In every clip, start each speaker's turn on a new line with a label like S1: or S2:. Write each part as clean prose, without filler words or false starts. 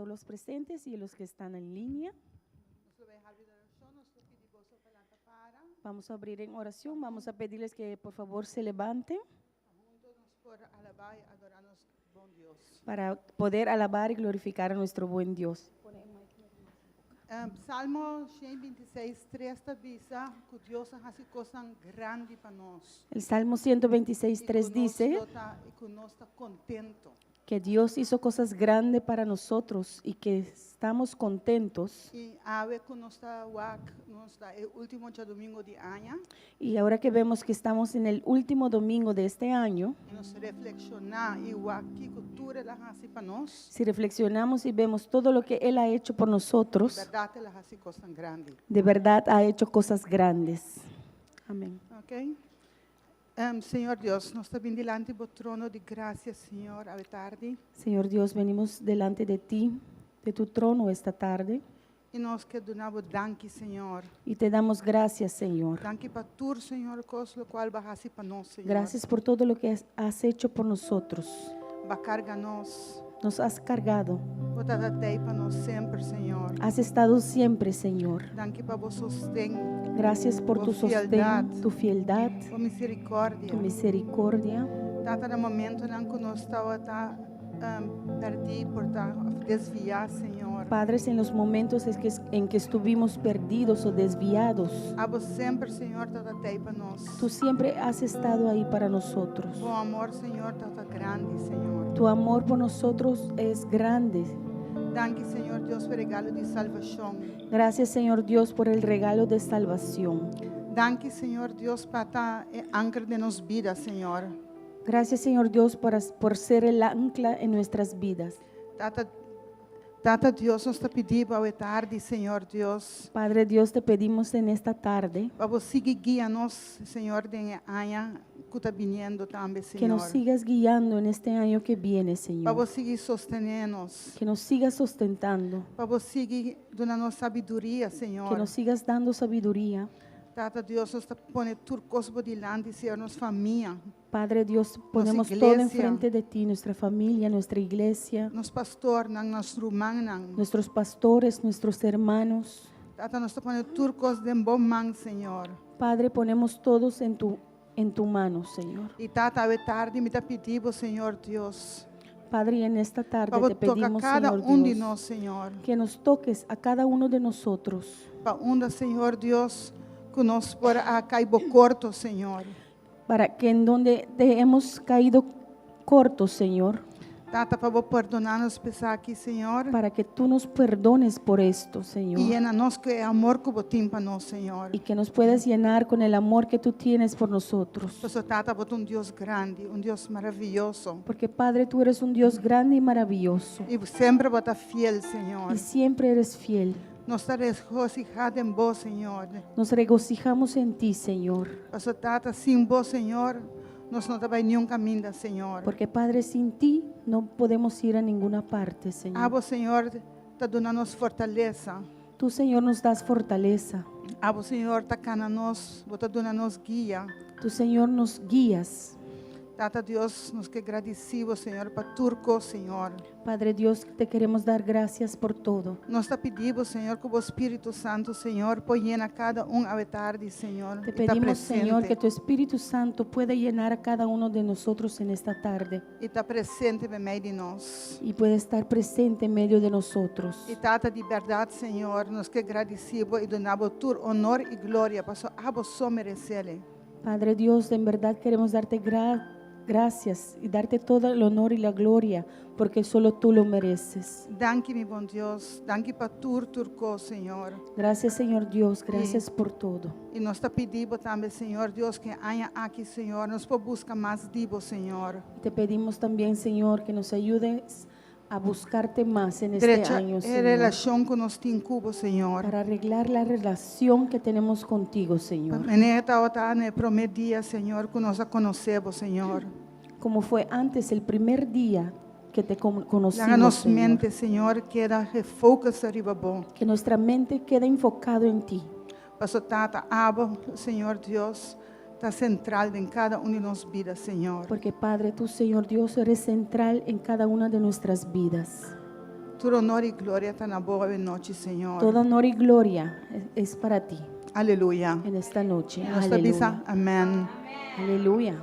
S1: todos los presentes y los que están en línea.
S2: Nos lo bai habri den orashon, nos lo pidi boso pa lanta para.
S1: Vamos a abrir en oración. Vamos a pedirles que por favor se levanten
S2: Huntu nos por alabá i adorá nos bon Dios.
S1: Para poder alabar y glorificar a nuestro buen Dios.
S2: Salmo 126, 3 ta bisa ku Dios a hasi kosnan grandi pa nos.
S1: El Salmo 126,
S2: I
S1: 3
S2: ku nos
S1: dice
S2: lo ta- i ku nos ta kontentu.
S1: Que Dios hizo cosas grandes para nosotros y que estamos contentos.
S2: I awe ku nos ta wak, nos ta e último djadumingu di aña.
S1: Y ahora que vemos que estamos en el último domingo de este año,
S2: I nos reflekshoná i wak kiko tur el a hasi pa nos.
S1: Si reflexionamos y vemos todo lo que Él ha hecho por nosotros,
S2: Bèrdat el a hasi kosnan grandi.
S1: De verdad ha hecho cosas grandes. Amén.
S2: Ok? Señor Dios, nos ta bin dilanti bo trono di grasia, Señor, awe tardi.
S1: Señor Dios, venimos delante de ti, de tu trono esta tarde,
S2: I nos ke duna bo danki, Señor.
S1: Y te damos gracias, Señor.
S2: Danki pa tur, Señor, kos lokual bo a hasi pa nos, Señor.
S1: Gracias por todo lo que has hecho por nosotros.
S2: Bo a karga nos.
S1: Nos has cargado.
S2: Bo tabata pa nos semper, Señor.
S1: Has estado siempre, Señor.
S2: Danki pa bo sosten.
S1: Gracias por tu sostén,
S2: fieldad.
S1: Tu fieldad,
S2: Bo miserikòrdia.
S1: Tu misericordia.
S2: Tata, na momentonan ku nos tabata pèrdí por ta desviá, Señor.
S1: Padre, en los momentos en que estuvimos perdidos o desviados,
S2: Abo semper, Señor, tabata pa nos.
S1: Tú siempre has estado ahí para nosotros.
S2: Bo amor, Señor, tabata grandi, Señor.
S1: Tu amor por nosotros es grande.
S2: Danki, Señor Dios, pa e regalo di salbashon.
S1: Gracias, Señor Dios, por el regalo de salvación.
S2: Danki, Señor Dios, pa ta e anker di nos bida, Señor.
S1: Gracias, Señor Dios, por ser el ancla en nuestras vidas.
S2: Tata, Tata Dios, nos ta pidi bo awe tardi, Señor Dios.
S1: Padre Dios, te pedimos en esta tarde
S2: Pa bo sigui guia nos, Señor, den e aña ku ta biniendo tambe,
S1: que nos
S2: Señor.
S1: sigas guiando en este año que viene,
S2: Pa bo
S1: Señor.
S2: sigui sostené nos.
S1: Que nos sigas sustentando.
S2: Pa bo sigui duna nos sabiduria,
S1: Que
S2: Señor.
S1: nos sigas dando sabiduría.
S2: Tata Dios, nos ta pone tur kos bo dilanti, Señor, nos famia,
S1: Padre Dios, ponemos todo
S2: iglesia.
S1: enfrente de ti, nuestra familia, nuestra iglesia,
S2: nos pastornan, nos rumannan.
S1: Nuestros pastores, nuestros hermanos.
S2: Tata, nos ta pone tur kos den bo man, Señor.
S1: Padre, ponemos todos en tu mano, Señor.
S2: I Tata, awe tardi mi ta pidi bo, Señor Dios.
S1: Padre, y en esta tarde
S2: Pa
S1: te
S2: toka
S1: pedimos,
S2: kada
S1: Señor
S2: un di
S1: Dios,
S2: nos, Señor.
S1: Que nos toques a cada uno de nosotros,
S2: Pa unda, Señor Dios, ku nos por a kai bo korto, Señor.
S1: Para que en donde te hemos caído cortos, Señor,
S2: Tata, pa bo pordoná nos pa esaki, Señor.
S1: Para que tú nos perdones por esto, Señor.
S2: I yena nos ku e amor ku bo tin pa nos, Señor.
S1: Y que nos puedas llenar con el amor que tú tienes por nosotros.
S2: Paso Tata, bo ta un Dios grandi, un Dios maravioso.
S1: Porque, Padre, tú eres un Dios grande y maravilloso.
S2: I semper bo ta fiel, Señor.
S1: Y siempre eres fiel.
S2: Nos ta regosihá den bo, Señor.
S1: Nos regocijamos en ti, Señor.
S2: Paso Tata, sin bo, Señor, nos no ta bai ningun kaminda, Señor.
S1: Porque, Padre, sin ti no podemos ir a ninguna parte, Señor.
S2: Abo, Señor, ta duna nos fortalesa.
S1: Tú, Señor, nos das fortaleza.
S2: Abo, Señor, ta kana nos, bo ta duna nos guia.
S1: Tú, Señor, nos guías.
S2: Tata Dios, nos ke gradisí bo, Señor, pa tur kos, Señor.
S1: Padre Dios, te queremos dar gracias por todo.
S2: Nos ta pidi bo, Señor, ku bo Spiritu Santu, Señor, por yena kada un awe tardi, Señor.
S1: Te
S2: I ta
S1: pedimos, Señor,
S2: presente.
S1: Que tu Espíritu Santo pueda llenar a cada uno de nosotros en esta tarde
S2: I ta presente meimei di nos.
S1: Y pueda estar presente en medio de nosotros.
S2: I Tata, di bèrdat, Señor, nos ke gradisí bo i duna bo tur honor i gloria, paso abo so meresé.
S1: Padre Dios, en verdad queremos darte gracias y darte todo el honor y la gloria, porque solo tú lo mereces.
S2: Danki, mi bon Dios. Danki pa tur tur kos, Señor.
S1: Gracias, Señor Dios, gracias por todo.
S2: I nos ta pidi bo tambe, Señor Dios, ku e aña aki, Señor, nos por buska mas di bo, Señor.
S1: Te pedimos también, Señor, que nos ayudes a buscarte más en este
S2: Drecha
S1: año,
S2: e
S1: Señor,
S2: relashon ku nos tin ku bo, Señor.
S1: Para arreglar la relación que tenemos contigo, Señor.
S2: Manera tabata na promé dia, Señor, ku nos a konosé bo, Señor.
S1: Como fue antes, el primer día que te
S2: Laga
S1: conocimos,
S2: nos
S1: Señor.
S2: mente, Señor, keda gefocus riba bo.
S1: Que nuestra mente quede enfocado en ti.
S2: Paso Tata, abo, Señor Dios, ta sentral den kada un di nos bida, Señor.
S1: Porque, Padre, tú, Señor Dios, eres central en cada una de nuestras vidas.
S2: Tur honor i gloria ta na bo anochi, Señor.
S1: Todo honor y gloria es para ti
S2: Aleluya.
S1: En esta noche.
S2: Nos ta bisa
S1: Aleluya.
S2: Amèn.
S1: Aleluya.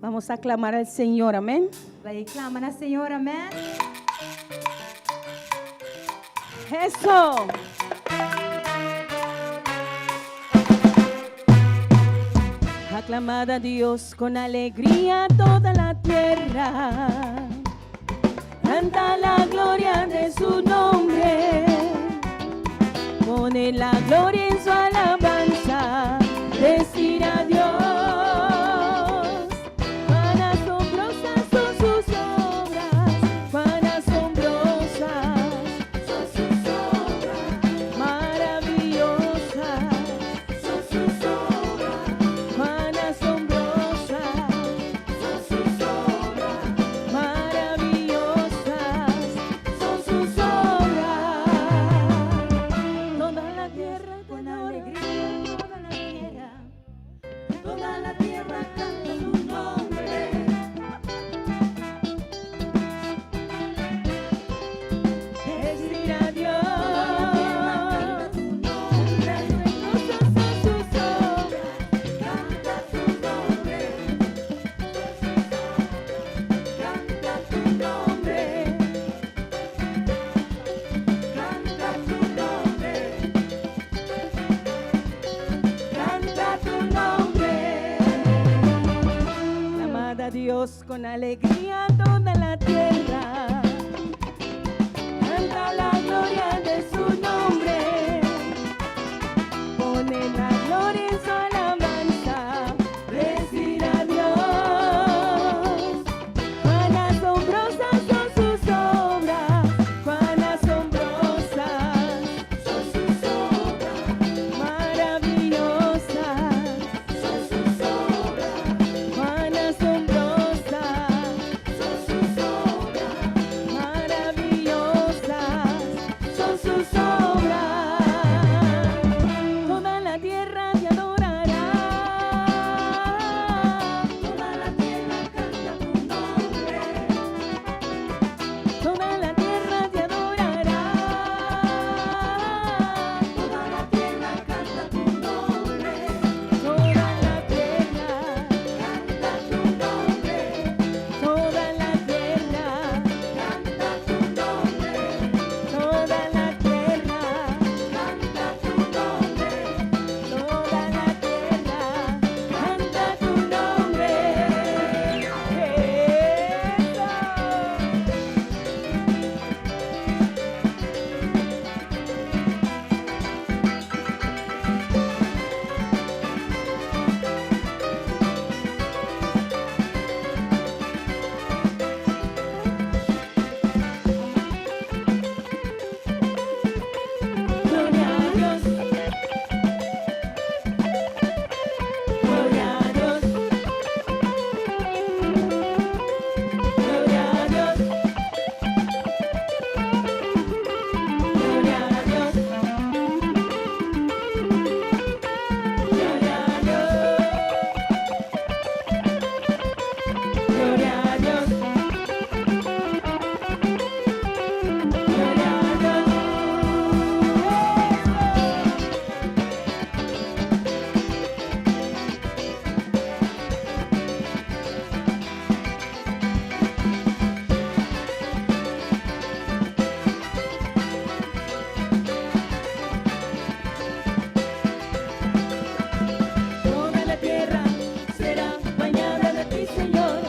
S1: Vamos a clamar al Señor, amén.
S3: Bai klama na Señor, amèn.
S1: Eso. Aclamad a Dios con alegría toda la tierra. Canta la gloria de su nombre. Pone la gloria en su alabanza. Decir a Dios. Cuán asombrosas son sus obras. Cuán asombrosas son sus obras. Maravillosas son sus obras. Cuán asombrosas son sus obras. Maravillosas son sus obras. Toda la tierra te
S3: Con
S1: adora.
S3: Alegría toda la tierra. Toda la tierra canta su nombre.
S1: Decir a Dios.
S3: Canta tu nombre.
S1: Asombrosas son sus obras.
S3: Canta tu nombre. Canta tu nombre. Canta tu nombre. Canta tu nombre.
S1: Clamad a Dios con alegría toda la tierra. Canta la gloria de su nombre. Pone la gloria en su alabanza. Decir a Dios. Cuán asombrosas son sus obras. Cuán asombrosas
S3: Son sus obras.
S1: Maravillosas
S3: Son sus obras.
S1: Cuán asombrosas
S3: Son sus obras.
S1: Maravillosas son sus obras. Toda la tierra te adorará.
S3: Toda la tierra canta tu nombre.
S1: Toda la tierra te adorará.
S3: Toda la tierra canta tu nombre.
S1: Toda la tierra,
S3: Canta tu nombre.
S1: Toda la tierra,
S3: Canta tu nombre.
S1: Toda la tierra,
S3: Canta tu nombre.
S1: Toda la tierra, canta tu nombre. Eso. Gloria a Dios. Gloria a Dios. Gloria a Dios. Gloria a Dios. Gloria a Dios. Gloria a Dios. Gloria a Dios. Toda la tierra será bañada de ti, Señor.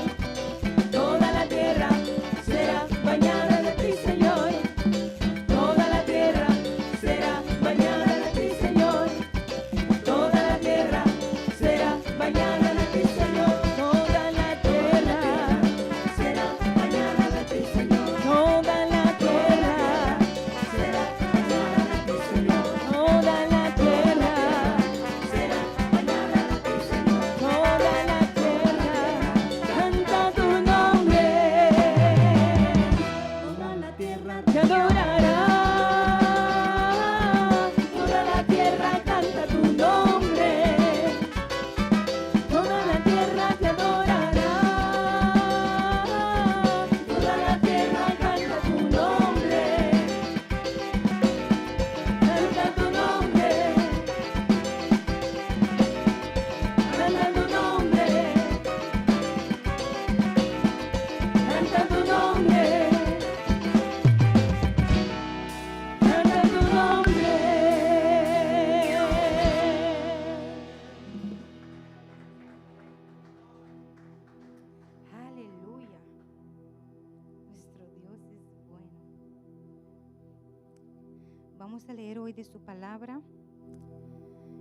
S3: Vamos a leer hoy de su palabra,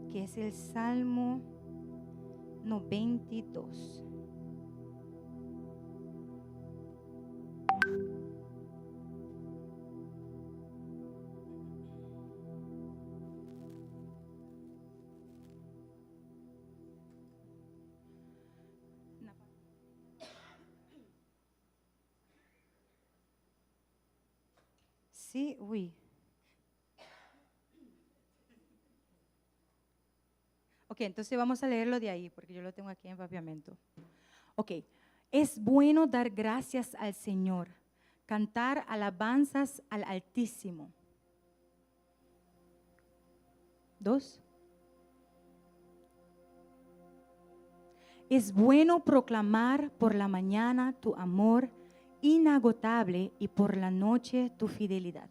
S3: que es el Salmo 92. Sí, uy. Ok, entonces vamos a leerlo de ahí, porque yo lo tengo aquí en papiamento. Ok, es bueno dar gracias al Señor, cantar alabanzas al Altísimo. Dos. Es bueno proclamar por la mañana tu amor inagotable y por la noche tu fidelidad.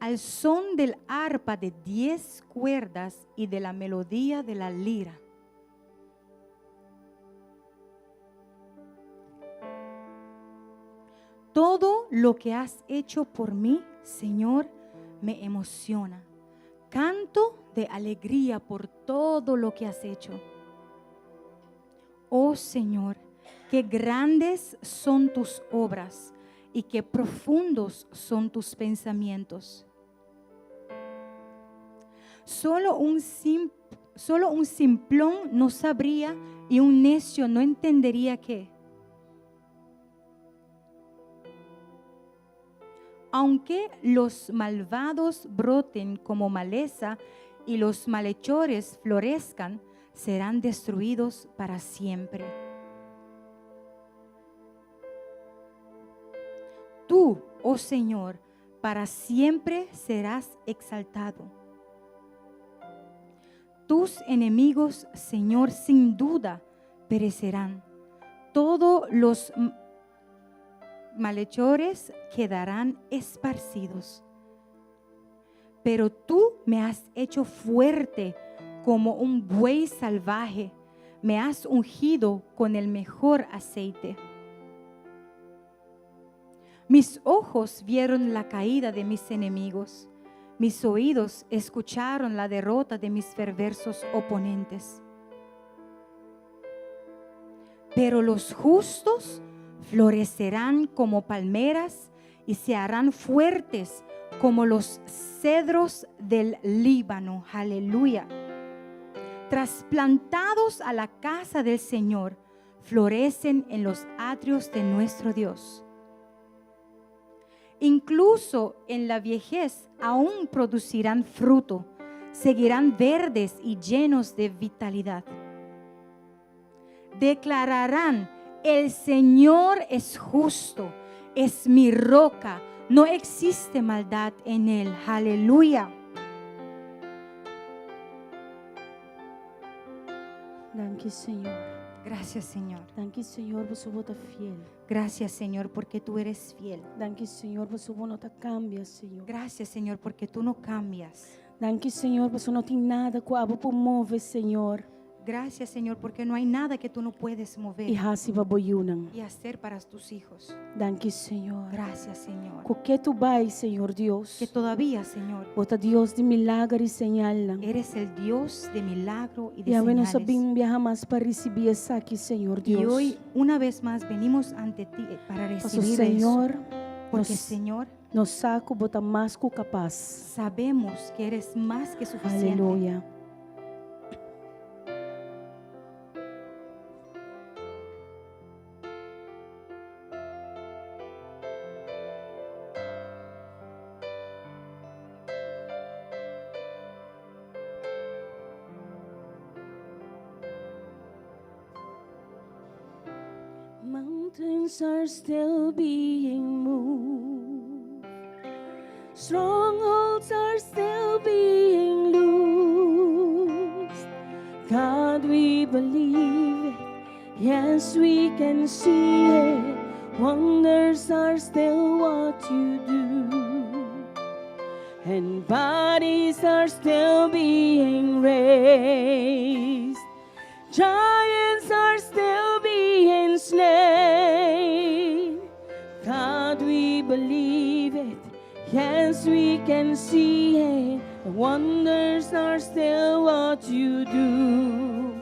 S3: Al son del arpa de diez cuerdas y de la melodía de la lira. Todo lo que has hecho por mí, Señor, me emociona. Canto de alegría por todo lo que has hecho. Oh Señor, qué grandes son tus obras y qué profundos son tus pensamientos. Solo un, solo un simplón no sabría y un necio no entendería que, aunque los malvados broten como maleza y los malhechores florezcan, serán destruidos para siempre. Tú, oh Señor, para siempre serás exaltado. Tus enemigos, Señor, sin duda perecerán. Todos los malhechores quedarán esparcidos. Pero tú me has hecho fuerte como un buey salvaje. Me has ungido con el mejor aceite. Mis ojos vieron la caída de mis enemigos. Mis oídos escucharon la derrota de mis perversos oponentes. Pero los justos florecerán como palmeras y se harán fuertes como los cedros del Líbano. Aleluya. Trasplantados a la casa del Señor, florecen en los atrios de nuestro Dios. Incluso en la viejez aún producirán fruto, seguirán verdes y llenos de vitalidad. Declararán, el Señor es justo, es mi roca, no existe maldad en él. Aleluya.
S1: Danki, Señor.
S3: Gracias, Señor.
S1: Danki, Señor, pasobra bo ta fiel.
S3: Gracias, Señor, porque tú eres fiel.
S1: Danki, Señor, pasobra bo no ta kambia, Señor.
S3: Gracias, Señor, porque tú no cambias.
S1: Danki, Señor, pasobra no tin nada ku abo por move, Señor.
S3: Gracias, Señor, porque no hay nada que tú no puedes mover
S1: I hasi pa bo yunan.
S3: y hacer para tus hijos.
S1: Danki, Señor.
S3: Gracias, Señor.
S1: Ku ketu bai, Señor Dios.
S3: Que todavía, Señor,
S1: Bo ta Dios di milager i señalnan.
S3: eres el Dios de milagro y de
S1: I awe nos
S3: señales.
S1: bin un biaha mas pa risibí esaki, Señor
S3: Y
S1: Dios.
S3: hoy, una vez más, venimos ante ti eh, para
S1: Paso,
S3: recibir eso.
S1: Señor,
S3: Porque,
S1: nos,
S3: Señor,
S1: nos sa ku bo ta mas ku kapas.
S3: sabemos que eres más que suficiente.
S1: Aleluya. Mountains are still being moved. Strongholds are still being loosed. God, we believe it. Yes, we can see it. Wonders are still what you do. And bodies are still being raised. Giants are still being slain. God, we believe. Yes, we can see it. The wonders are still what you do.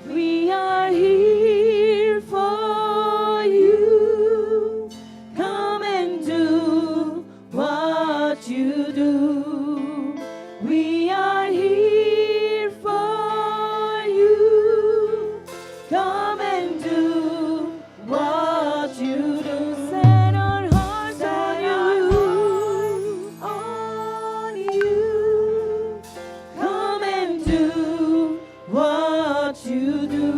S1: We are here for you. Come and do what you do. We are here for you. Come and do what you do. Set our hearts on you. On you. Come and do what you do.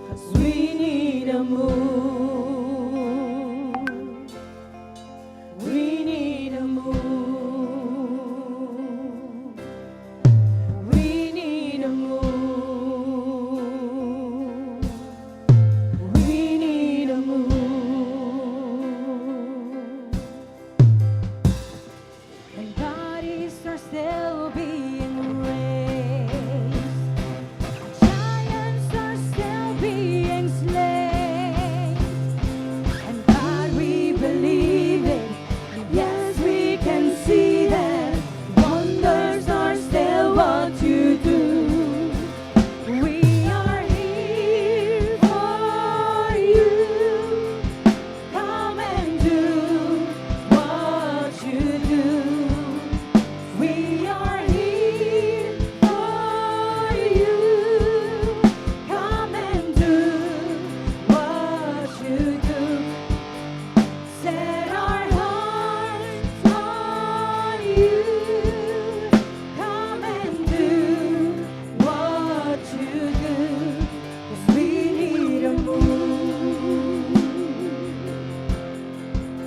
S1: 'Cause we need a move. We need a move. We need a move. We need a move.
S3: And bodies are still being raised. Giants are still being slain. And God, we believe it.
S1: Yes, we can see that wonders are still what you do.
S3: We are here for you.
S1: Come and do what you do. We are here for you. Come and do what you do. Set our hearts on you. Come and do what you do. 'Cause we need a move.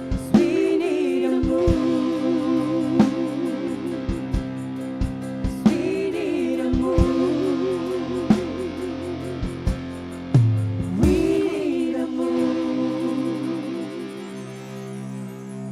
S1: 'Cause we need a move. 'Cause we need a move. We need a move.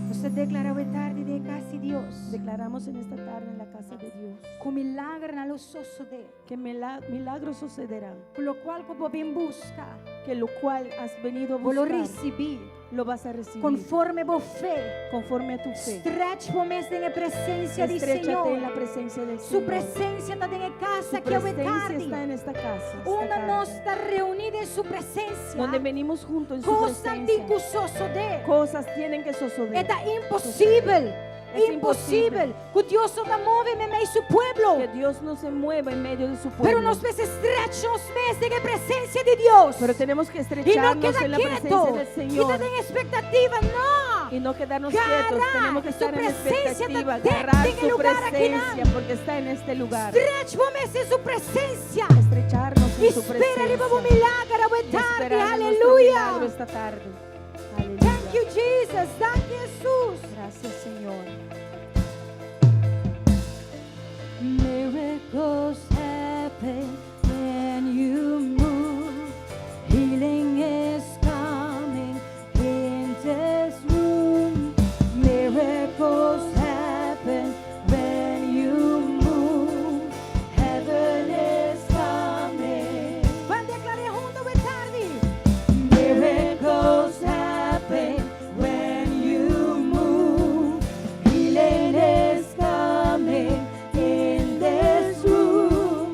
S3: Nos ta deklará e tardi den kas di Dios.
S1: Declaramos en esta tarde en la casa de Dios
S3: Ku milagernan lo sosodé.
S1: Que milagros sucederán,
S3: Ku lokual ku bo a bin buska.
S1: Que lo cual has venido a
S3: Bo lo
S1: buscar,
S3: risibí.
S1: Lo vas a recibir
S3: Konforme bo fe.
S1: Conforme a tu fe.
S3: Stretch bo mes den presensia di
S1: Estréchate
S3: Señor.
S1: En la presencia del
S3: Su
S1: Señor.
S3: presensia ta den kas
S1: Su
S3: aki e
S1: presencia
S3: tardi.
S1: Está en esta casa esta
S3: Unda
S1: tarde.
S3: Nos ta reuní den su presensia.
S1: Donde venimos juntos en su
S3: Kosnan tin
S1: presencia.
S3: ku sosodé.
S1: Cosas tienen que suceder.
S3: Ta imposibel.
S1: Es
S3: Imposibel. Ku Dios no ta move meimei di su pueblo.
S1: Que Dios no se mueva en medio de su pueblo.
S3: Pero nos mester stretch nos mes den presensia di Dios.
S1: Pero tenemos que
S3: I no
S1: estrecharnos
S3: keda
S1: en la
S3: ketu.
S1: Presencia del
S3: I
S1: Señor.
S3: ta den ekspektativa, no.
S1: Y no quedarnos
S3: Gara,
S1: quietos. Tenemos que
S3: su
S1: estar en
S3: presencia
S1: expectativa.
S3: está
S1: Agarrar
S3: en el
S1: su
S3: lugar aquí,
S1: presencia porque está en este lugar.
S3: Stretch bo mes den su presensia.
S1: Estrecharnos en su
S3: Spera riba bo
S1: presencia.
S3: milager
S1: Y
S3: e tardi.
S1: esperar en nuestro
S3: Aleluya.
S1: Milagro esta tarde. Aleluya.
S3: Thank you, Jesus. Thank you, Jesus.
S1: Gracias, Señor.
S3: Miracles happen when you move. Healing is coming in this room. Miracles happen when you move. Heaven is coming. Ban deklará huntu e tardi.
S1: Miracles happen when you move. Healing is coming in this room.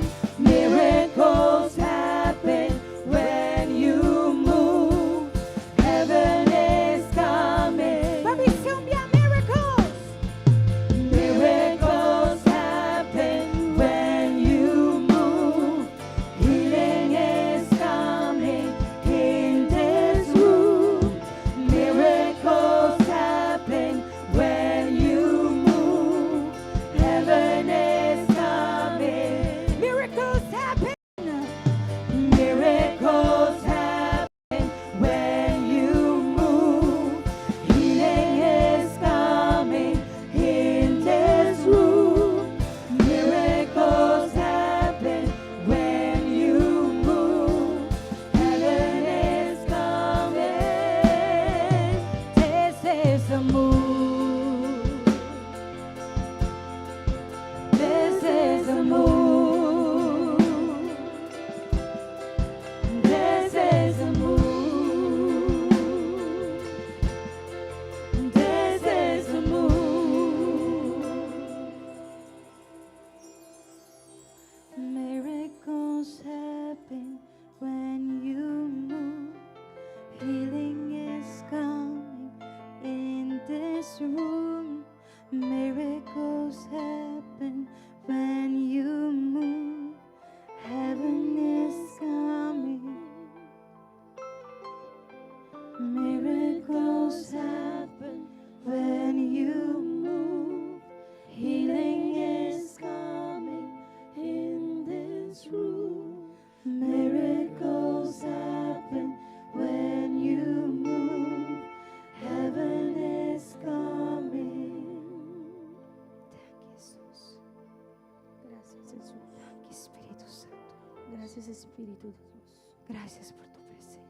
S1: Spiritu di Dios.
S3: Gracias por tu presencia.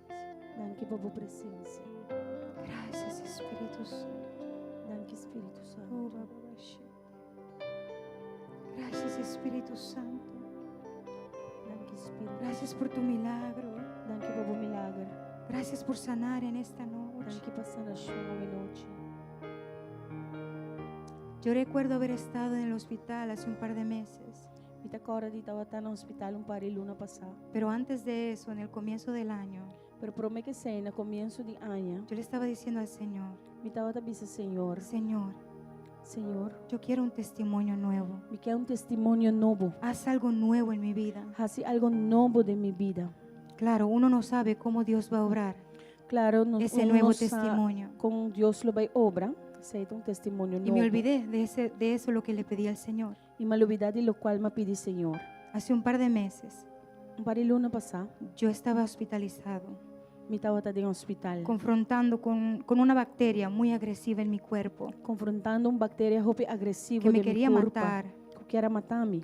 S1: Danki pa bo presensia.
S3: Gracias, Espíritu Santo.
S1: Danki Spiritu Santu.
S3: Oh, Baba Bashi. Gracias, Espíritu Santo.
S1: Danki Spiritu.
S3: Gracias por tu milagro.
S1: Danki pa bo milager.
S3: Gracias por sanar en esta noche.
S1: Danki pa sanashon awe nochi.
S3: Yo recuerdo haber estado en el hospital hace un par de meses,
S1: Mi ta kòrda di tabata na hospital un par di luna pasá.
S3: pero antes de eso, en el comienzo del año,
S1: Pero promé ku esei, na komienso di aña,
S3: yo le estaba diciendo al Señor,
S1: mi tabata bisa Señor,
S3: Señor,
S1: Señor,
S3: yo quiero un testimonio nuevo.
S1: mi ke un testimonio nobo.
S3: Haz algo nuevo en mi vida.
S1: Hasi algu nobo den mi bida.
S3: Claro, uno no sabe cómo Dios va a obrar
S1: Klaro, no,
S3: ese
S1: uno
S3: nuevo
S1: no sa
S3: testimonio.
S1: kon Dios lo bai obra, esei ta un testimonio
S3: Y
S1: nobo.
S3: me olvidé de eso lo que le pedí al Señor.
S1: I m'a lubidá di lokual m'a pidi Señor.
S3: Hace un par de meses,
S1: Un par di luna pasá,
S3: yo estaba hospitalizado,
S1: mi tabata den hospital,
S3: confrontando con una bacteria muy agresiva en mi cuerpo
S1: konfrontando un bakteria hopi agresivo
S3: que me
S1: den mi
S3: quería
S1: kurpa,
S3: matar.
S1: ku kier a mata mi.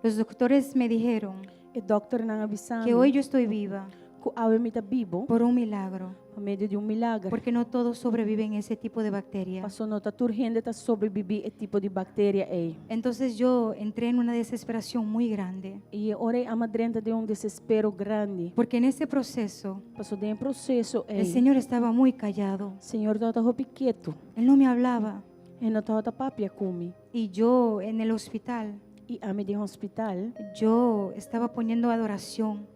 S3: Los doctores me dijeron
S1: E dòkternan a bisa
S3: que
S1: mi
S3: hoy yo estoy viva
S1: ku awe mi ta bibu
S3: por un milagro,
S1: pa medio di un milager.
S3: porque no todos sobreviven a ese tipo de bacteria.
S1: Paso no ta tur hende ta sobrebibí e tipo di bakteria ei.
S3: Entonces yo entré en una desesperación muy grande,
S1: I e ora ei ami a drenta den un desespero grandi.
S3: porque en ese proceso
S1: Paso den e proseso
S3: el
S1: ei,
S3: Señor estaba muy callado.
S1: Señor tabata hopi ketu.
S3: Él no me hablaba.
S1: E no tabata papia ku mi.
S3: Y yo en el hospital,
S1: I ami den hospital,
S3: yo estaba poniendo adoración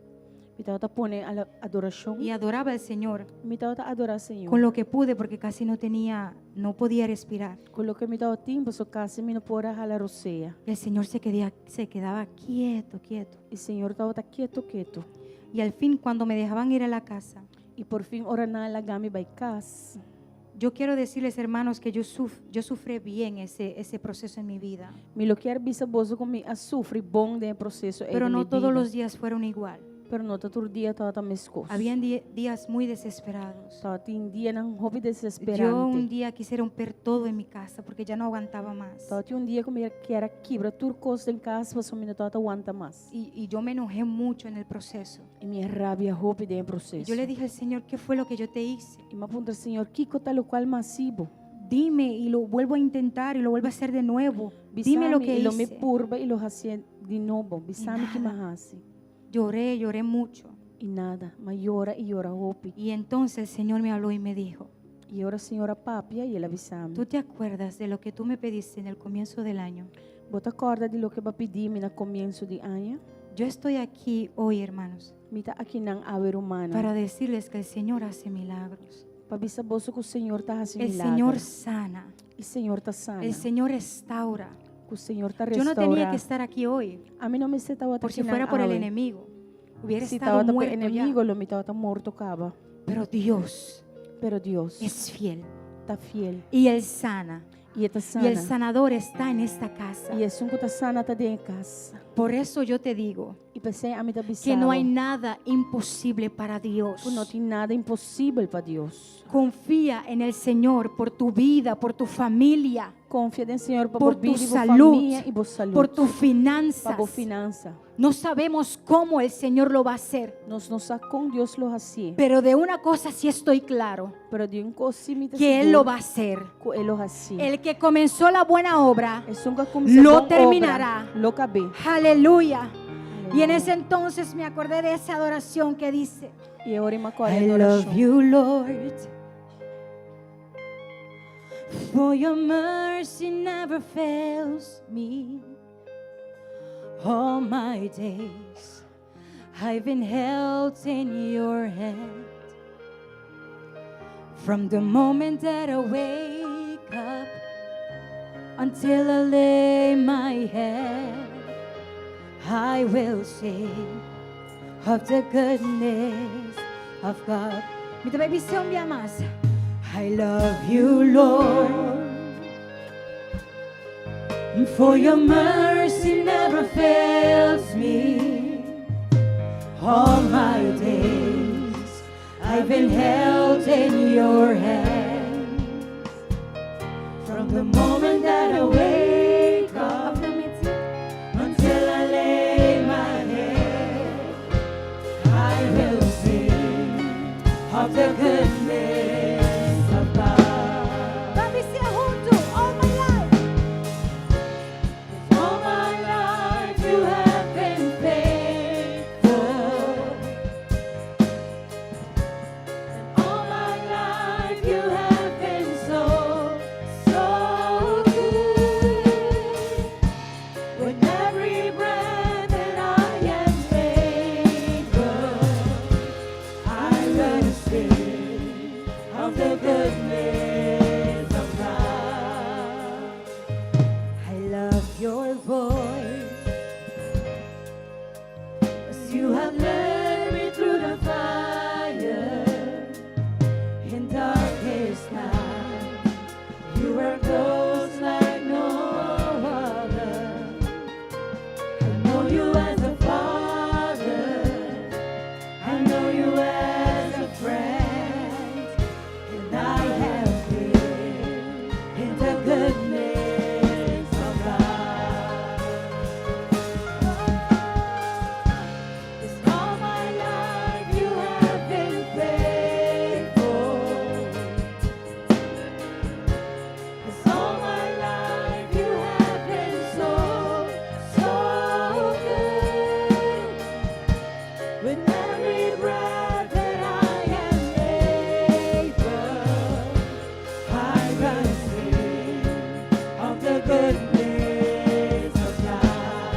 S1: mi tabata pone adorashon.
S3: y adoraba al Señor
S1: Mi tabata adorá Señor.
S3: con lo que pude porque casi no tenía, no podía respirar.
S1: Ku loke mi tabatin, paso kasi mi no por a hala rosea.
S3: Y el Señor se quedaba quieto, quieto.
S1: I Señor tabata ketu, ketu.
S3: Y al fin, cuando me dejaban ir a la casa,
S1: I por fin ora nan a laga mi bai kas.
S3: yo quiero decirles, hermanos, que yo sufrí bien ese proceso en mi vida.
S1: Mi lo kier bisa boso ku mi a sufri bon den e proseso ei
S3: Pero
S1: den
S3: no
S1: mi
S3: todos
S1: bida.
S3: los días fueron igual.
S1: Pero no ta tur dia tabata meskos.
S3: Habían días muy desesperados.
S1: Tabatin dianan hopi
S3: Yo un
S1: desesperante.
S3: día quise romper todo en mi casa porque ya no aguantaba más.
S1: Tabatin un dia ku mi kier a kibra tur kos den kas, paso mi no tabata wanta mas.
S3: Y yo me enojé mucho en el proceso.
S1: I mi a rabia hopi den e
S3: Y
S1: proseso.
S3: yo le dije al Señor, ¿qué fue lo que yo te hice?
S1: I m'a puntra Señor, kiko ta lokual m'a hasi bo.
S3: Dime y lo vuelvo a intentar y lo vuelvo a hacer de nuevo. Dime lo
S1: Bisa mi
S3: que
S1: i lo mi
S3: hice.
S1: purba i lo hasi di nobo. Bisa mi ki
S3: nada.
S1: m'a hasi.
S3: Lloré, lloré mucho.
S1: I nada, m'a yora i yora hopi.
S3: Y entonces el Señor me habló y me dijo,
S1: I ora Señor a papia i el a bisa mi.
S3: ¿tú te acuerdas de lo que tú me pediste en el comienzo del año?
S1: Bo ta kòrda di loke b'a pidi mi na komienso di aña?
S3: Yo estoy aquí hoy, hermanos,
S1: Mi ta akinan awe rumannan.
S3: para decirles que el Señor hace milagros.
S1: Pa bisa boso ku Señor ta hasi
S3: El
S1: milager.
S3: Señor sana.
S1: I Señor ta sana.
S3: El Señor restaura.
S1: Ku Señor ta
S3: Yo no tenía
S1: restourá.
S3: que estar aquí hoy,
S1: Ami no mester tabata
S3: por si
S1: akinan
S3: fuera por el
S1: awe.
S3: enemigo. Hubiera
S1: Si
S3: estado
S1: tabata pa
S3: muerto ya.
S1: enemigu, lo mi tabata morto kaba.
S3: Pero Dios
S1: Pero Dios
S3: es fiel
S1: ta fiel.
S3: y Él sana.
S1: I E ta
S3: Y
S1: sana.
S3: el sanador está en esta casa.
S1: I esun ku ta sana ta den kas.
S3: Por eso yo te digo
S1: I p'esei ami ta
S3: que no hay
S1: bisa bo.
S3: nada imposible para Dios.
S1: No tin nada imposibel pa Dios.
S3: Confía en el Señor por tu vida, por tu familia,
S1: Konfia den Señor pa
S3: por
S1: bo
S3: tu
S1: bida, i bo
S3: salud,
S1: famia i bo salú.
S3: por tus
S1: Pa
S3: finanzas.
S1: bo finansa.
S3: No sabemos cómo el Señor lo va a hacer,
S1: Nos no sa kon Dios lo hasi.
S3: pero de una cosa sí estoy claro,
S1: Pero di un kos sí mi ta
S3: que Él
S1: sigur
S3: lo va a hacer.
S1: Ku E lo hasi.
S3: El que comenzó la buena obra,
S1: Esun ku a kuminsá
S3: lo
S1: bon obra,
S3: terminará.
S1: Lo kab'é.
S3: Aleluya. Y en ese entonces me acordé de esa adoración que dice,
S1: I ora mi a kòrda
S3: I love
S1: adorashon.
S3: you, Lord, for your mercy never fails me. All my days I've been held in your hand. From the moment that I wake up until I lay my head, I will sing of the goodness of God. Mi ta bisa un bia mas. I love you, Lord. For your mercy never fails me. All my days I've been held in your hands. From the moment that I wake up until I lay my head,
S1: Of the goodness of God.
S3: Ban bis'é huntu, all my life.
S1: All my life you have been faithful. And all my life you have been so, so good. With every breath that I am able, I'm gonna sing of the goodness of God. I love your voice. 'Cause you have led me through the fire in darkest night. You were close like no other. I know you as a father. I know you as a friend. And I have lived in the goodness of God. 'Cause all my life you have been faithful. 'Cause all my life you have been so, so good. With every breath that I am able, I'm gonna sing of the goodness of God.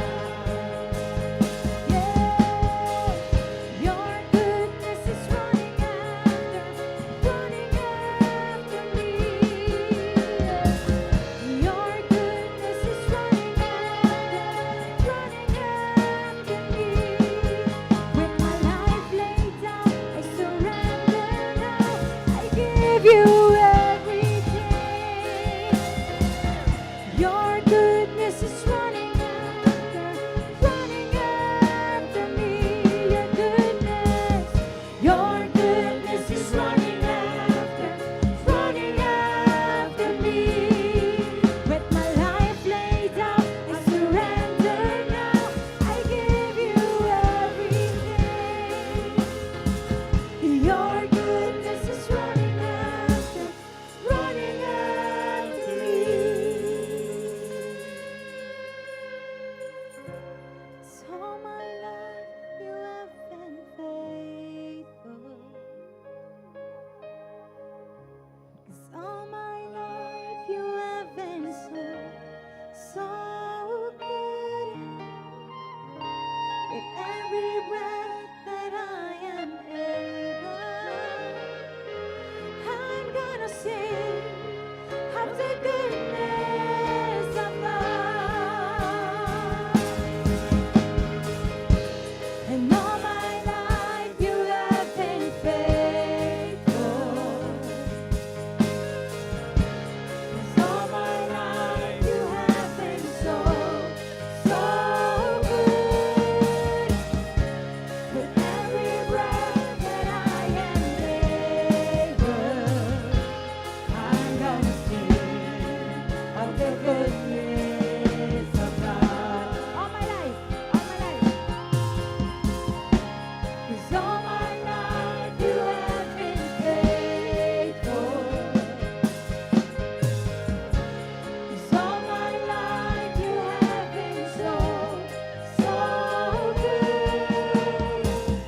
S3: Yeah, your goodness is running after me. Your goodness is running after me. With my life laid down, I surrender now. I give you everything. Your goodness is running after me. Your goodness is running after me. With my life laid down, I surrender now. I give you everything. Your goodness is running after me. So all my life you have been faithful. 'Cause all my life you have been so, so good. With every breath that I am able, I'm gonna sing of the goodness of God. And all my life you have been faithful. 'Cause all my life you have been so, so good. With every breath that I am able,
S1: I'm gonna sing of the goodness of God.
S3: All my life, all my life.
S1: 'Cause all my life you have been faithful. 'Cause all my life you have been so, so good.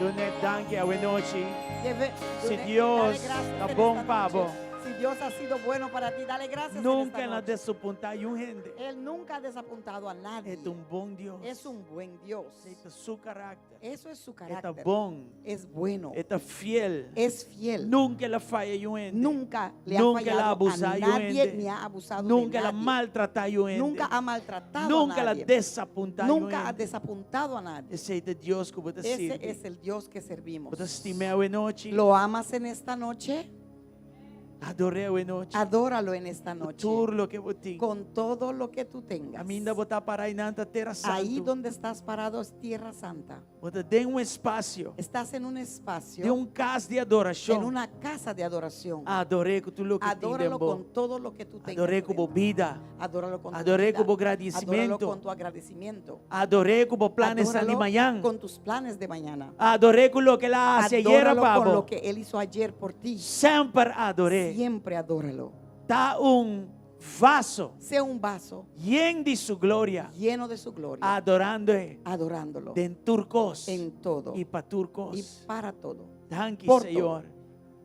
S4: Dun'é danki awenochi.
S5: Debe,
S4: Si
S5: dune-
S4: Dios
S5: dale gracias
S4: ta
S5: en
S4: bon
S5: esta
S4: pa
S5: noche.
S4: bo.
S5: Si Dios ha sido bueno para ti, dale gracias en
S4: Nunka
S5: esta
S4: el a
S5: noche.
S4: desapuntá niun hende.
S5: Él nunca ha desapuntado a nadie.
S4: E ta un bon Dios.
S5: Es un buen Dios.
S4: Esei ta su karakter.
S5: Eso es su
S4: E ta
S5: carácter.
S4: bon.
S5: Es bueno.
S4: E ta fiel.
S5: Es fiel.
S4: Nunka el a faya niun hende.
S5: Nunca le ha
S4: Nunka el a
S5: fallado a
S4: abusá niun
S5: nadie
S4: hende.
S5: ni ha abusado de
S4: Nunka el a
S5: nadie.
S4: maltratá niun hende.
S5: Nunca ha maltratado
S4: Nunka
S5: a
S4: el a
S5: nadie.
S4: desapuntá niun
S5: Nunca ha
S4: hende.
S5: desapuntado a nadie.
S4: Esei ta Dios ku bo ta
S5: Ese
S4: sirbi.
S5: es el Dios que servimos.
S4: Bo ta stim'é awenochi.
S5: ¿Lo amas en esta noche?
S4: Ador'é awenochi.
S5: Adóralo en esta
S4: Ku
S5: noche.
S4: tur loke bo tin.
S5: Con todo lo que tú tengas.
S4: Kaminda bo ta pará einan ta tera
S5: Ahí
S4: santu.
S5: donde estás parado es tierra santa.
S4: Bo ta den un espasio.
S5: Estás en un espacio.
S4: Den un kas di
S5: En
S4: adorashon.
S5: una casa de adoración.
S4: Ador'é ku tur loke tin den
S5: Adóralo
S4: bo.
S5: con todo lo que tú tengas.
S4: Ador'é ku bo
S5: dentro.
S4: bida.
S5: Adóralo con tu
S4: Ador'é ku
S5: vida.
S4: bo
S5: Adóralo
S4: gradisimentu.
S5: con tu agradecimiento.
S4: Ador'é ku bo planesnan di
S5: Adóralo
S4: mañan.
S5: con tus planes de mañana.
S4: Ador'é ku loke el a hasi ayera
S5: Adóralo
S4: pa
S5: con
S4: bo.
S5: lo que él hizo ayer por ti.
S4: Semper ador'é.
S5: Siempre adóralo.
S4: Ta un vaso.
S5: Sea un vaso
S4: Yen di su gloria.
S5: lleno de su gloria.
S4: Adorand'é.
S5: Adorándolo.
S4: Den tur kos.
S5: En todo.
S4: I pa tur kos.
S5: Y para todo.
S4: Danki,
S5: Por
S4: Señor.
S5: todo.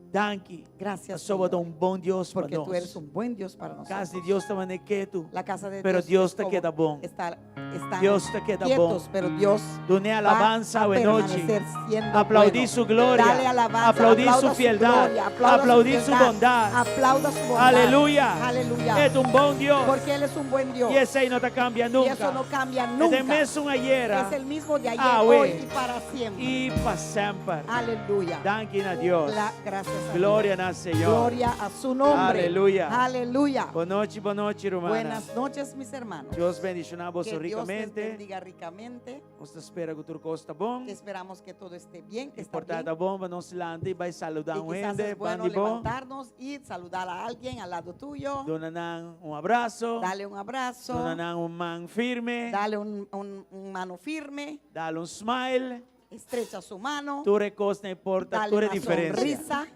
S4: Danki.
S5: Gracias,
S4: Pasobra
S5: Señor.
S4: ta un bon Dios pa
S5: Porque tú
S4: nos.
S5: eres un buen Dios para nosotros.
S4: Kas di Dios ta mane ketu.
S5: La casa de
S4: Pero
S5: Dios
S4: Dios
S5: es
S4: ta
S5: como
S4: keda bon.
S5: Está, están
S4: Dios ta keda bon.
S5: quietos, pero Dios
S4: Dun'é
S5: va
S4: alabansa
S5: a
S4: awenochi.
S5: permanecer siendo
S4: Aplaudí
S5: bueno.
S4: su gloria.
S5: Dale alabanza,
S4: Aplaudí
S5: aplauda
S4: su
S5: su
S4: fieldad.
S5: gloria, aplauda su
S4: Aplaudí su
S5: fieldad,
S4: bondad.
S5: Aplauda su bondad.
S4: Aleluya.
S5: Aleluya.
S4: E ta un bon Dios.
S5: Porque Él es un buen Dios.
S4: I esei no ta kambia
S5: Y
S4: nunka.
S5: eso no cambia
S4: E ta
S5: nunca.
S4: mesun ayera.
S5: Es el mismo de ayer,
S4: Awe.
S5: hoy y para siempre.
S4: I pa semper.
S5: Aleluya.
S4: Danki na Dios.
S5: La, gracias a
S4: Gloria
S5: Dios.
S4: na Señor.
S5: Gloria a su nombre.
S4: Aleluya.
S5: Aleluya.
S4: Bon nochi, bon nochi, rumannan.
S5: Buenas noches, mis hermanos.
S4: Dios bendishoná boso
S5: Que Dios les
S4: rikamente.
S5: bendiga ricamente.
S4: Nos ta spera ku tur kos ta bon.
S5: Que esperamos que todo esté bien, que está
S4: Por ta
S5: bien.
S4: ta bon pa nos lanta i bai saludá
S5: Y
S4: un
S5: quizás
S4: hende,
S5: es bueno
S4: bandi bo.
S5: levantarnos y saludar a alguien al lado tuyo.
S4: Duna nan un abraso.
S5: Dale un abrazo.
S4: Duna nan un man firme.
S5: Dale un, un- un mano firme.
S4: Dale un smile.
S5: Estrecha su mano.
S4: Tur e kosnan por ta
S5: Dale
S4: tur e
S5: una
S4: diferensia.
S5: sonrisa.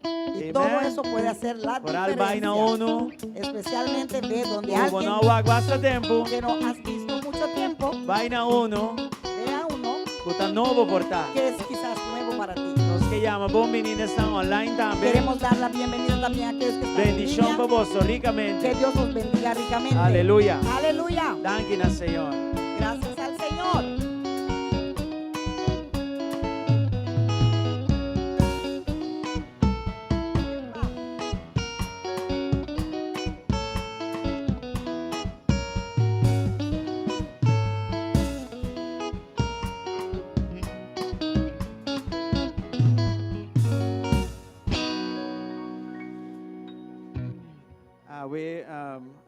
S5: Y
S4: Amen.
S5: todo eso puede hacer la
S4: Foral bai na
S5: diferencia.
S4: uno.
S5: Especialmente ve donde
S4: Ku bo
S5: alguien
S4: no a wak basta tempu.
S5: que no has visto mucho tiempo,
S4: Bai na uno.
S5: ve a uno
S4: Ku ta nobo por ta.
S5: que es quizás nuevo para ti.
S4: Nos ke yama bon biní na esnan online tambe.
S5: Queremos dar la bienvenida también a aquellos que están en
S4: Bendishon
S5: línea.
S4: pa boso rikamente.
S5: Que Dios los bendiga ricamente.
S4: Aleluya.
S5: Aleluya.
S4: Danki na Señor.
S5: Gracias al Señor.
S4: Awe,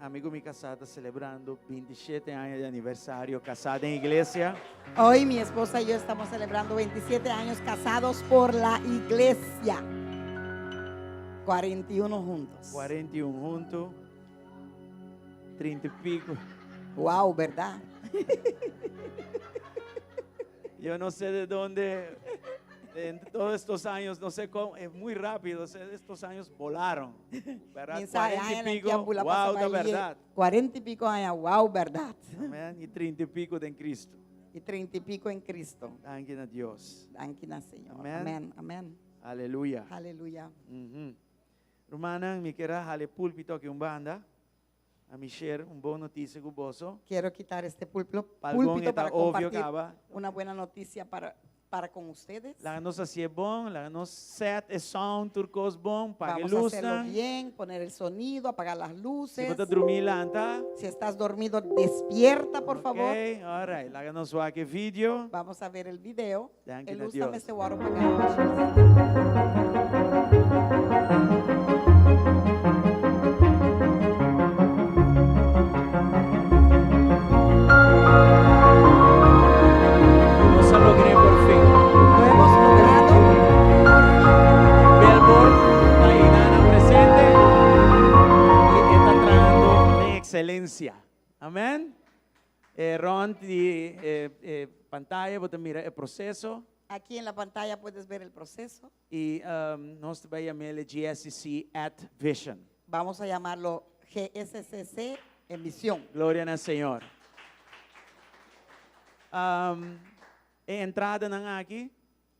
S4: ami ku mi kasá ta selebrando bintishete aña di aniversario kasá den iglesia.
S5: Hoy mi esposa y yo estamos celebrando 27 años casados por la iglesia. 41 juntos.
S4: 41 huntu, 30 i piko.
S5: Wow, ¿verdad?
S4: Yo no sé de dónde, en todos estos años, no sé cómo, es muy rápido, estos años volaron, ¿verdad?
S5: Mensaje,
S4: 40 y
S5: aña,
S4: pico,
S5: tiempo, la
S4: wow,
S5: pasa
S4: de
S5: baile.
S4: verdad.
S5: 40 y pico años, wow, verdad.
S4: Amén. Y 30 y pico en Cristo.
S5: Y 30 y pico en Cristo.
S4: Danki na Dios.
S5: Danki na Señor.
S4: Amén.
S5: Amén, amén.
S4: Aleluya.
S5: Aleluya.
S4: Ujú. Rumannan, mi kier a hala e púlpito aki un banda. Ami share un bon notisia ku boso.
S5: Quiero quitar este púlpito,
S4: Pa algun
S5: púlpito
S4: e ta
S5: para
S4: obvio
S5: compartir
S4: kaba.
S5: una buena noticia para, para con ustedes.
S4: Laga nos hasié bon, laga nos set e sound tur kos bon, paga e
S5: Vamos a hacerlo
S4: lusnan.
S5: bien, poner el sonido, apagar las
S4: Si
S5: luces.
S4: bo ta drumí lanta.
S5: Si estás dormido, despierta, por favor.
S4: Ok, all right. Laga nos wak e video.
S5: Vamos a ver el video.
S4: Danki
S5: El
S4: na
S5: luz
S4: Dios.
S5: tambe se wòrdu pagá.
S4: Nos a logr'é por fin.
S5: Lo hemos logrado por fin.
S4: Billboard ta einan presente y e ta trahando den excelencia. Amen. E rond di e e pantaya bo ta mira e proceso.
S5: Aquí en la pantalla puedes ver el proceso.
S4: Y nos ta bay yam'el GSCC at Vision.
S5: Vamos a llamarlo GSCC en visión.
S4: Gloria na Señor. E entradanan aki.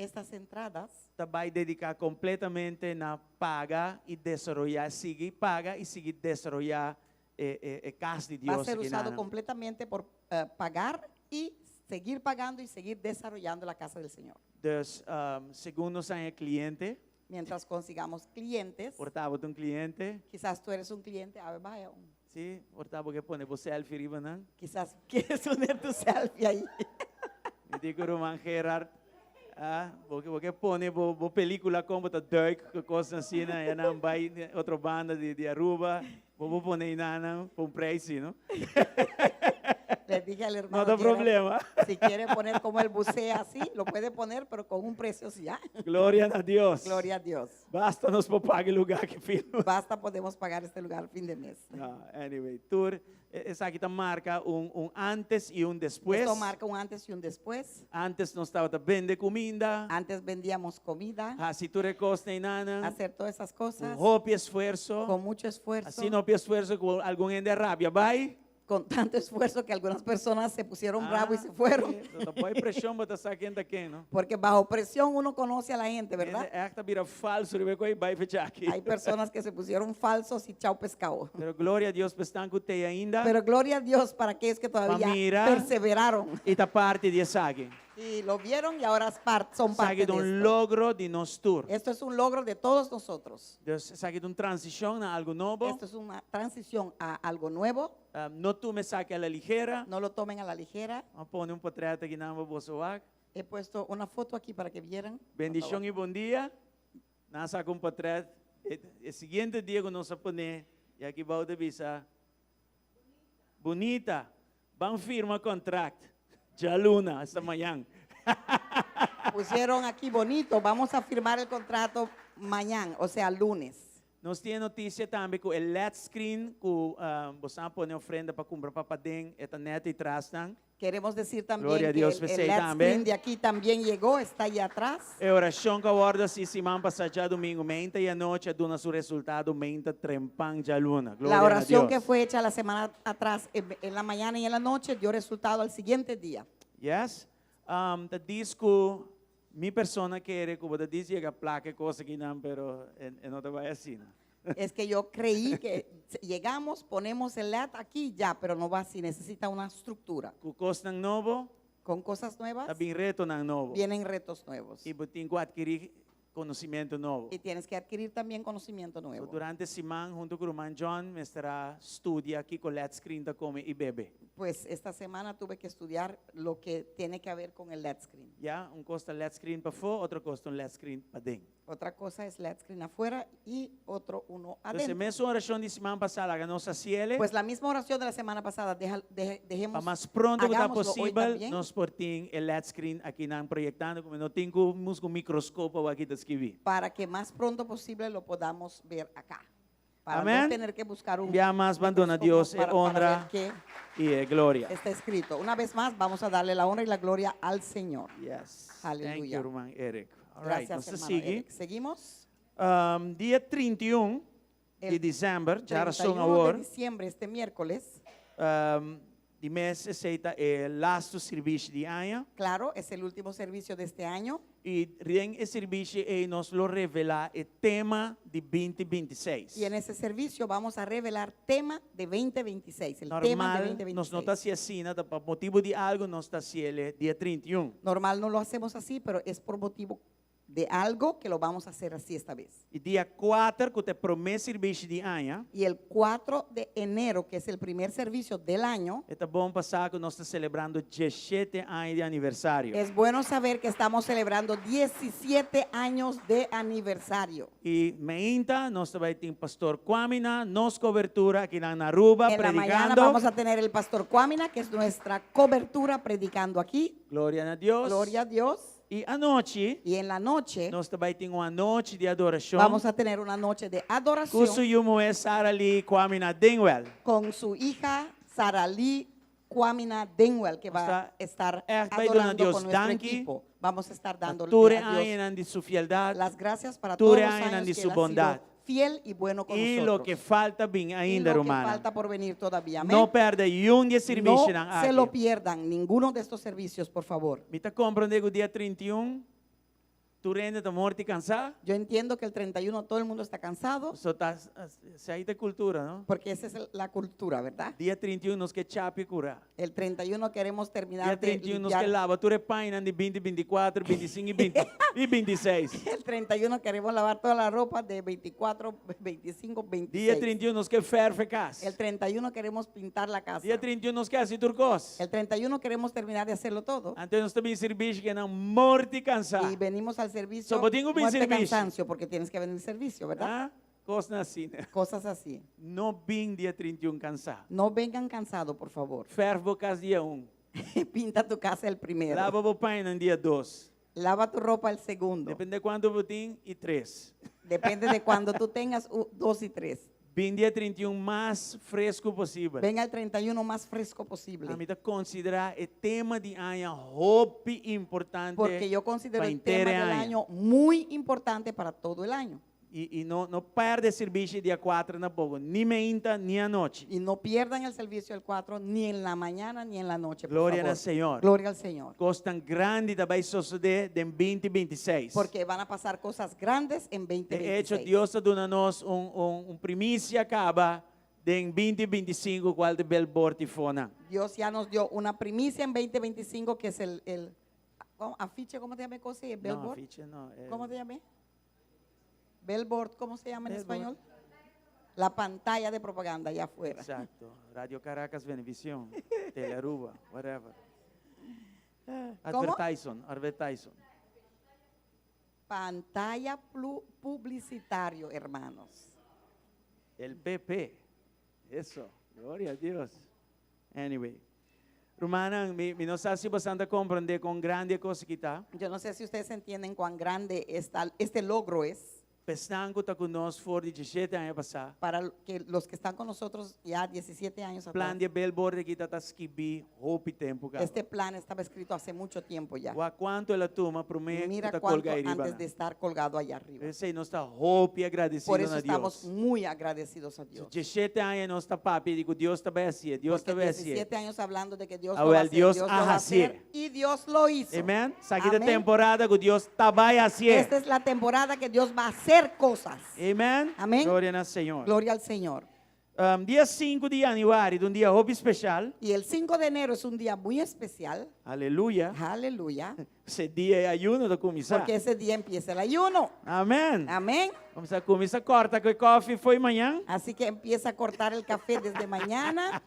S5: Estas entradas
S4: Ta bai dediká kompletamente na paga i desaroyá, sigui paga i sigui desaroyá e, e, e kas di
S5: va a
S4: Dios
S5: ser
S4: aki
S5: usado
S4: nan.
S5: completamente por pagar y seguir pagando y seguir desarrollando la casa del Señor.
S4: Dus, segun nos haña kliente,
S5: Mientras consigamos clientes,
S4: por ta bo ta un kliente,
S5: quizás tú eres un cliente, a ver, vaya,
S4: sí, por ta bo ke pone bo selfie riba nan.
S5: Quizás quieres poner tu selfie ahí.
S4: Mi di ku ruman Gerard, ah, bo ke, bo ke pone bo, bo película kon bo ta duik, ku kosnan asina, ya nan bai otro banda di, di Aruba, bo por pone einan pa un prijs, no?
S5: Le dije al hermano
S4: No ta
S5: Gerard,
S4: problema.
S5: si quiere poner como él bucea así, lo puede poner, pero con un precio sí, ¿ah?
S4: Gloria na Dios.
S5: Gloria a Dios.
S4: Basta nos por paga e lugá aki fin.
S5: Basta podemos pagar este lugar fin de mes.
S4: No, anyway, tur esaki ta marka un, un antes i un despues.
S5: Esto marca un antes y un después.
S4: Antes nos tabata bende kuminda.
S5: Antes vendíamos comida,
S4: Hasi tur e kosnan einan.
S5: Hacer todas esas
S4: Ku
S5: cosas
S4: hopi esfuerso.
S5: Con mucho esfuerzo.
S4: Asina hopi esfuerso ku algun hende a rabia bai.
S5: Con tanto esfuerzo que algunas personas se pusieron bravos y se fueron.
S4: Ah, ta bou preshon bo ta sa ken ta ken, no?
S5: Porque bajo presión uno conoce a la gente, ¿verdad?
S4: Hende echt a bira falso riba e kos bai fecha aki.
S5: Hay personas que se pusieron falsos y chao pescado.
S4: Pero gloria a Dios pa esnan ku t'ei ainda.
S5: Pero gloria a Dios para aquellos que todavía
S4: Pa mira.
S5: Perseveraron.
S4: I ta parti di esaki.
S5: Y lo vieron y ahora son parte
S4: Esaki
S5: de
S4: un
S5: esto.
S4: logro di nos tur.
S5: Esto es un logro de todos nosotros.
S4: Dus esaki ta un transishon na algu nobo.
S5: Esto es una transición a algo nuevo.
S4: No tuma esaki a la ligera.
S5: No lo tomen a la ligera.
S4: M'a pone un potrèt akinan pa boso wak.
S5: He puesto una foto aquí para que vieran.
S4: Bendishon i bon dia. Nan a saka un potrèt. E, e siguiente dia ku nos a pone, i aki bou ta bisa, Bunita, ban firma kontrakt. Djaluna, esta mañan.
S5: Pusieron aquí bonito, vamos a firmar el contrato mañana, o sea, lunes.
S4: Nos tin e notisia tambe ku e led screen ku boso a pone ofrenda pa kumpra pa paden e ta nèt ei trasnan.
S5: Queremos decir también
S4: Gloria a
S5: que
S4: Dios
S5: el,
S4: p'esei
S5: el LED
S4: tambe.
S5: screen de aquí también llegó, está allá atrás.
S4: E orashon ku a wòrdu hasi siman pasá djadumingu meinta i anochi a duna su resultado meinta trempan djaluna. Gloria
S5: La
S4: na
S5: oración
S4: Dios.
S5: que fue hecha la semana atrás, en, en la mañana y en la noche, dio resultado al siguiente día.
S4: Yes. Um, ta dis ku mi persona kere ku bo ta dis yega plaka e kos akinan, pero e, e no ta bai asina.
S5: Es que yo creí que llegamos, ponemos el LED aquí y ya, pero no va así, necesita una estructura.
S4: Ku kosnan nobo,
S5: Con cosas nuevas
S4: ta bin retonan nobo.
S5: Vienen retos nuevos.
S4: I bo tin ku atkirí konosementu nobo.
S5: Y tienes que adquirir también conocimiento
S4: So,
S5: nuevo.
S4: durante siman, huntu ku ruman John, mester a studia kiko LED screen ta kome i bebe.
S5: Pues esta semana tuve que estudiar lo que tiene que ver con el LED screen.
S4: Ya, un kos ta LED screen pafó, otro kos ta un LED screen paden.
S5: Otra cosa es LED screen afuera y otro uno
S4: Entonces,
S5: adentro.
S4: mesun orashon di siman pasá, laga nos hasiele.
S5: Pues la misma oración de la semana pasada, dejemos,
S4: Pa mas pronto ku ta
S5: hagámoslo hoy
S4: posibel,
S5: también.
S4: nos por tin e LED screen akinan proyektando, komo no tin ku buska un mikroskopo aki ta skibí.
S5: Para que más pronto posible lo podamos ver acá. Para
S4: Amén.
S5: no tener que buscar un
S4: Bia mas ban duna
S5: microscopio
S4: Dios e
S5: para
S4: honra
S5: ver qué
S4: i e gloria.
S5: está escrito. Una vez más, vamos a darle la honra y la gloria al Señor.
S4: Yes. Thank
S5: Aleluya.
S4: you, ruman Eric. All right,
S5: Gracias,
S4: nos ta
S5: hermano
S4: sigui.
S5: Eric. Seguimos.
S4: Dia 31 di
S5: El
S4: december, djarason
S5: 31
S4: awor.
S5: de diciembre, este miércoles.
S4: Di mes esei ta e lastu sirbishi di aña.
S5: Claro, es el último servicio de este año.
S4: I den e sirbishi ei nos lo revelá e tema di binti binti seis.
S5: Y en ese servicio vamos a revelar tema de 2026, el tema de
S4: Normal,
S5: 2026.
S4: nos no ta hasi asina, ta pa motibu di algu nos ta hasiel dia 31.
S5: Normal no lo hacemos así, pero es por motivo de algo que lo vamos a hacer así esta vez.
S4: I dia kuater, ku ta e promé sirbishi di aña.
S5: Y el 4 de enero, que es el primer servicio del año,
S4: E ta bon pa sa ku nos ta selebrando diesshete aña di aniversario.
S5: es bueno saber que estamos celebrando 17 años de aniversario.
S4: I meinta nos ta bai tin Pastor Kwamina, nos kobertura aki na Aruba,
S5: En la mañana
S4: predicando.
S5: vamos a tener el pastor Kwamina, que es nuestra cobertura, predicando aquí.
S4: Gloria na Dios.
S5: Gloria a Dios.
S4: I anochi,
S5: Y en la noche
S4: nos ta bai tin un anochi di adorashon.
S5: Vamos a tener una noche de adoración
S4: Ku su yu muhé Sara Lee Kwamina Dingwell.
S5: Con su hija Sara Lee Kwamina Dingwell, que va a estar
S4: Echt bai duna
S5: adorando
S4: Dios
S5: con nuestro
S4: danki.
S5: equipo. Vamos a estar dándole
S4: Tur
S5: a Dios
S4: añanan di su fieldad.
S5: Las gracias para
S4: Tur
S5: todos los
S4: añanan
S5: años
S4: di
S5: que
S4: su
S5: él ha sido
S4: bondad.
S5: Fiel y bueno con
S4: I
S5: nosotros.
S4: loke falta bin
S5: Y
S4: ainda,
S5: lo que
S4: rumannan.
S5: falta por venir todavía. Amén.
S4: No perde niun di e servicionan
S5: No se lo
S4: aki.
S5: pierdan, ninguno de estos servicios, por favor.
S4: Mi ta comprende ku dia 31. Tur hende ta morto i kansá.
S5: Yo entiendo que el 31 todo el mundo está cansado,
S4: So ta esei ta kultura, no?
S5: porque esa es la cultura, ¿verdad?
S4: Dia 31 nos ke chapi kurá.
S5: El 31 queremos terminar
S4: Dia
S5: de
S4: 31 nos ke
S5: limpiar.
S4: laba tur e pañanan di 20, 24, 25 i 20 i 26.
S5: El 31 queremos lavar toda la ropa de 24, 25,
S4: Dia
S5: 26.
S4: 31 nos ke fèrf e kas.
S5: El 31 queremos pintar la casa.
S4: Dia 31 nos ke hasi tur kos.
S5: El 31 queremos terminar de hacerlo todo.
S4: Anto nos ta bin sirbishi ku nan morto i kansá.
S5: Y venimos al servicio
S4: So, bo tin ku bin
S5: muerte
S4: sirbishi.
S5: cansancio, porque tienes que venir al servicio, ¿verdad?
S4: Ah, Kosnan asina.
S5: Cosas así.
S4: No bin dia 31 kansá.
S5: No vengan cansados, por favor.
S4: Fèrf bo kas dia 1.
S5: Pinta tu casa el primero.
S4: Laba bo pañanan dia 2.
S5: Lava tu ropa el segundo.
S4: Depende kuantu bo tin i 3.
S5: Depende de cuando tú tengas dos y tres.
S4: Bin dia 31 mas fresku posibel.
S5: Venga el 31 más fresco posible.
S4: Ami ta konsiderá e tema di aña hopi importante
S5: Porque yo considero
S4: pa
S5: el tema
S4: henter
S5: del
S4: aña.
S5: año muy importante para todo el año.
S4: I, i no, no pèrdè sirbishi dia 4 tampoko, ni meinta ni anochi.
S5: Y no pierdan el servicio el 4 ni en la mañana ni en la noche. Por
S4: Gloria
S5: favor.
S4: al Señor.
S5: Gloria al Señor.
S4: Kosnan grandi ta bai sosodé den 2026.
S5: Porque van a pasar cosas grandes en
S4: De hecho,
S5: 2026.
S4: Dios a duna nos un, un, un primisia kaba den 2025 kual ta e billboard eifonan.
S5: Dios ya nos dio una primicia en 2025 que es el ¿cómo? Afiche, ¿cómo te llama? Cosa? El
S4: No,
S5: billboard.
S4: afiche no.
S5: ¿Cómo te llama? Billboard, ¿cómo se llama en
S4: Billboard.
S5: español? La pantalla de propaganda allá afuera.
S4: Exacto. Radio Caracas, Venevisión, Telearuba, whatever.
S5: ¿Cómo?
S4: Advertison, advertison.
S5: Pantalla publicitario, hermanos.
S4: El PP. Eso. Gloria a Dios. Anyway. Rumannan, mi, mi no sa si boso ta komprondé kon grandi e kos aki ta.
S5: Yo no sé si ustedes entienden cuán grande este logro es
S4: Pa esnan ku ta ku nos for di 17 aña pasá.
S5: para que los que están con nosotros ya 17 años atrás.
S4: Plan di billboard aki tabata skibí hopi tempu kaba.
S5: Este plan estaba escrito hace mucho tiempo ya.
S4: Wak kuantu el a tuma promé
S5: Mira
S4: ku ta
S5: cuánto
S4: kolgá ariba.
S5: antes de estar colgado allá arriba.
S4: P'esei nos ta hopi agradesido
S5: Por eso
S4: na
S5: estamos
S4: Dios.
S5: muy agradecidos a Dios.
S4: 17 aña nos ta papia di ku Dios ta bai hasié, Dios
S5: Porque
S4: ta bai hasié.
S5: 17 años hablando de que Dios
S4: Ah,
S5: lo va a
S4: well,
S5: hacer,
S4: Dios
S5: Dios lo va a
S4: hasié.
S5: hacer, y Dios lo hizo.
S4: Amen. Esaki ta
S5: Amén.
S4: temporada ku Dios ta bai hasié.
S5: Esta es la temporada que Dios va a hacer cosas.
S4: Amen.
S5: Amén.
S4: Gloria na Señor.
S5: Gloria al Señor.
S4: Dia 5 di yanüari, un dia hopi spesial.
S5: Y el 5 de enero es un día muy especial.
S4: Aleluya.
S5: Aleluya.
S4: E dia ei ayuno ta kuminsá.
S5: Porque ese día empieza el ayuno.
S4: Amèn.
S5: Amén.
S4: Kuminsá kuminsá kòrta ku kòfi for di mañan.
S5: Así que empieza a cortar el café desde mañana.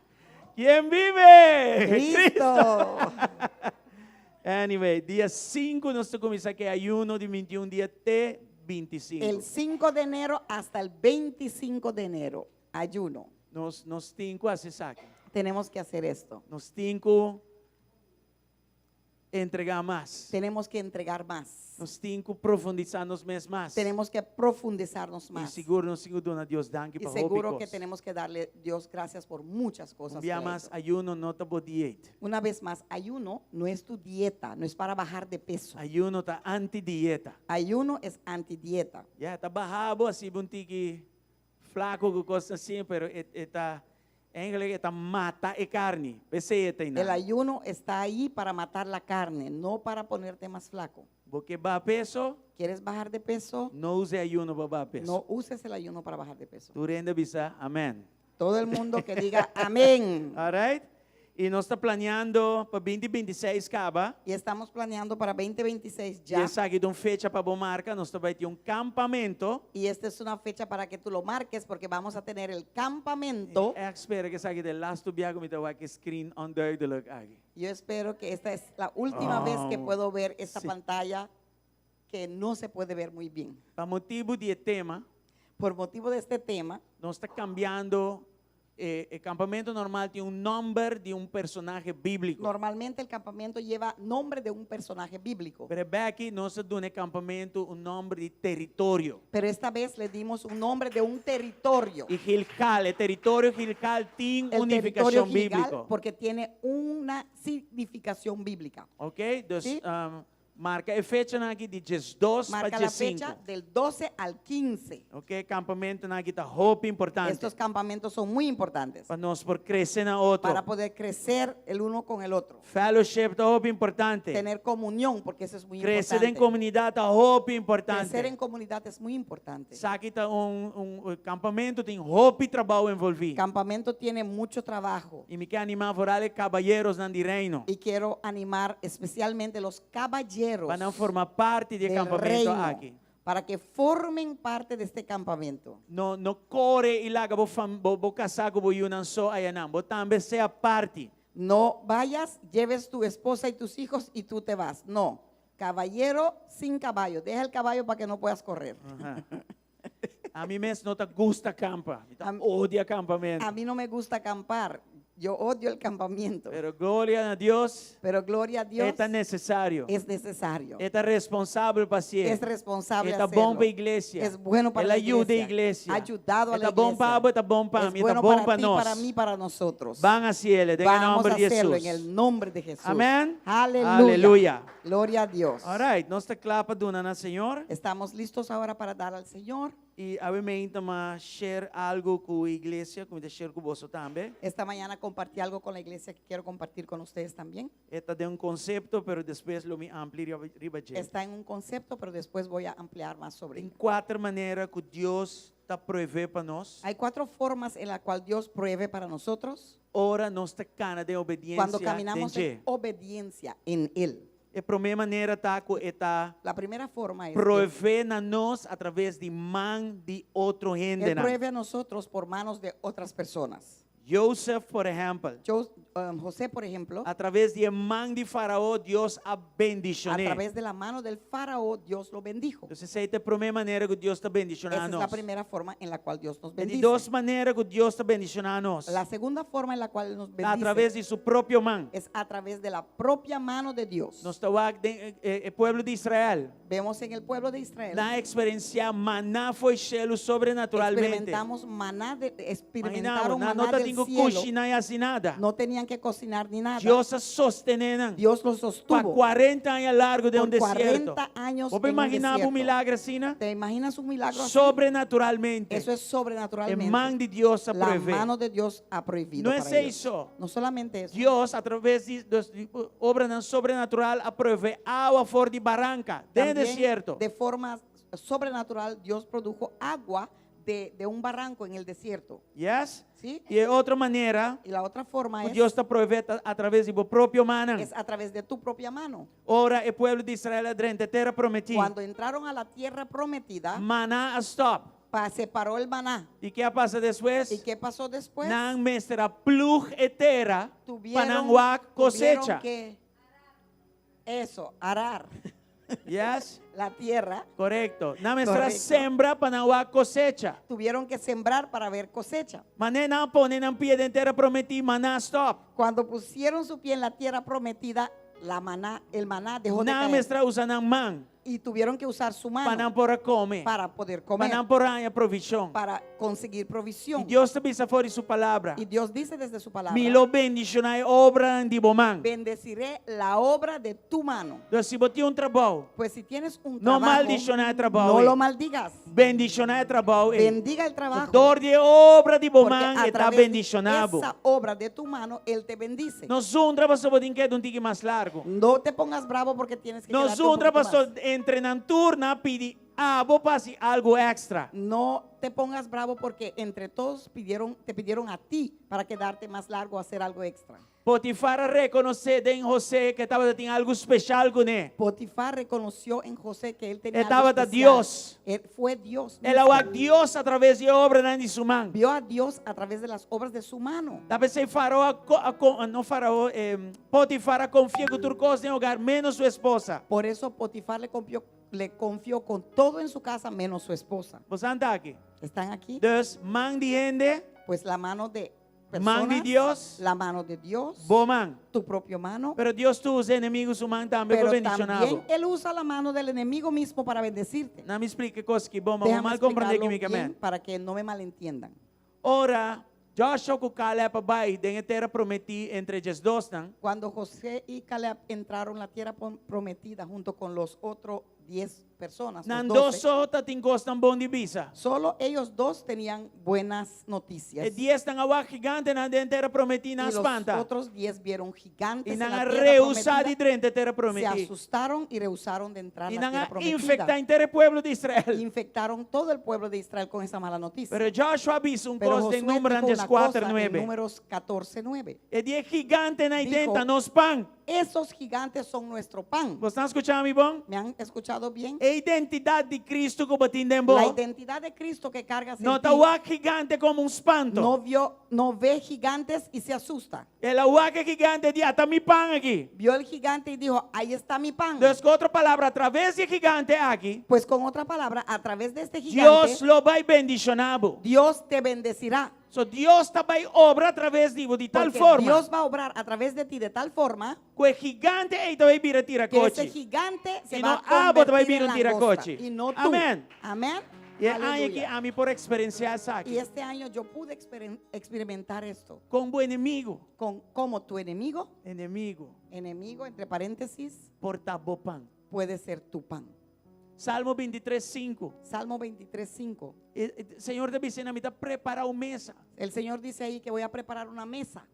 S4: Quién vive?
S5: Cristo.
S4: Anyway, dia 5 nos ta kuminsá ku ayuno di 21 dia te 25.
S5: El 5 de enero hasta el 25 de enero, ayuno.
S4: Nos nos tin ku hasi esaki.
S5: Tenemos que hacer esto.
S4: Nos tin ku entregá mas.
S5: Tenemos que entregar más.
S4: Nos tin ku profundisá nos mes mas.
S5: Tenemos que profundizarnos
S4: I
S5: más.
S4: sigur nos tin ku duna Dios danki
S5: Y
S4: pa
S5: seguro que tenemos que darle Dios gracias por muchas cosas.
S4: Un
S5: que
S4: bia
S5: ha
S4: mas
S5: hecho.
S4: ayuno no ta bo dieta.
S5: Una vez más, ayuno no es tu dieta, no es para bajar de peso.
S4: Ayuno ta anti-dieta.
S5: Ayuno es antidieta.
S4: Ya, ta baha bo hasi un tiki flaku ku kos asina, pero e ta eigenlijk e ta mata e karni. P'esei e ta
S5: El ayuno está ahí para matar la carne, no para ponerte más flaco.
S4: Bo ke baha peso,
S5: ¿Quieres bajar de peso?
S4: no usa ayuno pa baha peso.
S5: No uses el ayuno para bajar de peso.
S4: Tur hende bisa, amèn.
S5: Todo el mundo que diga amén.
S4: All right? I nos ta planiando pa 2026 kaba.
S5: Y estamos planeando para 2026
S4: I
S5: ya.
S4: esaki ta un fecha pa bo marka, nos ta bai tin un kampamentu.
S5: Y esta es una fecha para que tú lo marques porque vamos a tener el campamento.
S4: Mi ta spera ku esaki ta e laatste biaha ku mi ta wak e screen onduidelijk aki.
S5: Yo espero que esta es la última vez que
S4: Oh,
S5: puedo ver esta
S4: sí.
S5: pantalla que no se puede ver muy bien.
S4: Pa motibu di e tema,
S5: Por motivo de este tema,
S4: nos ta kambiando e kampamentu normal tin un nòmber di un personahe bíbliko.
S5: normalmente el campamento lleva nombre de un personaje bíblico.
S4: Pero aki nos a duna e kampamentu un nòmber di teritorio.
S5: Pero esta vez le dimos un nombre de un territorio.
S4: I Gilgal, e teritorio Gilgal tin
S5: El
S4: un
S5: territorio
S4: nifikashon
S5: Gilgal
S4: bíbliko.
S5: porque tiene una significación bíblica.
S4: Ok? Dus,
S5: Sí.
S4: Marka e fechanan aki di 12 pa
S5: Marca la
S4: 15.
S5: fecha del 12 al 15.
S4: Ok, kampamentunan aki ta hopi importante.
S5: Estos campamentos son muy importantes
S4: Pa nos por krese na otro.
S5: para poder crecer el uno con el otro.
S4: Fellowship ta hopi importante.
S5: Tener comunión, porque eso es muy
S4: Krese den
S5: importante.
S4: komunidat ta hopi importante.
S5: Crecer en comunidad es muy importante.
S4: Esaki ta un, un kampamentu tin hopi trabou envolví.
S5: Campamento tiene mucho trabajo.
S4: I mi ke animá vooral e kabayeronan di reino.
S5: Y quiero animar especialmente los caballeros
S4: Pa nan forma parti di e
S5: del
S4: kampamentu
S5: reino
S4: aki.
S5: para que formen parte de este campamento.
S4: No, no kore i laga bo fam, bo, bo kasá ku bo yunan so ayanan. Bo tambe sea parti.
S5: No vayas, lleves tu esposa y tus hijos y tú te vas. No, caballero sin caballo. Deja el caballo para que no puedas correr.
S4: Aha. Ami mes no ta gusta kampa. Mi ta
S5: Am-
S4: odia kampamentu.
S5: A mí no me gusta acampar. Yo odio el campamento.
S4: Pero gloria na Dios,
S5: Pero gloria a Dios,
S4: e ta nesesario.
S5: es necesario.
S4: E ta responsabel pa hasié.
S5: Es responsable
S4: E ta bon
S5: hacerlo.
S4: pa iglesia.
S5: Es bueno para
S4: El a
S5: la
S4: yuda
S5: iglesia.
S4: iglesia.
S5: Ha ayudado a la
S4: E ta bon
S5: iglesia.
S4: pa bo, e ta bon pa
S5: Es
S4: mi, e ta
S5: bueno
S4: bon
S5: para
S4: pa
S5: ti,
S4: nos.
S5: para mí, para nosotros.
S4: Ban hasié, den
S5: Vamos
S4: nòmber
S5: a
S4: di
S5: hacerlo
S4: Hesus.
S5: en el nombre de Jesús.
S4: Amén.
S5: Aleluya.
S4: Aleluya.
S5: Gloria a Dios.
S4: All right, nos ta kla pa duna na Señor.
S5: Estamos listos ahora para dar al Señor.
S4: I awe mainta m'a share algu ku iglesia, ku mi ta share ku boso tambe.
S5: Esta mañana compartí algo con la iglesia que quiero compartir con ustedes también.
S4: E ta den un konsepto, pero despues lo mi amplia riba dje.
S5: Está en un concepto, pero después voy a ampliar más sobre
S4: Tin
S5: ello.
S4: kuater manera ku Dios ta proveé pa nos.
S5: Hay cuatro formas en la cual Dios provee para nosotros
S4: Ora nos ta kana den obediensia
S5: cuando caminamos
S4: den
S5: en
S4: dje.
S5: obediencia en Él.
S4: E promé manera ta ku e ta
S5: La primera forma es que
S4: proveé na nos a traves di man di otro
S5: Él
S4: hendenan.
S5: provee a nosotros por manos de otras personas.
S4: Joseph, por ehèmpel,
S5: José, por ejemplo,
S4: a traves di e man di Farao, Dios a
S5: a
S4: bendishon'é.
S5: través de la mano del faraó, Dios lo bendijo.
S4: Entonces, esei ta e promé manera ku Dios ta bendishoná
S5: Esa es la
S4: nos.
S5: primera forma en la cual Dios nos
S4: E di
S5: bendice.
S4: dos manera ku Dios ta bendishoná nos.
S5: La segunda forma en la cual nos
S4: A
S5: bendice
S4: traves di su propio man.
S5: es a través de la propia mano de Dios.
S4: Nos ta wak den e pueblo di Israel.
S5: Vemos en el pueblo de Israel.
S4: Nan a eksperensiá maná fo'i shelu sobrenaturalmente.
S5: Experimentamos maná de,
S4: Imaginamos,
S5: experimentaron
S4: nan
S5: maná
S4: no ta
S5: del
S4: tin ku
S5: cielo.
S4: kushiná i hasi nada.
S5: No tenían que cocinar ni nada.
S4: Dios a sostené nan.
S5: Dios los
S4: Pa
S5: sostuvo.
S4: 40 aña largu den un
S5: Por
S4: desierto.
S5: 40 años
S4: Bo por
S5: en un
S4: imaginá un
S5: desierto.
S4: milagro asina?
S5: ¿Te imaginas un milagro así?
S4: Sobrenaturalmente.
S5: Eso es sobrenaturalmente.
S4: E man di Dios a
S5: La
S4: proveé.
S5: mano de Dios ha prohibido.
S4: No es
S5: para ellos.
S4: eso.
S5: No solamente eso.
S4: Dios a traves di obranan sobrenatural a proveé awa for di baranka den
S5: También,
S4: desierto.
S5: De forma sobrenatural, Dios produjo agua de un barranco en el desierto.
S4: Yes?
S5: ¿Sí?
S4: I e otro manera,
S5: Y la otra forma es,
S4: Dios ta proveé a traves di bo propio mannan.
S5: es a través de tu propia mano.
S4: Ora e pueblo di Israel a drenta tera prometí.
S5: Cuando entraron a la tierra prometida,
S4: Maná a stop.
S5: se paró el maná.
S4: I kiko a pasa despues?
S5: ¿Y qué pasó después?
S4: Nan mester a plug e tera pa
S5: Tuvieron,
S4: nan wak
S5: tuvieron
S4: kosecha.
S5: que eso, arar
S4: Yes?
S5: la tierra.
S4: Korekto. Nan mester a
S5: Korekto.
S4: sembra pa nan wak kosecha.
S5: Tuvieron que sembrar para ver cosecha.
S4: Manera nan a pone nan pia den tera prometí, maná stop.
S5: Cuando pusieron su pie en la tierra prometida, la maná, el maná dejó de
S4: Nan
S5: caer.
S4: mester a usa nan man
S5: Y tuvieron que usar su
S4: pa
S5: mano
S4: nan por a kome.
S5: para poder
S4: Pa
S5: comer,
S4: nan por haña provishon.
S5: para conseguir provisión.
S4: I Dios ta bisa for di su palabra.
S5: Y Dios dice desde su palabra,
S4: Mi lo bendishoná e obra di bo man.
S5: bendeciré la obra de tu mano.
S4: Entonces, si bo tin un trabou,
S5: Pues si tienes un
S4: no
S5: trabajo,
S4: maldishoná e trabou.
S5: no lo maldigas.
S4: Bendishoná e trabou.
S5: Bendiga el trabajo.
S4: Dor di e obra di bo
S5: Porque
S4: man
S5: a
S4: e ta
S5: través de
S4: bendishoná bo.
S5: esa obra de tu mano, Él te bendice.
S4: No zundra paso bo tin keda un tiki mas largu.
S5: No te pongas bravo porque tienes que
S4: No
S5: quedarte un
S4: zundra
S5: poquito
S4: paso
S5: más.
S4: entre nan tur nan a pidi abo pa hasi algu èkstra.
S5: No te pongas bravo porque entre todos te pidieron a ti para quedarte más largo, hacer algo extra.
S4: Potifar a rekonosé den José ku e tabatin algu spesial kuné.
S5: Potifar reconoció en José que él tenía
S4: E
S5: algo
S4: tabata
S5: especial.
S4: Dios.
S5: Él fue Dios
S4: El a
S5: mismo.
S4: wak Dios a traves di e obranan di su man.
S5: Vio a Dios a través de las obras de su mano.
S4: Ta p'esei Farao a ko-, a ko-, no Farao, Potifar a konfia ku tur kos den hogar, menos su esposa.
S5: Por eso Potifar le confió con todo en su casa menos su esposa.
S4: Boso ta aki?
S5: ¿Están aquí?
S4: Dus man di hende,
S5: Pues la mano de
S4: man di
S5: personas,
S4: Dios,
S5: la mano de Dios,
S4: bo man.
S5: tu propio mano.
S4: Pero Dios ta usa enemigu su man tambe pa
S5: Pero
S4: bendishoná bo.
S5: también Él usa la mano del enemigo mismo para bendecirte.
S4: Laga mi splika e kos aki bon, ma
S5: Déjame
S4: mal komprondé
S5: explicarlo
S4: ki mi
S5: bien para que no me malentiendan.
S4: Ora. Joshua ku Caleb a bai den e tera prometí entre diesdosnan.
S5: Cuando Josué y Caleb entraron la tierra prometida junto con los otros dies personas, los
S4: Nan dos
S5: doce,
S4: so ta tin kosnan bon di bisa.
S5: solo ellos dos tenían buenas noticias.
S4: E diesnan a wak gigantenan den tera prometí, nan
S5: Y
S4: a
S5: los
S4: spanta.
S5: otros dies vieron gigantes
S4: I
S5: en
S4: nan
S5: la
S4: a
S5: tierra
S4: rehusá di
S5: prometida,
S4: drenta e tera
S5: se
S4: prometí.
S5: asustaron y rehusaron de entrar
S4: I
S5: a la
S4: nan
S5: tierra
S4: a
S5: prometida.
S4: infektá henter e pueblo di Israel.
S5: Infectaron todo el pueblo de Israel con esa mala noticia.
S4: Pero Joshua a bisa un
S5: Pero
S4: kos den
S5: Josué
S4: Númeronan
S5: dijo una
S4: dieskuater
S5: cosa en
S4: nuebe.
S5: Números 14, 9.
S4: E di e gigantenan ei den
S5: Dijo,
S4: ta nos pan.
S5: Esos gigantes son nuestro pan.
S4: Bo ta skucha mi bon?
S5: ¿Me han escuchado bien?
S4: E identidat di Cristo ku bo tin den bo
S5: La identidad de Cristo que cargas en
S4: no ta
S5: ti
S4: wak gigante komo un spanto.
S5: no vio, no ve gigantes y se asusta.
S4: El a wak e gigante di, Ata mi pan aki.
S5: Vio el gigante y dijo, ahí está mi pan.
S4: Dus ku otro palabra, atraves di e gigante aki,
S5: Pues con otra palabra, a través de este gigante,
S4: Dios lo bai bendishoná bo.
S5: Dios te bendecirá.
S4: So Dios ta bai obra atraves di bo di tal
S5: Porque
S4: forma
S5: Dios va a obrar a través de ti de tal forma
S4: ku e gigante ei ta bai bira
S5: que ese
S4: tirakochi.
S5: gigante se
S4: Y
S5: va
S4: no
S5: a
S4: abo ta bai
S5: convertir
S4: bira
S5: en
S4: un
S5: langosta
S4: tirakochi.
S5: y no tú.
S4: Amén.
S5: Amén.
S4: I e aña aki
S5: Aleluya.
S4: ami por eksperensiá esaki.
S5: Y este año yo pude experimentar esto
S4: Kon bo enemigo,
S5: con como tu enemigo,
S4: enemigo,
S5: enemigo entre paréntesis,
S4: por ta bo pan.
S5: puede ser tu pan.
S4: Salmo 23, 5.
S5: Salmo 23, 5.
S4: E, e, Señor ta bisa, Mi ta prepará un mesa.
S5: El Señor dice ahí que voy a preparar una mesa.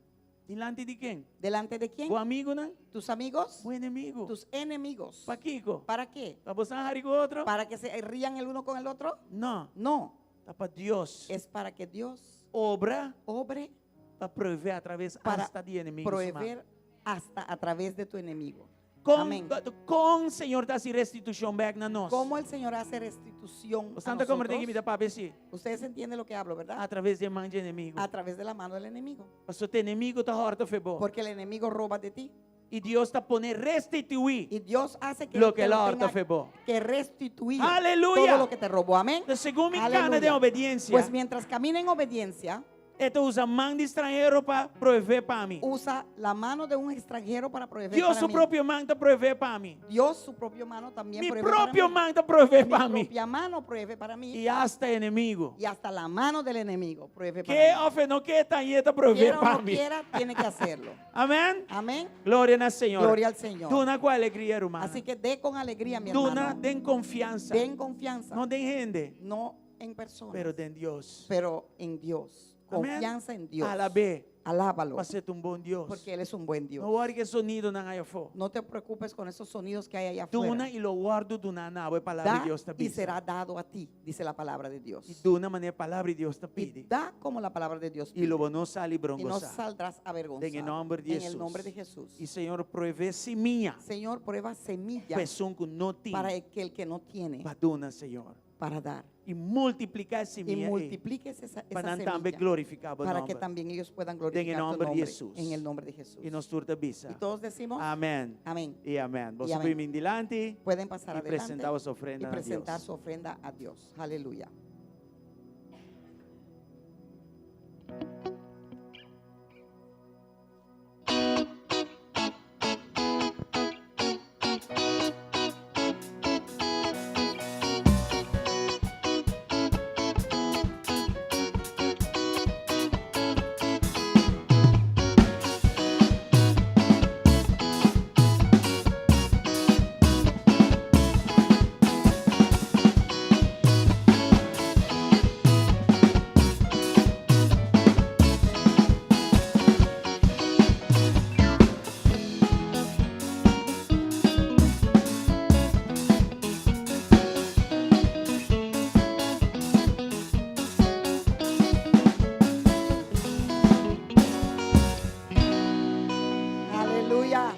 S4: Dilanti di ken?
S5: ¿Delante de quién?
S4: Bo amigunan?
S5: ¿Tus amigos?
S4: Bo enemigu.
S5: Tus enemigos.
S4: Pakiko?
S5: ¿Para qué?
S4: Pa boso hari ku otro?
S5: ¿Para que se rían el uno con el otro?
S4: No.
S5: No.
S4: Ta pa Dios.
S5: Es para que Dios
S4: Obra
S5: obre
S4: pa proveé atraves
S5: para
S4: hasta di enemigu su man.
S5: proveer hasta a través de tu enemigo.
S4: Kon,
S5: Amén.
S4: kon Señor ta hasi restitushon bèk na nos?
S5: ¿Cómo el Señor hace restitución
S4: Bo
S5: a
S4: ta komprendé
S5: nosotros?
S4: ki mi ta papia si?
S5: Ustedes entienden lo que hablo, ¿verdad?
S4: A traves di man di enemigu.
S5: A través de la mano del enemigo.
S4: Pasobra e enemigu ta hòrta fo'i bo.
S5: Porque el enemigo roba de ti.
S4: I Dios ta pone restituí
S5: Y Dios hace que
S4: loke
S5: él te
S4: el
S5: lo
S4: a hòrta
S5: tenga
S4: fo'i bo.
S5: que restituir
S4: Aleluya.
S5: todo lo que te robó. Amén.
S4: Entonces, segun mi kana
S5: Aleluya.
S4: den obedensia,
S5: Pues mientras camina en obediencia,
S4: E ta usa man di stranhero pa proveé pa mi.
S5: Usa la mano de un extranjero para proveer
S4: Dios
S5: para
S4: su
S5: mí.
S4: propio man ta proveé pa mi.
S5: Dios su propio mano también
S4: Mi
S5: provee para
S4: propio
S5: mí.
S4: man ta proveé
S5: Mi
S4: pa mi.
S5: propia mano provee para mí.
S4: I hasta enemigu.
S5: Y hasta la mano del enemigo provee para
S4: Ke
S5: mí.
S4: òf no ke ta e ta proveé
S5: Quiera o
S4: pa
S5: no
S4: mi.
S5: quiera, tiene que hacerlo.
S4: Amèn?
S5: Amén.
S4: Gloria na Señor.
S5: Gloria al Señor.
S4: Duna ku alegria, ruman.
S5: Así que dé con alegría, mi
S4: Duna
S5: hermano.
S4: den konfiansa.
S5: Den confianza.
S4: No den hende,
S5: No en personas,
S4: pero den Dios.
S5: pero en Dios.
S4: Amén.
S5: Confianza en Dios.
S4: Alab'é.
S5: Alábalo.
S4: Pasobra e ta un bon Dios.
S5: Porque Él es un buen Dios.
S4: No wòri ku e sonidonan aya afó.
S5: No te preocupes con esos sonidos que hay allá afuera.
S4: Duna i lo wòrdu duná na bo, e palabra
S5: Da
S4: di Dios ta
S5: y
S4: bisa.
S5: será dado a ti, dice la palabra de Dios.
S4: I duna manera e palabra di Dios ta
S5: Y
S4: pidi.
S5: da como la palabra de Dios
S4: I lo
S5: pide.
S4: bo no sali
S5: Y no
S4: brongosá.
S5: saldrás avergonzado.
S4: Den e nòmber di
S5: En el
S4: Jesús.
S5: nombre de Jesús.
S4: I Señor provee simia.
S5: Señor, prueba semilla
S4: Pa esun ku no tin.
S5: para el que no tiene.
S4: Pa duna, Señor.
S5: Para dar.
S4: I multipliká e
S5: Y
S4: simia ei.
S5: multipliques esa,
S4: Pa
S5: esa
S4: nan tambe
S5: semilla.
S4: glorifiká bo
S5: Para que
S4: nòmber.
S5: también ellos puedan
S4: Den e
S5: glorificar tu
S4: nòmber di
S5: nombre.
S4: Jesús.
S5: En el nombre de Jesús.
S4: I nos tur ta bisa.
S5: Y todos decimos.
S4: Amèn.
S5: Amén.
S4: I amèn.
S5: Y
S4: Boso
S5: amén.
S4: por bin dilanti.
S5: Pueden pasar
S4: Y
S5: adelante
S4: presentar su ofrenda
S5: y
S4: a
S5: presentar
S4: Dios.
S5: su ofrenda a Dios. Aleluya. Aleluya.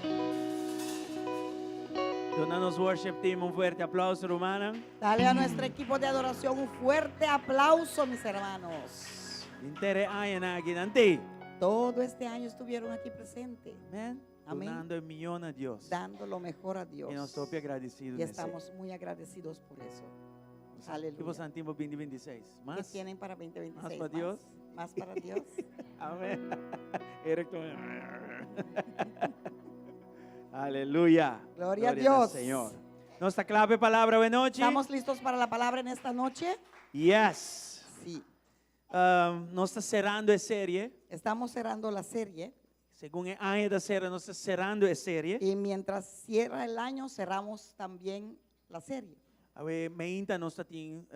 S4: Duna nos worship team un fuerte aplauso, rumannan.
S5: Dale a nuestro equipo de adoración un fuerte aplauso, mis hermanos.
S4: Henter e aña aki nan t'ei.
S5: Todo este año estuvieron aquí presentes.
S4: Amén.
S5: Amén.
S4: Dunando e mihó na Dios.
S5: Dando lo mejor a Dios.
S4: I nos ta hopi agradesido.
S5: Y estamos muy agradecidos por eso. Aleluya.
S4: Kiko boso tin pa 2026?
S5: ¿Qué
S4: Mas?
S5: tienen para 2026?
S4: Mas pa Dios?
S5: Más para Dios.
S4: Amén. Eric Aleluya.
S5: Gloria a
S4: al
S5: Dios.
S4: Señor. Nos ta kla pa e palabra awe nochi?
S5: ¿Estamos listos para la palabra en esta noche?
S4: Yes.
S5: Sí.
S4: Nos ta serando e serie.
S5: Estamos cerrando la serie.
S4: Segun e aña ta sera, nos ta serando e serie.
S5: Y mientras cierra el año, cerramos también la serie.
S4: Awe meinta nos ta tin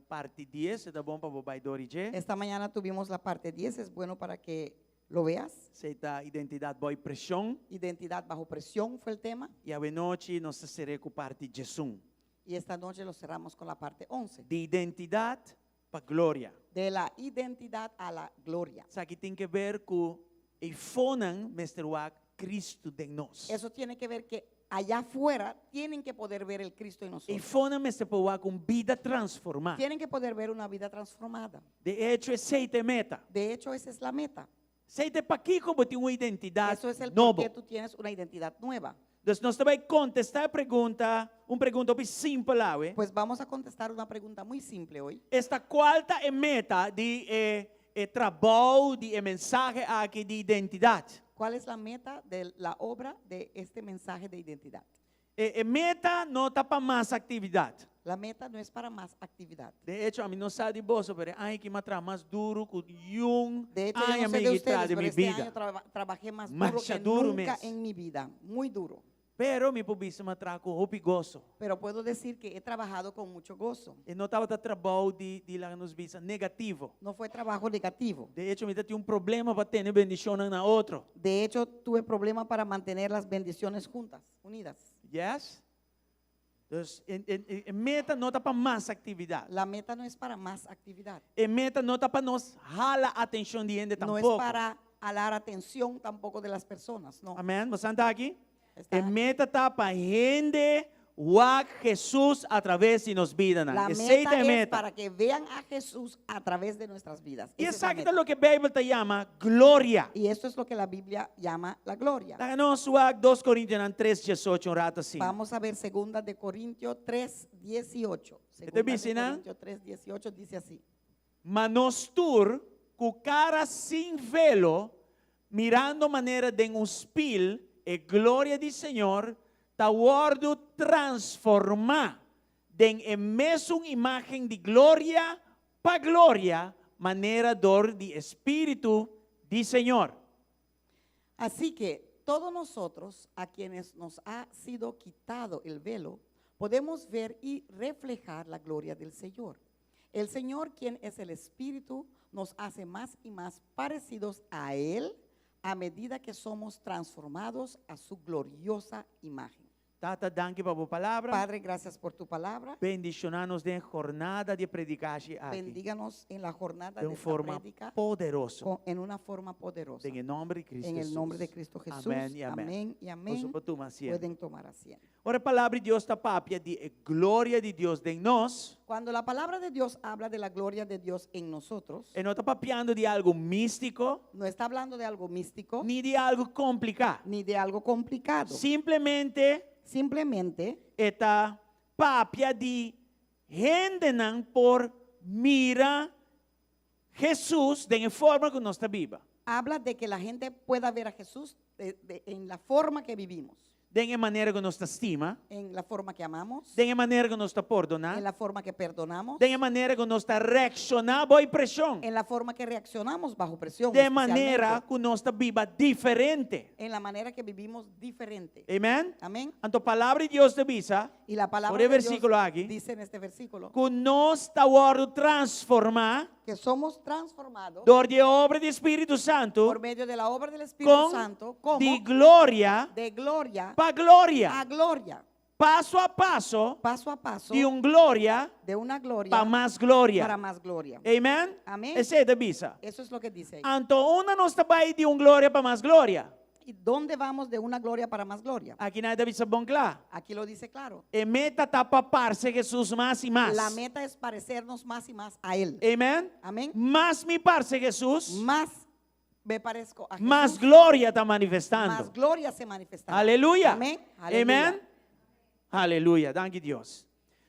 S4: parti dies, e ta bon pa bo bai dor i dje.
S5: Esta mañana tuvimos la parte 10, es bueno para que lo veas.
S4: Esei ta identidat bou preshon.
S5: Identidad bajo presión fue el tema.
S4: I awe nochi nos ta ser'é ku parti diesun.
S5: Y esta noche lo cerramos con la parte 11.
S4: Di identidat pa gloria.
S5: De la identidad a la gloria.
S4: Esaki tin ke ber ku eifonan mester wak Cristo den nos.
S5: Eso tiene que ver que allá afuera tienen que poder ver el Cristo en nosotros.
S4: Eifonan mester por wak un bida transformá.
S5: Tienen que poder ver una vida transformada.
S4: De echo, esei ta e meta.
S5: De hecho, esa es la meta.
S4: Esei ta pakiko bo tin un identidat
S5: Eso es el
S4: nobo.
S5: por qué tú tienes una identidad nueva.
S4: Dus nos ta bai kontestá e pregunta, un pregunta hopi simpel awe.
S5: Pues vamos a contestar una pregunta muy simple hoy.
S4: Esta kual ta e meta di e e trabou di e mensahe aki di identidat?
S5: ¿Cuál es la meta de la obra de este mensaje de identidad?
S4: E e meta no ta pa mas aktividat.
S5: La meta no es para más actividad.
S4: De echo, ami no sa di boso, pero e aña aki mi a traha mas duru ku niun
S5: De hecho, yo
S4: aña
S5: no sé
S4: mi
S5: de
S4: a traha
S5: ustedes,
S4: den
S5: pero
S4: mi
S5: este
S4: bida.
S5: año trabajé más duro
S4: Masha
S5: que
S4: duru
S5: nunca
S4: mes.
S5: en mi vida. Muy duro.
S4: Pero mi por bisa mi a traha ku hopi goso.
S5: Pero puedo decir que he trabajado con mucho gozo.
S4: E no tabata trabou di di laga nos bisa negativo.
S5: No fue trabajo negativo.
S4: De echo, mi ta tin un problema pa tene bendishonnan na otro.
S5: De hecho, tuve problema para mantener las bendiciones juntas, unidas.
S4: Yes? Dus e, e, e meta no ta pa mas actividad.
S5: La meta no es para mas actividad.
S4: E meta no ta pa nos hala atencion di hende
S5: No es
S4: tampoco.
S5: para alar atención tampoco de las personas, no.
S4: Amen. Bo ta aki?
S5: Está
S4: E meta ta pa hende wak Jesus a traves di nos bidanan.
S5: La
S4: Esei
S5: meta
S4: ta e
S5: es
S4: meta.
S5: para que vean a Jesús a través de nuestras vidas.
S4: I
S5: Esa es la
S4: esaki ta
S5: meta.
S4: loke Bijbel ta yama gloria.
S5: Y esto es lo que la Biblia llama la gloria.
S4: Laga nos wak dos Korintionan tres diesocho un rato asina.
S5: Vamos a ver segunda de Corintios 3, 18.
S4: E ta
S5: Segunda de
S4: bisa nan?
S5: Corintios 3, 18 dice así.
S4: Ma nos tur, ku kara sin velo, mirando manera den un spil e gloria di Señor, ta wòrdu transformá den e mesun imágen di gloria pa gloria, manera dor di e Spiritu di Señor.
S5: Así que todos nosotros, a quienes nos ha sido quitado el velo, podemos ver y reflejar la gloria del Señor. El Señor, quien es el Espíritu, nos hace más y más parecidos a Él a medida que somos transformados a su gloriosa imagen.
S4: Tata, danki pa bo palabra.
S5: Padre, gracias por tu palabra.
S4: Bendiciona nos den jornada di e predicashi aki.
S5: Bendíganos en la jornada
S4: Den
S5: de
S4: un
S5: esta
S4: forma
S5: prédica
S4: poderoso.
S5: con, en una forma poderosa.
S4: Den e nomber di Cristo
S5: En el nombre de
S4: Jesús.
S5: Cristo Jesús.
S4: Amén y amén.
S5: Amén y amén.
S4: Boso por tuma asiento.
S5: Pueden tomar asiento.
S4: Ora e palabra di Dios ta papia di e gloria di Dios den nos.
S5: Cuando la palabra de Dios habla de la gloria de Dios en nosotros,
S4: E no ta papiando di algo místico.
S5: No está hablando de algo místico.
S4: Ni di algo complica.
S5: Ni de algo complicado.
S4: Simplemente.
S5: Simplemente.
S4: E ta papia di hendenan por mira Hesus den e forma ku nos ta biba.
S5: Habla de que la gente pueda ver a Jesús de, de, en la forma que vivimos.
S4: Den e manera ku nos ta stima.
S5: En la forma que amamos.
S4: Den e manera ku nos ta pordoná.
S5: En la forma que perdonamos.
S4: Den e manera ku nos ta reakshoná bou preshon.
S5: En la forma que reaccionamos bajo presión.
S4: Den e manera
S5: especialmente.
S4: ku nos ta biba diferente.
S5: En la manera que vivimos diferente.
S4: Amen.
S5: Amén.
S4: Anto palabra di Dios ta bisa.
S5: Y la palabra
S4: Por e
S5: de Dios
S4: versíkulo aki.
S5: dice en este versículo.
S4: Ku nos ta wòrdu transformá.
S5: Que somos transformados.
S4: Dor di e obra di Spiritu Santu.
S5: Por medio de la obra del Espíritu
S4: Con
S5: Santo. Como
S4: di gloria.
S5: De gloria.
S4: Pa gloria.
S5: A gloria.
S4: Paso a paso.
S5: Paso a paso.
S4: Di un gloria.
S5: De una gloria.
S4: Pa mas gloria.
S5: Para más gloria.
S4: Amen.
S5: Amén.
S4: Esei ta bisa.
S5: Eso es lo que dice ahí.
S4: Anto unda nos ta bai di un gloria pa mas gloria?
S5: ¿Y dónde vamos de una gloria para más gloria?
S4: Aki nan e ta bisa bon kla.
S5: Aquí lo dice claro.
S4: E meta ta pa parse Hesus mas i mas.
S5: La meta es parecernos más y más a Él.
S4: Amen.
S5: Amén.
S4: Mas mi parse Hesus,
S5: Más me parezco a
S4: mas
S5: Jesús,
S4: gloria ta manifestando.
S5: Más gloria se manifestará.
S4: Aleluya.
S5: Amén. Aleluya.
S4: Amen. Aleluya. Danki Dios.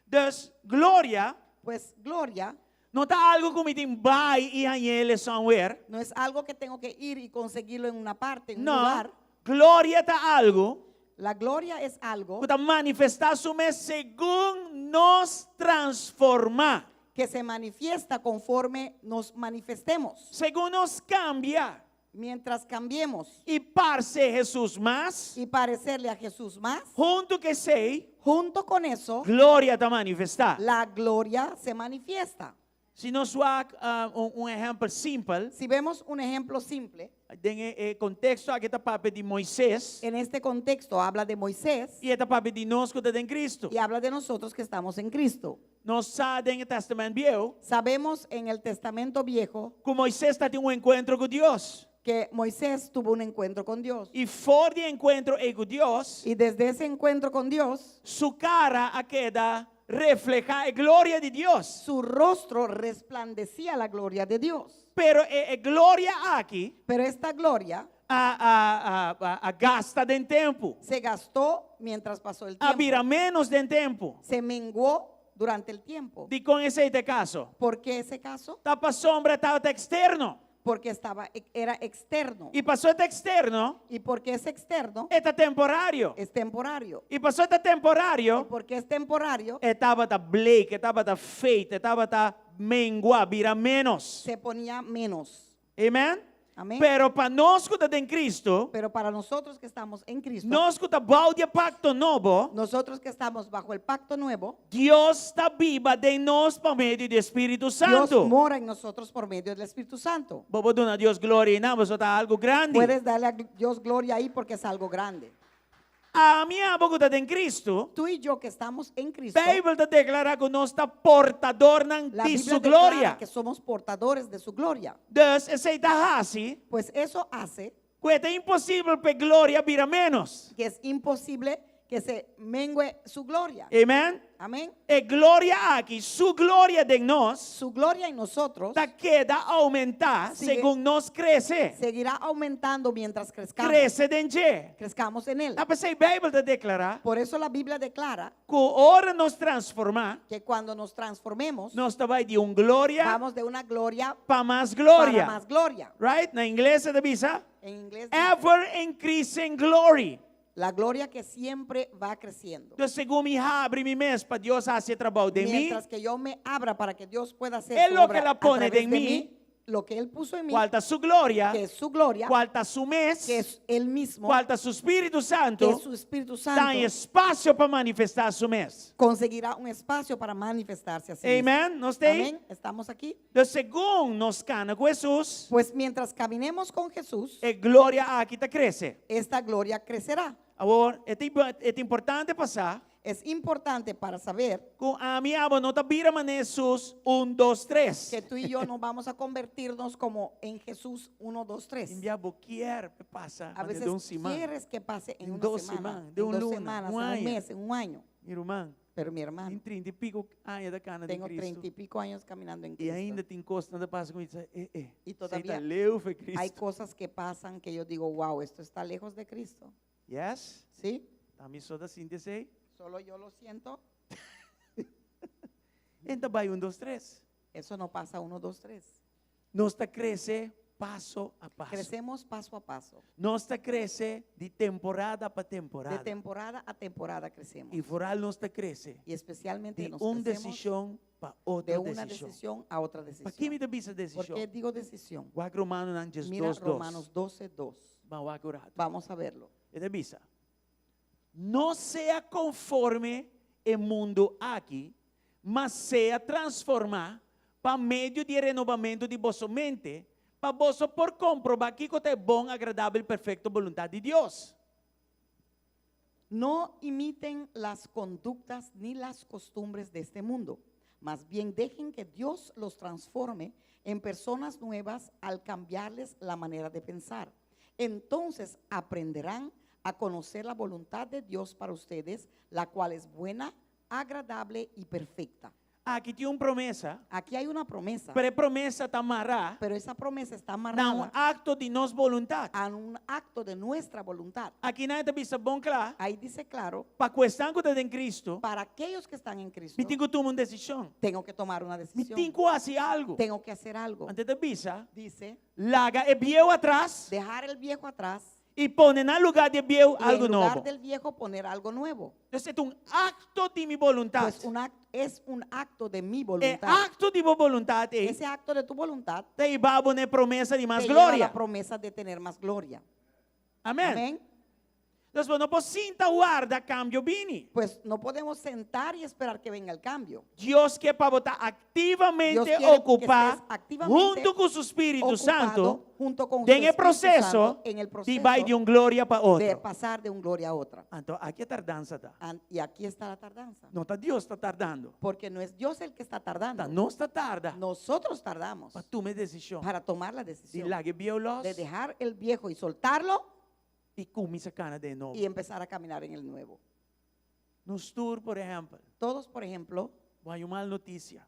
S4: Dus gloria
S5: Pues gloria
S4: no ta algo ku mi tin bai i hañ'é somewhere.
S5: No es algo que tengo que ir y conseguirlo en una parte, en un
S4: No.
S5: lugar.
S4: Gloria ta algo
S5: La gloria es algo
S4: ku ta manifestá su mes segun nos transformá.
S5: Que se manifiesta conforme nos manifestemos.
S4: Segun nos kambia.
S5: Mientras cambiemos.
S4: I parse Hesus mas.
S5: Y parecerle a Jesús más.
S4: Huntu ku esei.
S5: Junto con eso.
S4: Gloria ta manifestá.
S5: La gloria se manifiesta.
S4: Si nos wak un ehèmpel simpel.
S5: Si vemos un ejemplo simple.
S4: Den e konteksto aki ta papia di Moises.
S5: En este contexto habla de Moisés.
S4: I e ta papia di nos ku ta den Kristu.
S5: Y habla de nosotros que estamos en Cristo.
S4: Nos sa den e Tèstamènt Bieu.
S5: Sabemos en el Testamento Viejo.
S4: Ku Moises ta tin un enkuentro ku Dios.
S5: Que Moisés tuvo un encuentro con Dios.
S4: I for di e enkuentro ei ku Dios.
S5: Y desde ese encuentro con Dios.
S4: Su kara a keda reflehá e gloria di Dios.
S5: Su rostro resplandecía la gloria de Dios.
S4: Pero e e gloria aki.
S5: Pero esta gloria.
S4: A a a a gasta den tempu.
S5: Se gastó mientras pasó el
S4: A
S5: tiempo.
S4: bira ménos den tempu.
S5: Se menguó durante el tiempo.
S4: Dikon esei ta e kaso?
S5: ¿Por qué ese caso?
S4: Ta pasobra tabata eksterno.
S5: Porque estaba era externo.
S4: I paso e ta eksterno.
S5: Y porque es externo.
S4: E ta temporario.
S5: Es temporario.
S4: I paso e ta temporario.
S5: Y porque es temporario.
S4: E tabata bleek, e tabata fade, e tabata mengua, bira ménos.
S5: Se ponía menos.
S4: Amen?
S5: Amén.
S4: Pero pa nos ku ta den Cristo,
S5: Pero para nosotros que estamos en Cristo,
S4: nos ku ta bou di e pakto nobo,
S5: nosotros que estamos bajo el pacto nuevo,
S4: Dios ta biba den nos pa medio di e Spiritu
S5: Dios
S4: Santu.
S5: mora en nosotros por medio del Espíritu Santo.
S4: Bo por duna Dios gloria einan, pasobra ta algu grandi.
S5: Puedes darle a Dios gloria ahí porque es algo grande.
S4: Ami abo ku ta den Cristo,
S5: Tú y yo que estamos en Cristo,
S4: Beibel ta deklará ku nos ta portadornan
S5: la
S4: di
S5: Biblia
S4: su
S5: declara
S4: gloria.
S5: que somos portadores de su gloria.
S4: Dus esei ta hasi
S5: Pues eso hace
S4: ku e ta imposibel pa e gloria bira ménos.
S5: que es imposible que se mengue su gloria.
S4: Amen?
S5: Amén.
S4: E gloria aki, su gloria den nos,
S5: Su gloria en nosotros
S4: ta keda oumentá
S5: Sigue,
S4: segun nos krese.
S5: seguirá aumentando mientras crezcamos.
S4: Krese den dje.
S5: Crezcamos en él.
S4: Ta p'esei Beibel ta deklará
S5: Por eso la Biblia declara
S4: ku ora nos transformá,
S5: que cuando nos transformemos,
S4: nos ta bai di un gloria
S5: vamos de una gloria
S4: pa mas
S5: para
S4: gloria.
S5: más gloria.
S4: Right? Na ingles e ta bisa,
S5: En inglés dice,
S4: ever increasing glory.
S5: La gloria que siempre va creciendo.
S4: Entonces, segun mi habri mi mes pa Dios hasi e trabou den mi,
S5: Mientras que yo me abra para que Dios pueda hacer
S4: E
S5: su
S4: loke
S5: obra
S4: el a
S5: a
S4: pone
S5: través
S4: den
S5: de
S4: mi,
S5: mí, lo que Él puso en mí,
S4: cual ta su gloria,
S5: que es su gloria,
S4: cual ta su mes,
S5: que es Él mismo,
S4: cual ta su Spiritu
S5: que
S4: Santo,
S5: es su Espíritu
S4: ta
S5: Santo,
S4: en espacio pa manifestá su mes.
S5: conseguirá un espacio para manifestarse a sí mismo.
S4: Amen. Nos ta ei?
S5: Amén. Estamos aquí.
S4: Entonces, segun nos kana ku Hesus,
S5: Pues mientras caminemos con Jesús,
S4: e gloria aki ta krese.
S5: esta gloria crecerá.
S4: Awor, e ta importante pa sa
S5: Es importante para saber
S4: ku ami abo no ta bira manera Hesus un, dos, tres.
S5: que tú y yo no vamos a convertirnos como en Jesús uno, dos, tres.
S4: Tin bia bo kier p'e pasa
S5: A
S4: manera
S5: veces
S4: den un siman.
S5: quieres que pase en
S4: Den
S5: una
S4: dos
S5: semana,
S4: siman, den
S5: en
S4: un
S5: dos
S4: luna,
S5: semanas,
S4: un
S5: en un
S4: aña.
S5: mes, en un año.
S4: Mi ruman,
S5: Pero mi hermano,
S4: tin trinta i piko aña ta kana den
S5: tengo
S4: Cristo.
S5: treinta y pico años caminando en
S4: I
S5: Cristo.
S4: ainda tin kosnan ta pasa ku mi ta eh, eh,
S5: Y
S4: esei
S5: todavía
S4: ta leu fe
S5: hay
S4: Cristo.
S5: cosas que pasan que yo digo, wow, esto está lejos de Cristo.
S4: Yes?
S5: ¿Sí?
S4: Ta mi so ta sinti esei?
S5: Solo yo lo siento.
S4: E n' ta bai un, dos, tres.
S5: Eso no pasa uno, dos, tres.
S4: Nos ta krese paso a paso.
S5: Crecemos paso a paso.
S4: Nos ta krese di temporada pa temporada.
S5: De temporada a temporada crecemos.
S4: I foral nos ta krese
S5: Y especialmente
S4: di
S5: nos
S4: un
S5: crecemos
S4: desishon pa otro
S5: de una
S4: desishon.
S5: decisión a otra
S4: Pakiko
S5: decisión.
S4: mi ta bisa
S5: ¿Por
S4: desishon?
S5: qué digo decisión?
S4: Wak Romanonan djes
S5: Mira
S4: dos dos.
S5: Romanos 12, 2.
S4: Ban wak un rato.
S5: Vamos a verlo.
S4: E ta bisa, No sea konforme e mundu aki, ma sea transformá pa medio di e renobamentu di boso mente, pa boso por komprobá kiko ta e bon, agradabel i perfekto boluntat di Dios.
S5: No imiten las conductas ni las costumbres de este mundo, más bien dejen que Dios los transforme en personas nuevas al cambiarles la manera de pensar. Entonces aprenderán a conocer la voluntad de Dios para ustedes, la cual es buena, agradable y perfecta.
S4: Aki tin un promesa.
S5: Aquí hay una promesa.
S4: Pero e promesa ta mará.
S5: Pero esa promesa está
S4: Na un
S5: amarrada
S4: akto di nos boluntat.
S5: a un acto de nuestra voluntad.
S4: Aki nan ta bisa bon kla.
S5: Ahí dice claro.
S4: Pa ku esnan ku ta den Cristo.
S5: Para aquellos que están en Cristo.
S4: Mi tin ku tuma un desishon.
S5: Tengo que tomar una
S4: Mi
S5: decisión.
S4: tin ku hasi algu.
S5: Tengo que hacer algo.
S4: Anto e ta bisa.
S5: Dice.
S4: Laga e bieu atras.
S5: Dejar el viejo atrás.
S4: I pone na lugá di e bieu
S5: Y
S4: algu
S5: en lugar
S4: nobo.
S5: del viejo poner algo nuevo.
S4: Entonces, e ta un akto di mi boluntat.
S5: Pues un act- es un acto de mi
S4: E
S5: voluntad.
S4: akto di bo boluntat ei
S5: Ese acto de tu voluntad
S4: ta hiba bo na e promesa di mas
S5: te lleva a
S4: gloria.
S5: la promesa de tener más gloria.
S4: Amèn.
S5: Amén.
S4: Entonces, bo no por sinta warda kambio bini.
S5: Pues no podemos sentar y esperar que venga el cambio.
S4: Dios ke pa bo ta
S5: Dios
S4: aktivamente
S5: quiere que
S4: okupá
S5: estés activamente
S4: huntu ku su Spiritu
S5: ocupado
S4: Santu
S5: junto con su
S4: den e
S5: Espíritu
S4: proseso
S5: Santo en el
S4: di
S5: proceso
S4: bai di un gloria pa
S5: de
S4: otro.
S5: pasar de un gloria a otra.
S4: Anto aki e tardansa ta.
S5: An- Y aquí está la tardanza.
S4: No ta Dios ta tardando.
S5: Porque no es Dios el que está tardando.
S4: Ta nos ta tarda
S5: Nosotros tardamos
S4: pa tuma e desishon
S5: para tomar la
S4: di
S5: decisión
S4: laga e bieu los
S5: de dejar el viejo y soltarlo
S4: i kuminsá kana den e nobo.
S5: y empezar a caminar en el nuevo.
S4: Nos tur, por ehèmpel,
S5: Todos, por ejemplo,
S4: bo haña un mal notisia.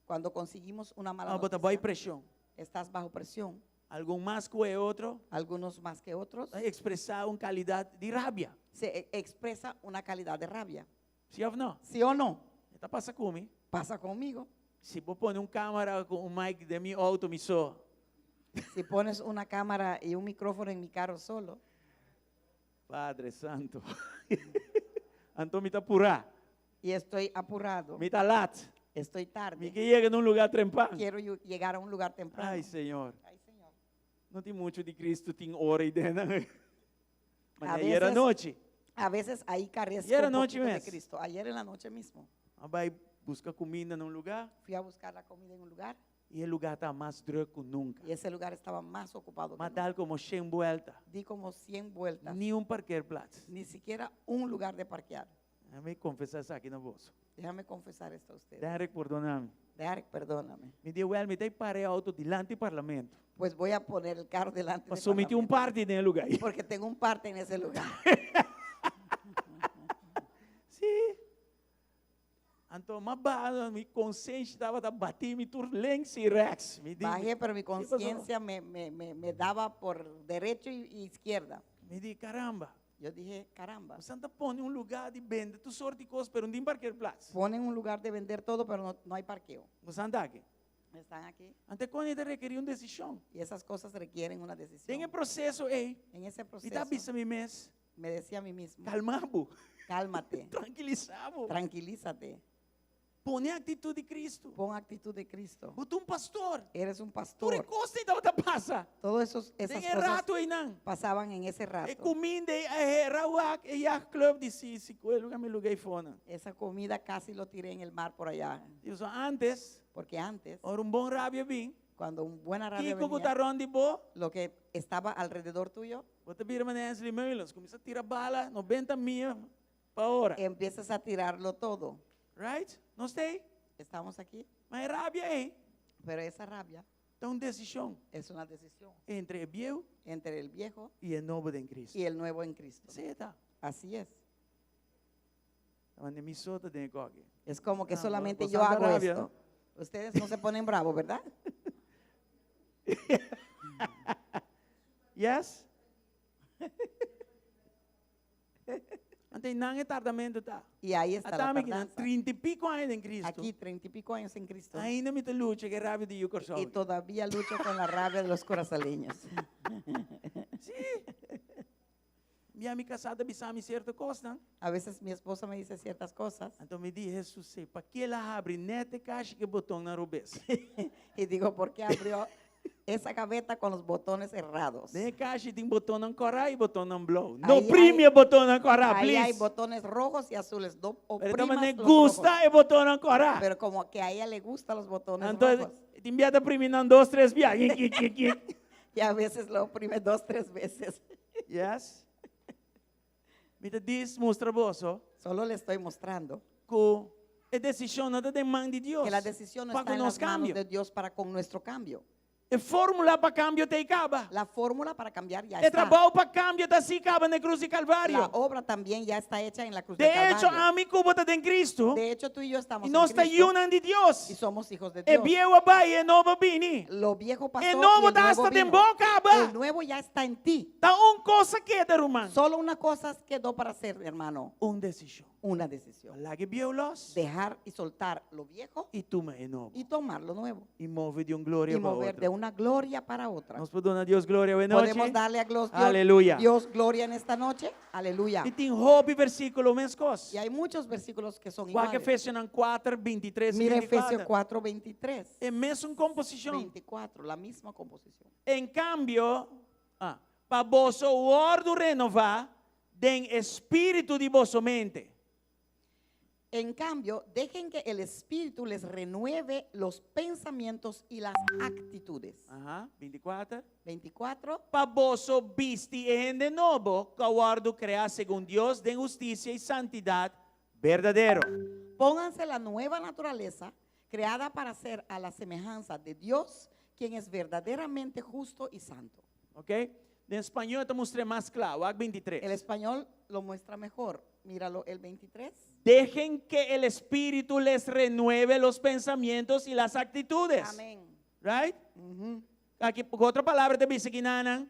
S5: cuando conseguimos una mala
S4: Ah, bo ta bou
S5: noticia,
S4: preshon.
S5: estás bajo presión,
S4: Algun mas ku e otro
S5: algunos más que otros,
S4: ta ekspresá un kalidat di rabia.
S5: se e- expresa una calidad de rabia.
S4: Sí òf no?
S5: ¿Sí o no?
S4: E ta pasa ku mi.
S5: Pasa conmigo.
S4: Si bo pone un kámara ku un mic den mi outo mi so.
S5: Si pones una cámara y un micrófono en mi carro solo.
S4: Padre Santo. Anto mi ta purá.
S5: Y estoy apurado.
S4: Mi ta lat.
S5: Estoy tarde.
S4: Mi ke yega na un lugá trempan.
S5: Quiero llegar a un lugar temprano.
S4: Ay, Señor.
S5: Ay, Señor.
S4: No tin muchu di Cristo tin ora ei den.
S5: A
S4: Ayer
S5: veces-
S4: anochi.
S5: A veces ahí carezco
S4: Ayer
S5: un
S4: anoche
S5: poquito de
S4: mes.
S5: Cristo. Ayer en la noche mismo
S4: A bai buska kuminda na un lugá.
S5: fui a buscar la comida en un lugar
S4: I e lugá ta mas drùk ku nunka.
S5: y ese lugar estaba más ocupado. que
S4: M'a
S5: nunca.
S4: dal komo shen buèlta.
S5: Di como 100 vueltas.
S4: Ni un parkeerplaats.
S5: Ni siquiera un lugar de parquear.
S4: Mi konfesá esaki na boso.
S5: Déjame confesar esto a ustedes.
S4: Derek, pordona mi.
S5: Derek, perdóname.
S4: Mi di, wèl, mi ta para e outo dilanti parlamento.
S5: Pues voy a poner el carro delante del
S4: Pasobra mi tin un
S5: parlamento.
S4: parti den e lugá ei.
S5: Porque tengo un parte en ese lugar.
S4: Sí. Anto, m'a baha, mi konsenshi tabata bati mi tur links i rechts. Mi di,
S5: Bajé, pero mi
S4: ¿Qué pasó?
S5: conciencia me, me, me, me daba por derecho y y izquierda.
S4: Mi di, caramba.
S5: Yo dije, caramba.
S4: Boso ta pone un lugá di bende tur sorto di kos, pero no tin parkeerplaats.
S5: Ponen un lugar de vender todo, pero no, no hay parqueo.
S4: Boso ta aki.
S5: Están aquí.
S4: Anto e kos ei ta rekerí un desishon.
S5: Y esas cosas requieren una decisión.
S4: Den e proseso ei,
S5: En ese
S4: mi ta
S5: proceso,
S4: bisa mi mes,
S5: me decía a mí mismo,
S4: kalma bo.
S5: cálmate,
S4: Trankilisá bo.
S5: tranquilízate,
S4: Pone aktitut di Kristu.
S5: pon actitud de Cristo.
S4: Bo ta un pastor.
S5: Eres un
S4: Tur e
S5: pastor.
S4: kos ei tabata pasa.
S5: Todas esos, esas
S4: Den e
S5: cosas
S4: rato einan.
S5: pasaban en ese
S4: E
S5: rato.
S4: kuminda ei a hera wak e yacht club di si si ku e lugá mi lugá eifonan.
S5: Esa comida casi lo tiré en el mar por allá.
S4: Dios, antes,
S5: Porque antes,
S4: ora un bon rabia bin,
S5: cuando un buena rabia
S4: kiko ku
S5: venía,
S4: ta rònt di bo,
S5: lo que estaba alrededor tuyo,
S4: bo ta bira manera Hensley Meulens, kuminsá tira bala 90 mia pa ora.
S5: empiezas a tirarlo todo.
S4: Right? Nos t'ei?
S5: Estamos aquí,
S4: Ma e rabia ei
S5: pero esa rabia
S4: ta un desishon
S5: es una decisión
S4: entre e bieu
S5: entre el viejo
S4: i e nobo den Cristo.
S5: y el nuevo en Cristo.
S4: Esei ta.
S5: Así es.
S4: Ta mi so ta den e kos aki.
S5: Es como que
S4: Ah,
S5: solamente
S4: pues
S5: yo
S4: anda
S5: hago
S4: rabia,
S5: esto. Ustedes no se ponen bravos, ¿verdad?
S4: Yes? Anto einan e tardamentu ta.
S5: Y ahí está la
S4: Ata mi akinan
S5: tardanza.
S4: 30 i piko aña den Cristo.
S5: Aquí, treinta y pico años en Cristo.
S4: Ainda mi ta lucha ku e rabia di yu Kòrsou.
S5: Y todavía lucho con la rabia de los corazaleños.
S4: Sí. Mi mi kasá ta bisa mi sierto kosnan.
S5: A veces mi esposa me dice ciertas cosas
S4: Anto mi di Jesus, pakiko el a habri nèt e kashi ku e botonnan robes?
S5: y digo, ¿por qué abrió esa gaveta con los botones errados?
S4: Den e kashi tin botonnan kòrá i botonnan blou. No
S5: Ahí
S4: primi
S5: hay-
S4: e botonnan kòrá,
S5: Ahí hay
S4: please.
S5: botones rojos y azules. No
S4: Pero
S5: oprimas
S4: tambe
S5: los
S4: gusta
S5: rojos.
S4: e botonnan kòrá.
S5: Pero como que a ella le gustan los botones
S4: Anto,
S5: rojos.
S4: tin bia ta primi nan dos, tres bia. Yik, yik, yik, yik.
S5: Y a veces lo oprime dos, tres veces.
S4: Yes. Mi ta djis mustra boso
S5: Solo le estoy mostrando
S4: ku e desishon no ta den man di Dios.
S5: que la decisión no
S4: Pa
S5: está
S4: ku
S5: en
S4: nos
S5: las manos
S4: kambio.
S5: de Dios para con nuestro cambio.
S4: E fórmula pa kambio t'ei kaba.
S5: La fórmula para cambiar ya
S4: E
S5: está.
S4: trabou pa kambio ta hasí kaba na krus di Kalvario.
S5: La obra también ya está hecha en la cruz
S4: De
S5: de
S4: echo,
S5: Calvario.
S4: ami ku bo ta den Kristu.
S5: De hecho, tú y yo estamos
S4: I
S5: en
S4: nos ta
S5: Cristo
S4: yunan di Dios.
S5: y somos hijos de
S4: E
S5: Dios.
S4: bieu a bai, e nobo a bini.
S5: Lo viejo pasó
S4: E
S5: y
S4: nobo
S5: el
S4: ta
S5: nuevo
S4: hasta den
S5: vino.
S4: bo kaba.
S5: El nuevo ya está en ti.
S4: Ta un kos a keda, ruman.
S5: Solo una cosa quedó para hacer, hermano.
S4: Un desishon.
S5: Una decisión.
S4: Laga e bieu los
S5: Dejar y soltar lo viejo
S4: i tuma e nobo.
S5: y tomar lo nuevo.
S4: I move di un gloria
S5: Y
S4: pa
S5: mover de
S4: otro.
S5: una gloria para otra.
S4: Nos por duna Dios gloria awe nochi.
S5: Podemos darle a Dios,
S4: Aleluya.
S5: Dios gloria en esta noche. Aleluya.
S4: I tin hopi versíkulo meskos.
S5: Y hay muchos versículos que son
S4: Wak
S5: iguales.
S4: Efesionan 4, 23 i
S5: Mira Efesios
S4: 24.
S5: 4, 23.
S4: E mesun komposishon.
S5: 24, la misma composición.
S4: En kambio, ah, pa boso wòrdu renová den e spiritu di boso mente.
S5: En cambio, dejen que el Espíritu les renueve los pensamientos y las actitudes.
S4: Aha, 24.
S5: 24.
S4: Pa boso bisti e hende nobo ku a wòrdu kreá segun Dios den hustisia i santidat berdadero.
S5: Pónganse la nueva naturaleza creada para ser a la semejanza de Dios, quien es verdaderamente justo y santo.
S4: Ok? Den spañó ta mustra mas kla, wak 23.
S5: El español lo muestra mejor. Míralo, el 23.
S4: Dejen que el Espíritu les renueve los pensamientos y las actitudes.
S5: Amén.
S4: Right?
S5: Ujú.
S4: Aki, ku otro palabra ta bisa akinan,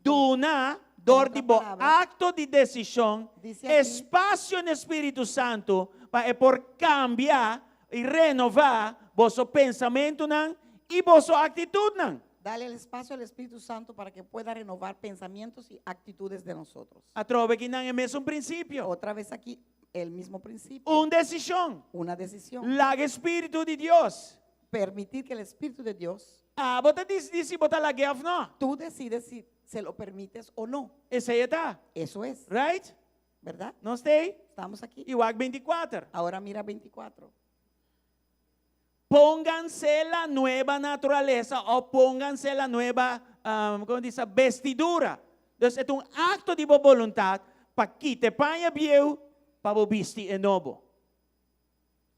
S4: duna dor di bo
S5: palabra.
S4: akto di desishon
S5: Dice aki.
S4: espasio na Spiritu Santu pa e por kambia i renová boso pensamentunan i boso aktitutnan.
S5: Dale el espacio al Espíritu Santo para que pueda renovar pensamientos y actitudes de nosotros.
S4: Atrobe akinan e mesun prinsipio.
S5: Otra vez aquí, el mismo principio.
S4: Un desishon.
S5: Una decisión.
S4: Laga Spiritu di Dios.
S5: Permitir que el Espíritu de Dios,
S4: Abo ta disidí si bo ta lag'é òf no.
S5: tú decides si se lo permites o no.
S4: Esei ta.
S5: Eso es,
S4: Right?
S5: ¿verdad?
S4: Nos t'ei?
S5: Estamos aquí.
S4: I wak 24.
S5: Ahora mira 24.
S4: Pónganse la nueva naturaleza o pónganse la nueva, um, kon bisa, vestidura. Dus e ta un akto di bo boluntat pa kita e paña bieu pa bo bisti e nobo.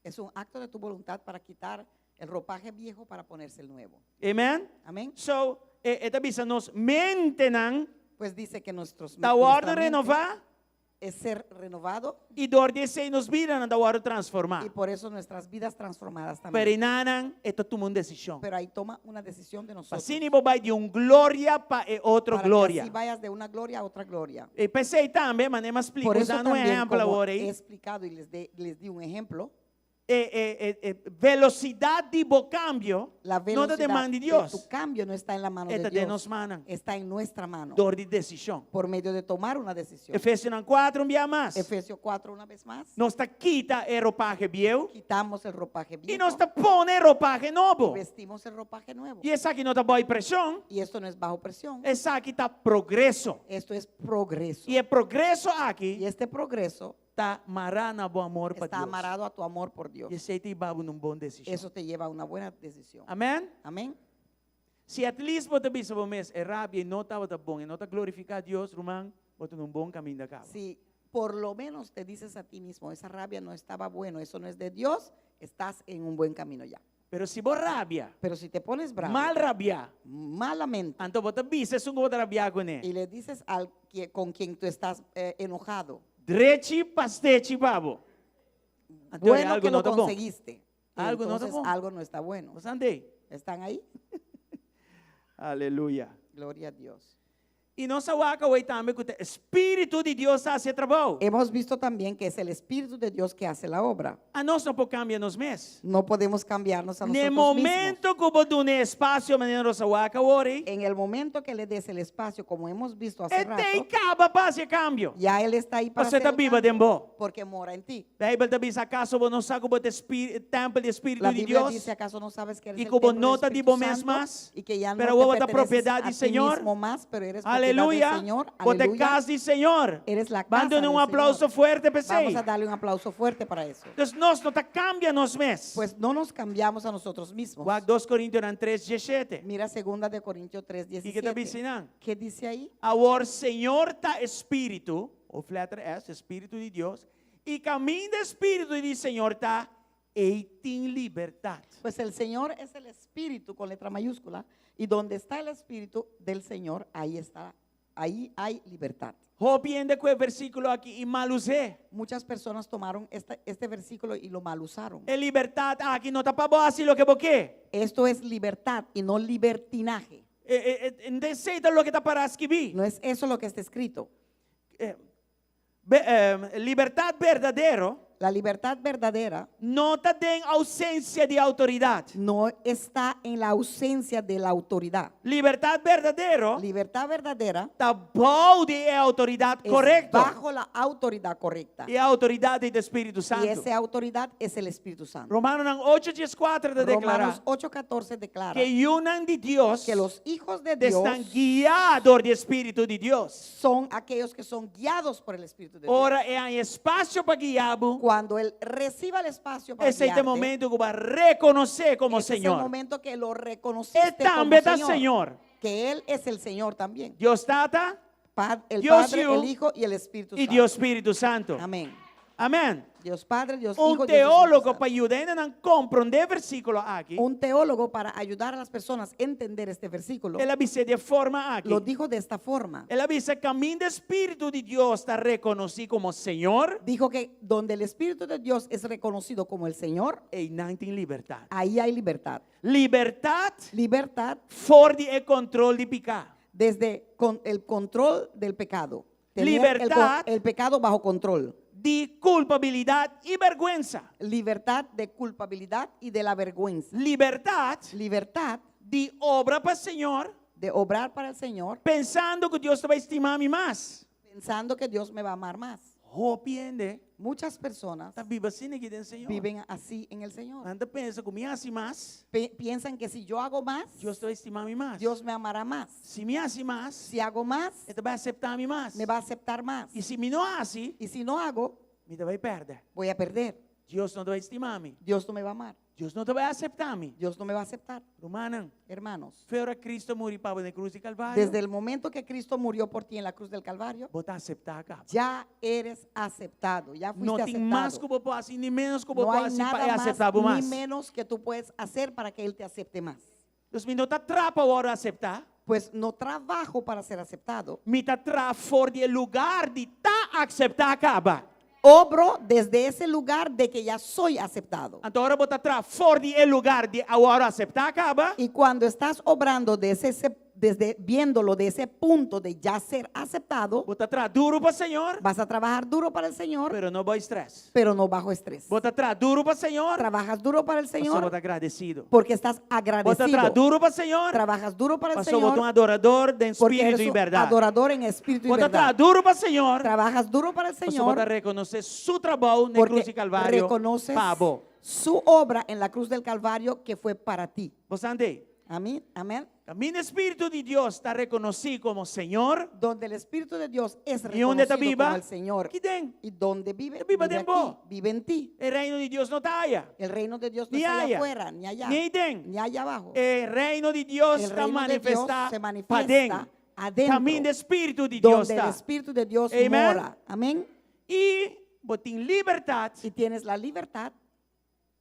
S5: Es un acto de tu voluntad para quitar el ropaje viejo para ponerse el nuevo.
S4: Amen?
S5: Amén.
S4: So, e, e ta bisa nos mentenan
S5: Pues dice que nuestros
S4: ta
S5: nuestra
S4: wòrdu
S5: mente
S4: renová
S5: es ser renovado
S4: i dor di esei nos bidanan ta wòrdu transformá.
S5: y por eso nuestras vidas transformadas
S4: Pero
S5: también.
S4: einan e ta tuma un desishon.
S5: Pero ahí toma una decisión de nosotros.
S4: Asina bo bai di un gloria pa e otro
S5: Para que
S4: gloria.
S5: así vayas de una gloria a otra gloria.
S4: I p'esei tambe, manera mi a splika,
S5: Por eso
S4: usando un
S5: también,
S4: ehèmpel
S5: como
S4: awor
S5: he
S4: ei,
S5: explicado y les, de- les di un ejemplo,
S4: e, e, e, e velosidat di bo kambio
S5: la
S4: no ta
S5: velocidad
S4: den man di
S5: de
S4: Dios.
S5: tu cambio no está en la mano
S4: E
S5: de
S4: ta den
S5: Dios,
S4: nos mannan.
S5: está en nuestra mano,
S4: Dor di desishon.
S5: por medio de tomar una decisión.
S4: Efesionan 4 un bia mas.
S5: Efesios 4 una vez más,
S4: Nos ta kita e ropahe bieu
S5: quitamos el ropaje
S4: i
S5: viejo
S4: nos ta pone e ropahe nobo.
S5: vestimos el ropaje nuevo.
S4: I esaki no ta bou preshon,
S5: Y esto no es bajo presión,
S4: esaki ta progreso.
S5: esto es progreso.
S4: I e progreso aki
S5: Y este progreso
S4: ta mará na bo amor pa
S5: está
S4: Dios.
S5: amarrado a tu amor por Dios.
S4: I esei ta hiba bo na un bon desishon.
S5: Eso te lleva a una buena decisión.
S4: Amèn?
S5: Amén.
S4: Si at least bo ta bisa bo mes, e rabia no tabata bon, e no ta glorifiká Dios, ruman, bo ta na un bon kaminda kaba.
S5: Si por lo menos te dices a ti mismo, esa rabia no estaba bueno, eso no es de Dios, estás en un buen camino ya.
S4: Pero si bo rabia,
S5: Pero si te pones bravo,
S4: mal rabiá,
S5: malamente,
S4: anto bo ta bisa esun ku bo ta rabiá kuné.
S5: y le dices al que, con quien tú estás eh, enojado,
S4: Drechi pastechi pa bo. Anto
S5: bueno
S4: algo
S5: que
S4: no
S5: lo
S4: ta bon.
S5: conseguiste.
S4: Algo no ta
S5: Entonces
S4: bon.
S5: algo no está bueno.
S4: Bo sa ei?
S5: ¿Están ahí?
S4: Aleluya.
S5: Gloria a Dios.
S4: I nos a wak awe tambe ku e Spiritu di Dios ta hasi e trabou.
S5: Hemos visto también que es el Espíritu de Dios que hace la obra.
S4: Anos no por kambia nos mes.
S5: No podemos cambiarnos a
S4: Ne
S5: nosotros mismos.
S4: momento ku bo dun'é espasio manera nos a wak awor,
S5: En el momento que le des el espacio, como hemos visto hace
S4: e t'ei
S5: rato,
S4: kaba pa hasi e kambio.
S5: ya Él está ahí para
S4: Pasobra
S5: hacer
S4: e ta
S5: el
S4: biba
S5: cambio,
S4: den bo.
S5: porque mora en ti.
S4: Beibel ta bisa, Akaso bo no sa ku bo ta tèmpel di Spiritu
S5: La
S4: di
S5: Biblia
S4: Dios?
S5: dice, ¿acaso no sabes que eres
S4: I
S5: el
S4: ku bo
S5: templo
S4: no
S5: del
S4: ta di
S5: Espíritu
S4: bo mes
S5: Santo
S4: mas,
S5: y que ya no
S4: pero
S5: te
S4: bo ta
S5: perteneces
S4: propiedad
S5: a
S4: di
S5: ti
S4: Señor?
S5: mismo más, pero eres propiedad
S4: Aleluya.
S5: del Señor?
S4: Bo ta
S5: Aleluya.
S4: kas di Señor.
S5: Eres la
S4: Ban
S5: casa
S4: duna un
S5: del
S4: aplauso
S5: Señor.
S4: fuerte p'esei.
S5: Vamos a darle un aplauso fuerte para eso.
S4: Entonces nos no ta kambia nos mes.
S5: Pues no nos cambiamos a nosotros mismos.
S4: Wak 2 Korintionan 3, 17.
S5: Mira segunda de Corintios 3,
S4: Kiko e ta
S5: 17.
S4: bisa einan?
S5: ¿Qué dice ahí?
S4: Awor Señor ta Spiritu, òf lèter S, Spiritu di Dios, i kaminda Spiritu di Señor ta, ei tin libertat.
S5: Pues el Señor es el Espíritu con letra mayúscula y donde está el Espíritu del Señor, ahí está, ahí hay libertad.
S4: Hopi hende a kue e versíkulo aki i mal us'é.
S5: Muchas personas tomaron esta- este versículo y lo mal usaron.
S4: E libertat aki no ta pa bo hasi loke bo ke.
S5: Esto es libertad y no libertinaje.
S4: E, e, e, no ta esei ta loke ta pará skibí.
S5: No es eso lo que está escrito.
S4: E, Be, eh, libertat berdadero
S5: La libertad verdadera
S4: no ta den ousensia di outoridat.
S5: no está en la ausencia de la autoridad.
S4: Libertat berdadero
S5: Libertad verdadera
S4: ta bou di e outoridat
S5: es
S4: korekto.
S5: bajo la autoridad correcta.
S4: E outoridat ei ta Spiritu
S5: Y
S4: Santu.
S5: esa autoridad es el Espíritu Santo.
S4: Romanonan 8, 14 ta deklará
S5: Romanos 8:14 declara
S4: ku yunan di Dios
S5: que los hijos de Dios
S4: ta guiá dor di Spiritu di Dios.
S5: son aquellos que son guiados por el Espíritu de Dios.
S4: Ora e haña espasio pa guia bo,
S5: Cuando él reciba el espacio para
S4: esei ta
S5: guiarte,
S4: momento ku bo a rekonosé komo
S5: ese es el
S4: Señor.
S5: momento que lo
S4: E
S5: reconociste como
S4: tambe ta
S5: Señor,
S4: Señor.
S5: que Él es el Señor también.
S4: Dios Tata
S5: El
S4: Dios
S5: Padre,
S4: Yu
S5: el Hijo y el Espíritu
S4: i
S5: Santo.
S4: Dios Spiritu Santu.
S5: Amén.
S4: Amèn.
S5: Dios Padre, Dios
S4: Un
S5: Hijo, Dios Espíritu
S4: teólogo
S5: Santo.
S4: pa yuda hendenan komprondé e versíkulo aki,
S5: Un teólogo para ayudar a las personas a entender este versículo
S4: el a bis'é di e forma aki.
S5: lo dijo de esta forma.
S4: El a bisa kaminda Spiritu di Dios ta rekonosí komo Señor,
S5: Dijo que donde el Espíritu de Dios es reconocido como el Señor,
S4: einan tin libertat.
S5: ahí hay libertad.
S4: Libertat
S5: Libertad
S4: for di e kontrol di piká.
S5: desde con el control del pecado. Tener
S4: Libertad.
S5: el pecado bajo control.
S4: Di kulpabilidat i bèrgwensa.
S5: Libertad de culpabilidad y de la vergüenza.
S4: Libertat
S5: Libertad
S4: di obra pa Señor,
S5: de obrar para el Señor
S4: pensando ku Dios ta bai stima mi mas.
S5: pensando que Dios me va a amar más.
S4: Hopi hende
S5: Muchas personas
S4: ta biba asina aki den Señor.
S5: viven así en el Señor.
S4: Nan ta pensa ku mi hasi mas,
S5: Piensan que si yo hago más,
S4: Dios ta bai stima mi mas.
S5: Dios me amará más.
S4: Si mi hasi mas,
S5: Si hago más,
S4: E ta bai aseptá mi mas.
S5: me va a aceptar más.
S4: I si mi no hasi,
S5: Y si no hago,
S4: mi ta bai pèrdè.
S5: voy a perder.
S4: Dios no ta bai stima mi.
S5: Dios no me va a amar.
S4: Dios no ta bai aseptá mi.
S5: Dios no me va a aceptar.
S4: Rumannan,
S5: Hermanos,
S4: for di ora Kristu a muri pa bo na krus di Kalvario,
S5: desde el momento que Cristo murió por ti en la cruz del Calvario,
S4: bo ta aseptá kaba.
S5: ya eres aceptado, ya
S4: No
S5: fuiste
S4: tin mas
S5: aceptado.
S4: ku bo por hasi, ni ménos ku bo
S5: No
S4: por
S5: hay
S4: hasi pa
S5: nada
S4: e
S5: más
S4: aseptá bo
S5: ni
S4: mas.
S5: menos que tú puedes hacer para que Él te acepte más.
S4: Dus mi no ta traha pa wòrdu aseptá.
S5: Pues no trabajo para ser aceptado.
S4: Mi ta traha for di e lugá di ta aseptá kaba.
S5: Obro desde ese lugar de que ya soy aceptado.
S4: Anto ora bo ta traha for di e lugá di a wòrdu aseptá kaba.
S5: Y cuando estás obrando desde ese, desde viéndolo de ese punto de ya ser aceptado,
S4: Bo ta traha duru pa Señor,
S5: vas a trabajar duro para el Señor,
S4: pero no bou stress.
S5: pero no bajo estrés.
S4: Bo ta traha duru pa Señor,
S5: Trabajas duro para el
S4: pasobra
S5: Señor
S4: bo ta agradesido.
S5: porque estás
S4: Bo ta traha
S5: agradecido.
S4: duru pa Señor,
S5: Trabajas duro para el
S4: pasobra bo ta un
S5: Señor
S4: adorador den
S5: porque
S4: spiritu
S5: eres
S4: i
S5: un
S4: bèrdat.
S5: adorador en espíritu y
S4: Bo ta traha
S5: verdad.
S4: duru pa Señor,
S5: Trabajas duro para el
S4: pasobra bo ta
S5: Señor
S4: rekonosé su trabou na krus
S5: porque
S4: di Kalvario
S5: reconoces
S4: pa bo.
S5: su obra en la cruz del Calvario que fue para ti.
S4: Bo sa ande?
S5: Amén. Amén.
S4: Kaminda Spiritu di Dios ta rekonosí komo Señor.
S5: Donde el Espíritu de Dios es
S4: I unda
S5: reconocido
S4: e ta biba?
S5: como el Señor.
S4: Aki den.
S5: Y donde vive,
S4: E biba
S5: vive
S4: den bo.
S5: aquí, vive en ti.
S4: E reino di Dios no ta aya.
S5: El reino de Dios no
S4: Ni
S5: está allá
S4: allá.
S5: afuera, ni allá,
S4: Ni den.
S5: ni allá abajo.
S4: E reino di Dios
S5: El
S4: ta
S5: reino de Dios
S4: manifestá
S5: se
S4: paden.
S5: manifiesta adentro.
S4: Kaminda Spiritu di Dios
S5: Donde el
S4: ta.
S5: Espíritu de Dios
S4: Amen.
S5: mora. Amén.
S4: I bo tin libertat.
S5: Y tienes la libertad.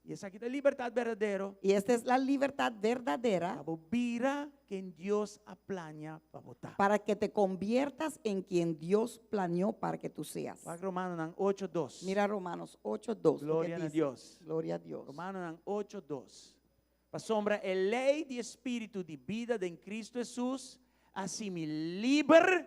S4: I esaki ta e libertat berdadero.
S5: Y esta es la libertad verdadera
S4: Pa bo bira ken Dios a plania pa bo ta.
S5: para que te conviertas en quien Dios planeó para que tú seas.
S4: Wak Romanonan 8:2.
S5: Mira Romanos 8:2. lo que
S4: Gloria a
S5: dice.
S4: Dios.
S5: Gloria a Dios.
S4: Romanonan 8:2. Pasobra e lei di Spiritu di bida den Kristu Hesus a hasi mi liber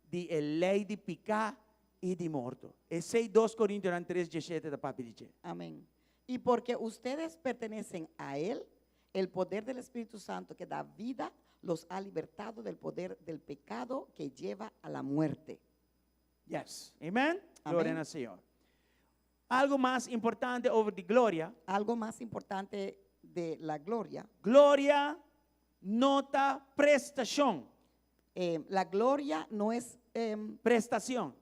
S4: di e lei di piká i di morto. Esei 2 Korintionan 3:17 ta papia di dje.
S5: Amén. Y porque ustedes pertenecen a Él, el poder del Espíritu Santo que da vida los ha libertado del poder del pecado que lleva a la muerte.
S4: Yes. Amen. Gloria
S5: Amén.
S4: na Señor. Algu mas importante over di gloria.
S5: Algo más importante de la gloria.
S4: Gloria no ta prestashon.
S5: La gloria no es
S4: Prestashon.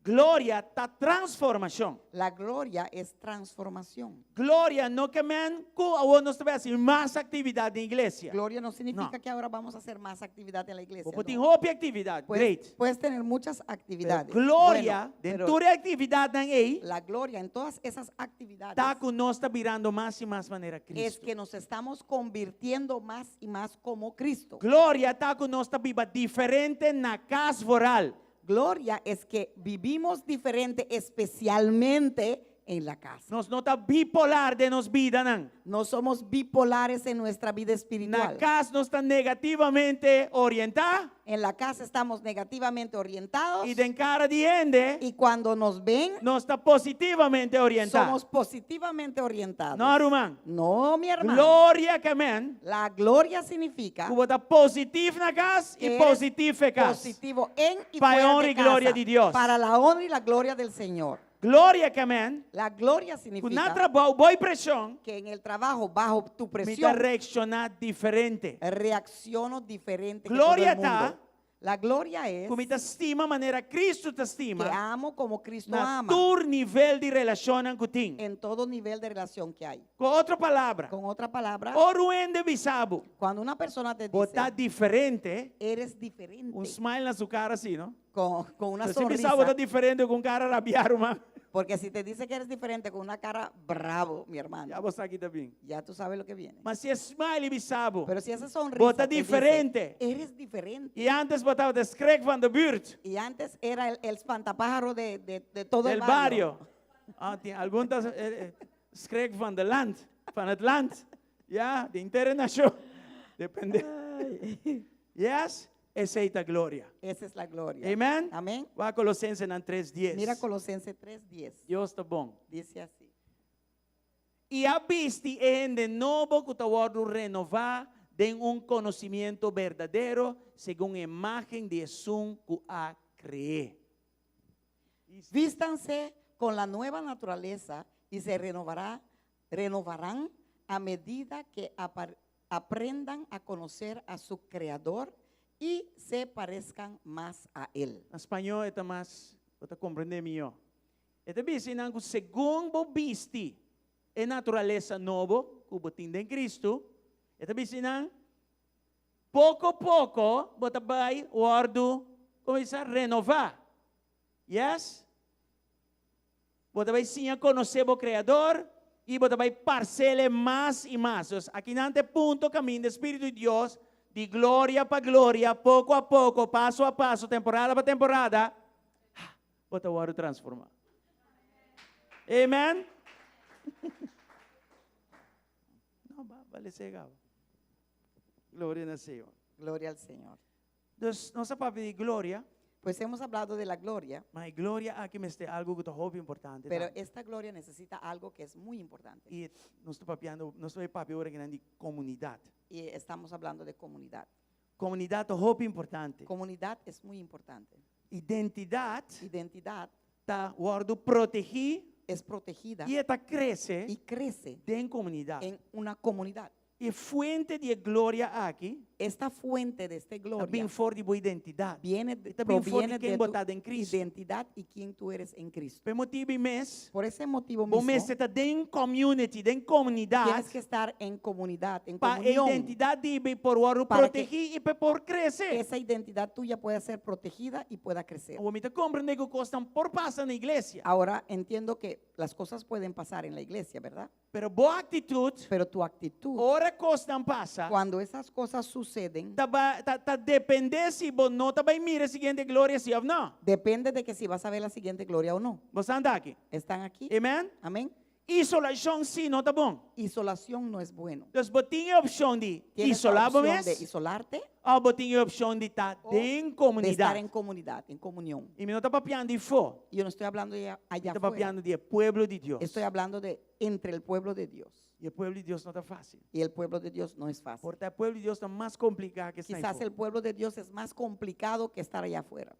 S4: Gloria ta transformashon.
S5: La gloria es transformación.
S4: Gloria no ke men ku awor nos ta bai hasi mas aktividat den iglesia.
S5: Gloria no significa
S4: No.
S5: que ahora vamos a hacer más actividad en la iglesia.
S4: Bo tin
S5: no.
S4: hopi aktividat,
S5: Puedes,
S4: great.
S5: puedes tener muchas
S4: Pero
S5: actividades.
S4: gloria,
S5: Bueno,
S4: den
S5: pero
S4: tur e aktividatnan ei,
S5: la gloria en todas esas actividades
S4: ta ku nos ta birando mas i mas manera
S5: es
S4: Cristo.
S5: que nos estamos convirtiendo más y más como Cristo.
S4: Gloria ta ku nos ta biba diferente na kas vooral.
S5: Gloria es que vivimos diferente, especialmente en la casa.
S4: Nos no ta bipolar den nos bidanan.
S5: No somos bipolares en nuestra vida
S4: Na
S5: espiritual.
S4: kas nos ta negativamente orientá
S5: En la casa estamos negativamente orientados
S4: i den kara di hende
S5: y cuando nos ven
S4: nos ta positivamente orientá.
S5: somos positivamente orientados.
S4: No, ruman.
S5: No, mi hermano.
S4: Gloria ke men
S5: La gloria significa
S4: ku bo ta positivo na kas
S5: que
S4: i
S5: eres
S4: positivo fo'i kas.
S5: positivo en y
S4: Pa
S5: fuera
S4: honra
S5: de
S4: y gloria
S5: casa,
S4: di Dios.
S5: Para la honra y la gloria del Señor.
S4: Gloria ke men
S5: La gloria
S4: ku na
S5: significa
S4: trabou bou preshon
S5: que en el trabajo bajo tu
S4: mi ta
S5: presión
S4: reakshoná diferente.
S5: reacciono diferente que
S4: Gloria
S5: todo el mundo.
S4: ta
S5: La gloria es
S4: Ku mi ta stima manera Kristu ta
S5: que
S4: stima
S5: amo como Cristo
S4: na
S5: ama
S4: tur nivel di relashonnan ku tin.
S5: en todo nivel de relación que hay.
S4: Ku otro palabra,
S5: Con otra palabra,
S4: ora un hende bisa bo,
S5: cuando una persona te
S4: bo ta
S5: dice,
S4: diferente,
S5: eres diferente,
S4: un smile na su kara asina, no?
S5: con una
S4: Si bisa bo ta
S5: sonrisa,
S4: diferente ku kara rabiá, ruman.
S5: porque si te dice que eres diferente con una cara bravo, mi hermano,
S4: Ya bo sa kiko ta bin.
S5: ya tú sabes lo que viene.
S4: Ma si e smile i bisa bo,
S5: Pero si esa sonrisa
S4: Bo ta
S5: te dice,
S4: diferente.
S5: eres diferente.
S4: I antes bo tabata schrik van de buurt,
S5: Y antes era el espantapájaro de todo
S4: del
S5: el barrio.
S4: barrio. Ah, tin algun ta schrik van de land, van het land. Ja, di internashon. Depende. Yes, esei ta gloria.
S5: Esa es la gloria.
S4: Amen.
S5: Amén.
S4: Wak Kolosensenan 3:10.
S5: Mira Colosenses 3:10.
S4: Dios ta bon.
S5: Dice así.
S4: I a bisti e hende nobo ku ta wòrdu renová den un konosementu berdadero segun e imágen di esun ku a kre'é.
S5: Vístanse con la nueva naturaleza y se renovará, renovarán a medida que aprendan a conocer a su Creador y se parezcan más a Él.
S4: Na spañó e ta mas, bo ta komprendé mihó. E ta bisa einan ku segun bo bisti e naturalesa nobo ku bo tin den Kristu, e ta bisa einan, poko poko bo ta bai wòrdu kuminsá renová. Yes? Bo ta bai siña konosé bo Kreador i bo ta bai parsele mas i mas. Dus akinan ta e punto kaminda e Spiritu di Dios, di gloria pa gloria, poko a poko, paso a paso, temporada pa temporada, bo ta wòrdu transformá. Amen? No, ba, bale sega. Gloria na Señor.
S5: Gloria al Señor.
S4: Dus nos a papia di gloria.
S5: Pues hemos hablado de la gloria.
S4: Ma e gloria aki mester algu ku ta hopi importante
S5: Pero
S4: tambe.
S5: esta gloria necesita algo que es muy importante.
S4: I nos ta papiando, nos ta papia ora akinan di komunidat.
S5: Y estamos hablando de comunidad.
S4: Komunidat ta hopi importante.
S5: Comunidad es muy importante.
S4: Identidat
S5: Identidad
S4: ta wòrdu protegí
S5: es protegida
S4: i e ta krese
S5: y crece
S4: den komunidat.
S5: en una comunidad.
S4: E fuente di e gloria aki
S5: Esta fuente de esta
S4: ta
S5: gloria
S4: bin for di bo identidat.
S5: viene de,
S4: E ta bin for di
S5: proviene
S4: ken
S5: de
S4: bo
S5: tu
S4: ta den Cristo.
S5: identidad y quién tú eres en Cristo.
S4: P'e motibu ei mes,
S5: Por ese motivo
S4: bo
S5: mismo,
S4: mester ta den community, den komunidat,
S5: tienes que estar en comunidad, en
S4: pa e
S5: comunión.
S4: identidat di bo por wòrdu
S5: Para que
S4: protegí i pa e por krese.
S5: Esa identidad tuya pueda ser protegida y pueda crecer.
S4: Awor mi ta komprendé ku kosnan por pasa na iglesia.
S5: Ahora entiendo que las cosas pueden pasar en la iglesia, ¿verdad?
S4: Pero bo aktitut,
S5: Pero tu actitud,
S4: ora kosnan pasa,
S5: cuando esas cosas suceden,
S4: ta ba, ta, ta dependé si bo no ta bai mira e siguiente gloria si òf no.
S5: depende de que si vas a ver la siguiente gloria o no.
S4: Bo ta aki.
S5: ¿Están aquí?
S4: Amen?
S5: Amén.
S4: Isolashon si no ta bon.
S5: Isolación no es bueno.
S4: Dus bo tin e opshon di
S5: Tienes la
S4: isolá bo
S5: opción de
S4: mes,
S5: isolarte
S4: òf bo tin e opshon di ta
S5: o
S4: den
S5: de estar
S4: komunidat.
S5: en comunidad, en comunión.
S4: I mi no ta papiando di afó.
S5: Yo no estoy hablando de allá
S4: Mi ta
S5: afuera.
S4: papiando di e pueblo di Dios.
S5: Estoy hablando de entre el pueblo de Dios.
S4: I e pueblo di Dios no ta fásil.
S5: Y el pueblo de Dios no es fácil.
S4: Por ta e pueblo di Dios ta mas kompliká ku estar
S5: Quizás
S4: afó.
S5: el pueblo de Dios es más complicado que estar allá afuera.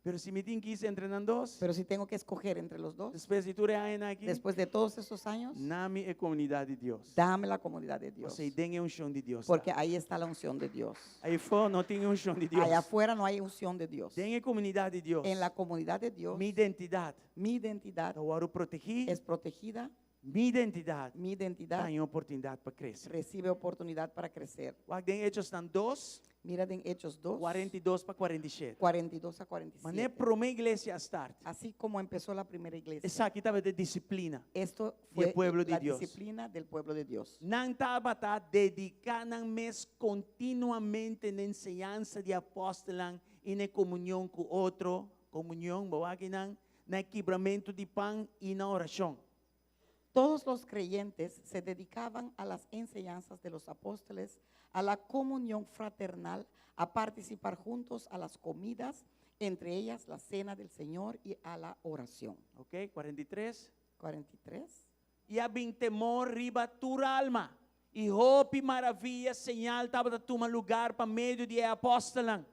S4: Pero si mi tin ku kies entre nan dos,
S5: Pero si tengo que escoger entre los dos,
S4: despues di tur e añanan aki,
S5: después de todos esos años,
S4: duna mi e komunidat di Dios.
S5: dame la comunidad de Dios.
S4: Pasobra eiden e unshon di Dios.
S5: Porque ahí está la unción de Dios.
S4: Ei afó no tin unshon di Dios.
S5: Allá afuera no hay unción de Dios.
S4: Den e komunidat di Dios.
S5: En la comunidad de Dios,
S4: Mi identidat
S5: mi identidad
S4: ta wòrdu protegí.
S5: es protegida.
S4: Mi identidat
S5: Mi identidad
S4: ta haña oportunidat pa krese.
S5: recibe oportunidad para crecer.
S4: Wak den Hechosnan 2,
S5: Mira en Hechos 2,
S4: 42 pa 47.
S5: 42 a
S4: Manera
S5: 47.
S4: promé iglesia a start.
S5: Así como empezó la primera iglesia.
S4: Esaki tabata e disiplina.
S5: Esto
S4: Di e
S5: fue
S4: pueblo di
S5: la
S4: Dios.
S5: disciplina del pueblo de Dios.
S4: Nan tabata dediká nan mes kontinuamente na enseñansa di apòstelnan i na komunion ku otro, komunion, bo wak einan, na e kibramentu di pan i na orashon.
S5: Todos los creyentes se dedicaban a las enseñanzas de los apóstoles, a la comunión fraternal, a participar juntos a las comidas, entre ellas la cena del Señor y a la oración.
S4: Ok, 43.
S5: 43.
S4: I a bin temor riba tur alma, i hopi maravia señal tabata tuma lugar pa medio di e apòstelnan.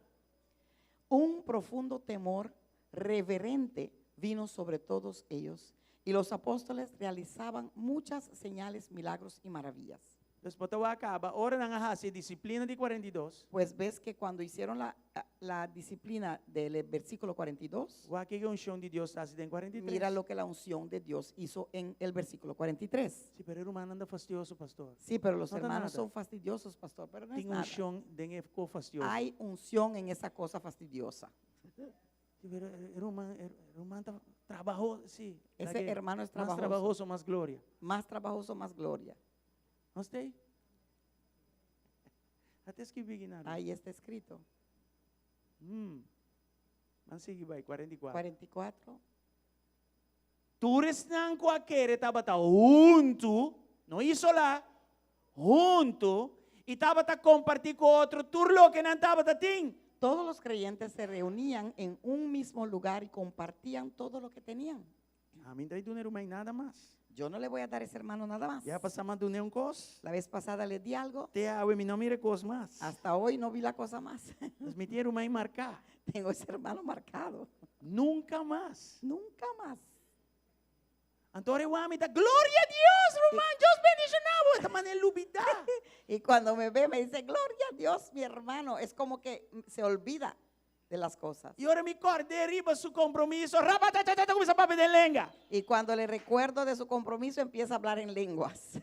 S5: Un profundo temor reverente vino sobre todos ellos, y los apóstoles realizaban muchas señales, milagros y maravillas.
S4: Dus bo ta wak kaba, ora nan a hasi e disiplina di 42.
S5: Pues ves que cuando hicieron la, la disciplina del versículo 42,
S4: Wak kiko e unshon di Dios ta hasi den 43.
S5: mira lo que la unción de Dios hizo en el versículo 43.
S4: Si, pero e rumannan ta fastioso, pastor.
S5: Sí, pero los
S4: No ta
S5: hermanos
S4: nada.
S5: son fastidiosos, pastor, pero no es
S4: Tin
S5: nada.
S4: unshon den e kos fastioso.
S5: Hay unción en esa cosa fastidiosa.
S4: Sí, pero e ruman, e ruman ta trabahoso, sí.
S5: Ese
S4: Laga e
S5: hermano es
S4: Mas
S5: trabajoso.
S4: trabahoso, mas gloria.
S5: Más trabajoso, más gloria.
S4: Nos t'ei? A ta skibí aki nada.
S5: Ahí está escrito.
S4: Ban sigui bai, 44.
S5: 44.
S4: Tur esnan ku a kere tabata huntu, no isolá, huntu, i tabata kompartí ku otro tur loke nan tabata tin.
S5: Todos los creyentes se reunían en un mismo lugar y compartían todo lo que tenían.
S4: Ami no ta duna e ruman nada mas.
S5: Yo no le voy a dar a ese hermano nada más.
S4: Biaha pasá m'a dun'é un kos.
S5: La vez pasada le di algo.
S4: Te awe mi no mira e kos mas.
S5: Hasta hoy no vi la cosa más.
S4: Pues mi tin e ruman marká.
S5: Tengo ese hermano marcado.
S4: Nunka mas.
S5: Nunca más.
S4: Anto ora e wak mi ta, Gloria a Dios, ruman, Dios bendishoná bo. E ta manera lubidá.
S5: Y cuando me ve me dice, Gloria a Dios, mi hermano. Es como que se olvida de las cosas.
S4: I ora mi kòrd'é riba su kompromiso, rabatatata kuminsá papia den lenga.
S5: Y cuando le recuerdo de su compromiso, empieza a hablar en lenguas.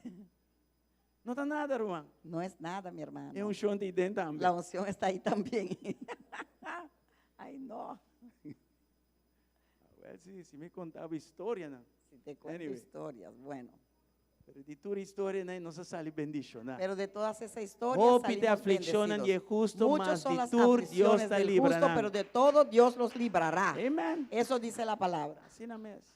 S4: No ta nada, ruman.
S5: No es nada, mi hermano.
S4: E unshon ta ei den tambe.
S5: La unción está ahí también. Ay, no.
S4: Awel, si, si mi kontaba historianan.
S5: Si te cuento
S4: Anyway.
S5: historias, bueno.
S4: Pero di tur historianan nos a sali bendishoná.
S5: Pero de todas esas historias
S4: Hopi ta
S5: salimos
S4: aflikshonnan di e
S5: bendecidos.
S4: hustu,
S5: Muchos
S4: mas
S5: son
S4: di
S5: las
S4: tur Dios
S5: aflicciones
S4: ta
S5: del
S4: libra
S5: justo,
S4: nan.
S5: pero de todo Dios los librará.
S4: Amen.
S5: Eso dice la palabra.
S4: Asina mes.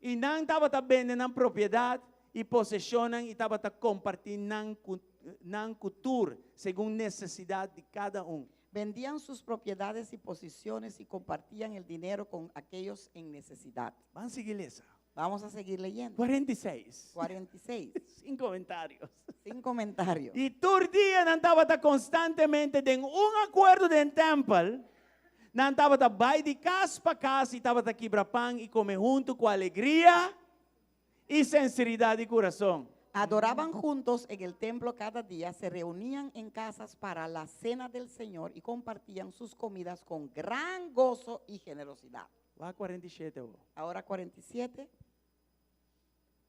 S4: I nan tabata bende nan propiedat i poseshonnan i tabata kompartí nan ku nan ku tur segun nesesidat di kada un.
S5: Vendían sus propiedades y posiciones y compartían el dinero con aquellos en necesidad.
S4: Ban sigui lesa.
S5: Vamos a seguir leyendo.
S4: 46.
S5: 46.
S4: Sin comentarios.
S5: Sin comentarios.
S4: I tur dia nan tabata konstantemente den un akuerdo den tèmpel. Nan tabata bai di kas pa kas i tabata kibra pan i kome huntu ku alegria i senseridat di kurason.
S5: Adoraban juntos en el templo cada día, se reunían en casas para la cena del Señor y compartían sus comidas con gran gozo y generosidad.
S4: Wak 47 awor.
S5: Ahora 47.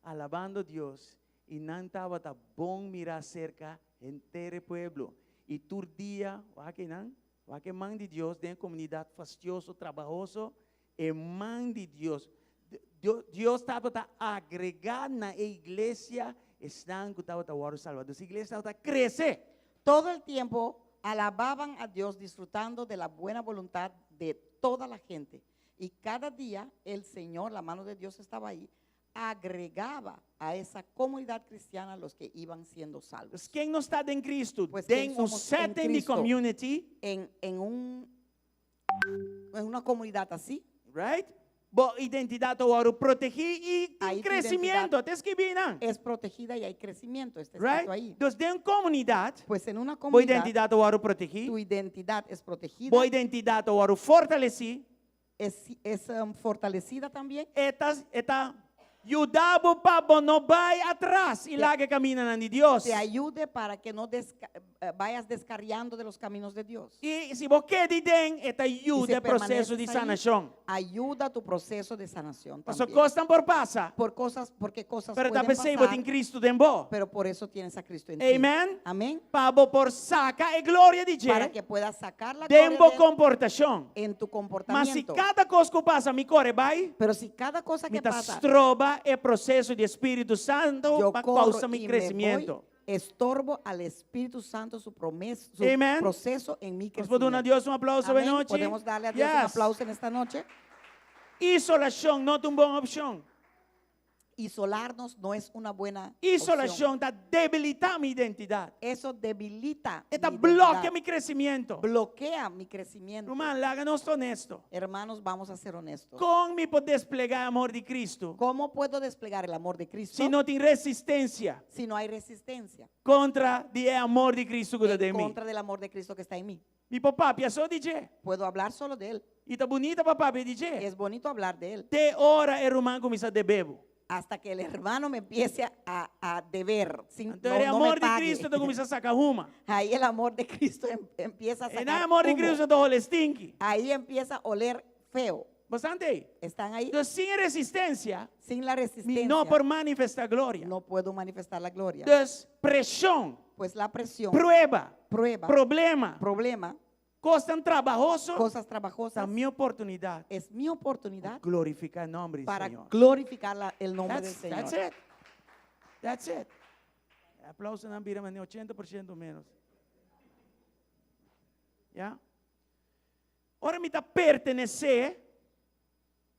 S4: Alabando Dios, i nan tabata bon mirá serka henter e pueblo. I tur dia, wak einan, wak e man di Dios den e komunidat fastioso, trabahoso, e man di Dios. Dios tabata agregá na e iglesia esnan ku tabata wòrdu salbá. Dus e iglesia tabata krese.
S5: Todo el tiempo alababan a Dios disfrutando de la buena voluntad de toda la gente. Y cada día el Señor, la mano de Dios estaba ahí, agregaba a esa comunidad cristiana los que iban siendo salvos.
S4: Dus ken nos ta den Cristo?
S5: Pues
S4: Den
S5: ken
S4: un
S5: somos en
S4: setting di
S5: Cristo?
S4: community.
S5: En, en, un, en una comunidad así.
S4: Right? Bo identidat ta wòrdu protegí i tin
S5: Ahí tu
S4: crecimiento.
S5: identidad
S4: Ta skibí nan.
S5: es protegida y hay crecimiento. Está
S4: Right?
S5: escrito ahí.
S4: Dus den un komunidat,
S5: Pues en una
S4: bo
S5: comunidad,
S4: identidat ta wòrdu protegí.
S5: tu identidad es protegida,
S4: Bo identidat ta wòrdu fortalesí.
S5: es, es um, fortalecida también.
S4: E ta, e ta yuda bo pa bo no bai atras i laga e kamindanan di Dios.
S5: Te ayude para que no desca- eh, vayas descarriando de los caminos de Dios.
S4: I si bo keda den, e ta
S5: Y si
S4: yuda e proseso
S5: permaneces
S4: di
S5: ahí,
S4: sanashon.
S5: Ayuda tu proceso de sanación
S4: Paso
S5: también.
S4: kosnan por pasa,
S5: Por cosas, porque cosas
S4: pero ta
S5: pueden
S4: p'esei bo
S5: pasar,
S4: tin Cristo den bo.
S5: pero por eso tienes a Cristo en ti.
S4: Amen.
S5: Amén.
S4: Pa bo por saka e gloria di
S5: Para
S4: dje
S5: que puedas sacar la
S4: den
S5: gloria
S4: bo
S5: de él
S4: komportashon.
S5: en tu
S4: Ma si
S5: comportamiento.
S4: kada kos ku pasa mi kore bai,
S5: Pero si cada cosa
S4: mi
S5: que
S4: ta
S5: pasa,
S4: stroba e proseso di Spiritu Santu
S5: yo
S4: pa
S5: corro
S4: kousa mi
S5: y me voy,
S4: kresimiento.
S5: estorbo al Espíritu Santo su promesa, su
S4: Amen.
S5: proceso en mi
S4: Nos por duna
S5: crecimiento.
S4: Dios un aplauso
S5: Amén.
S4: anochi?
S5: Podemos darle a Dios un
S4: Yes.
S5: aplauso en esta noche.
S4: Isolashon no ta un bon opshon.
S5: Isolarnos no es una buena opción.
S4: Isolashon ta debilitá mi identidat.
S5: Eso debilita
S4: E ta
S5: mi
S4: blòkia
S5: identidad.
S4: mi kresementu.
S5: Bloquea mi crecimiento.
S4: Ruman, laga nos ta honesto.
S5: Hermanos, vamos a ser honestos.
S4: Kon mi por desplegá e amor di Kristu
S5: ¿Cómo puedo desplegar el amor de Cristo
S4: si no tin resistensia
S5: si no hay resistencia
S4: kontra di e amor di Kristu ku ta
S5: en
S4: den mi?
S5: contra del amor de Cristo que está en mí?
S4: Mi por papia so di dje.
S5: Puedo hablar solo de él.
S4: I ta bunita pa papia di dje.
S5: Es bonito hablar de él.
S4: Te ora e ruman kuminsá debe bo.
S5: Hasta que el hermano me empiece a, a deber. Sin,
S4: Anto
S5: no,
S4: e
S5: no me
S4: amor di
S5: pague.
S4: Kristu ta kuminsá saka huma.
S5: Ahí el amor de Cristo empieza a
S4: E
S5: sacar
S4: nan amor di
S5: humo.
S4: Kristu ta hole stinki.
S5: Ahí empieza a oler feo.
S4: Bo t'ei?
S5: ¿Están ahí?
S4: Anto, sin resistensia,
S5: Sin la
S4: mi
S5: resistencia
S4: no por manifestá gloria.
S5: no puedo manifestar la gloria.
S4: Anto, preshon,
S5: Pues la presión,
S4: prueba,
S5: prueba,
S4: problema,
S5: problema,
S4: kosnan trabahoso,
S5: cosas trabajosas,
S4: ta mi oportunidat
S5: es mi oportunidad
S4: glorifiká nòmber di
S5: para
S4: Señor.
S5: glorificar el nombre del
S4: That's,
S5: Señor.
S4: that's it. That's it. Aplousonan a bira 80% ménos. Ya? Ora mi ta pertenesé,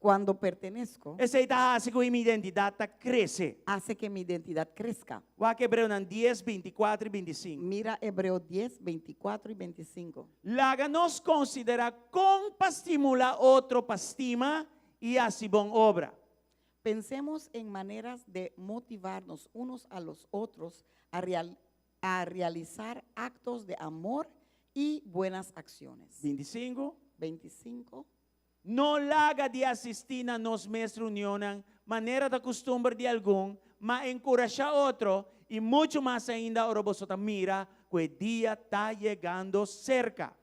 S5: Cuando pertenezco,
S4: esei ta hasi ku mi identidat ta krese.
S5: hace que mi identidad crezca.
S4: Wak Hebreonan 10, 24 i 25.
S5: Mira Hebreo 10, 24 y 25.
S4: Laga nos konsiderá kon pa stimulá otro pa stima i hasi bon obra.
S5: Pensemos en maneras de motivarnos unos a los otros a realizar actos de amor y buenas acciones.
S4: 25.
S5: 25.
S4: No laga di asistí na nos mes reunionnan, manera ta kustumber di algun, ma enkurashá otro i muchu mas ainda ora boso ta mira ku e dia ta yegando serka.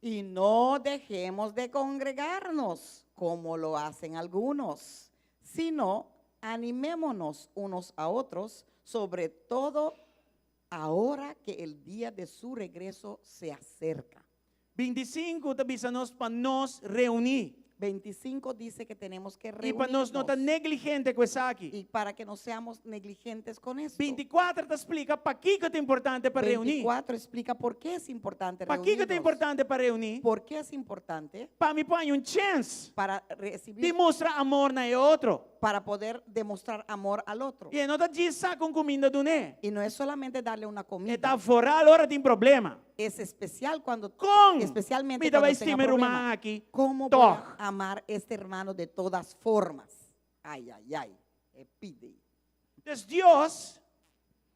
S5: Y no dejemos de congregarnos como lo hacen algunos, sino animémonos unos a otros, sobre todo ahora que el día de su regreso se acerca.
S4: 25 ta bisa nos pa nos reuní.
S5: 25 dice que tenemos que
S4: I pa nos no ta
S5: reunirnos
S4: negligente ku esaki.
S5: y para que no seamos negligentes con esto.
S4: 24 ta splika pakiko ta importante pa reuní.
S5: 24 explica por qué es importante
S4: Pakiko ta
S5: reunirnos.
S4: importante pa reuní?
S5: ¿Por qué es importante?
S4: Pa mi por haña un chèns
S5: Para
S4: di
S5: recibir,
S4: mustra amor na e otro.
S5: para poder demostrar amor al otro.
S4: I no ta djis saka un kuminda dun'é.
S5: Y no es solamente darle una comida.
S4: E ta vooral ora tin problema.
S5: Es especial cuando,
S4: Kon
S5: especialmente
S4: mi ta
S5: cuando
S4: bai
S5: tenga
S4: stima e
S5: problema.
S4: ruman aki?
S5: ¿Cómo voy
S4: Toch.
S5: a amar este hermano de todas formas? Ay, ay, ay. E pide.
S4: Anto Dios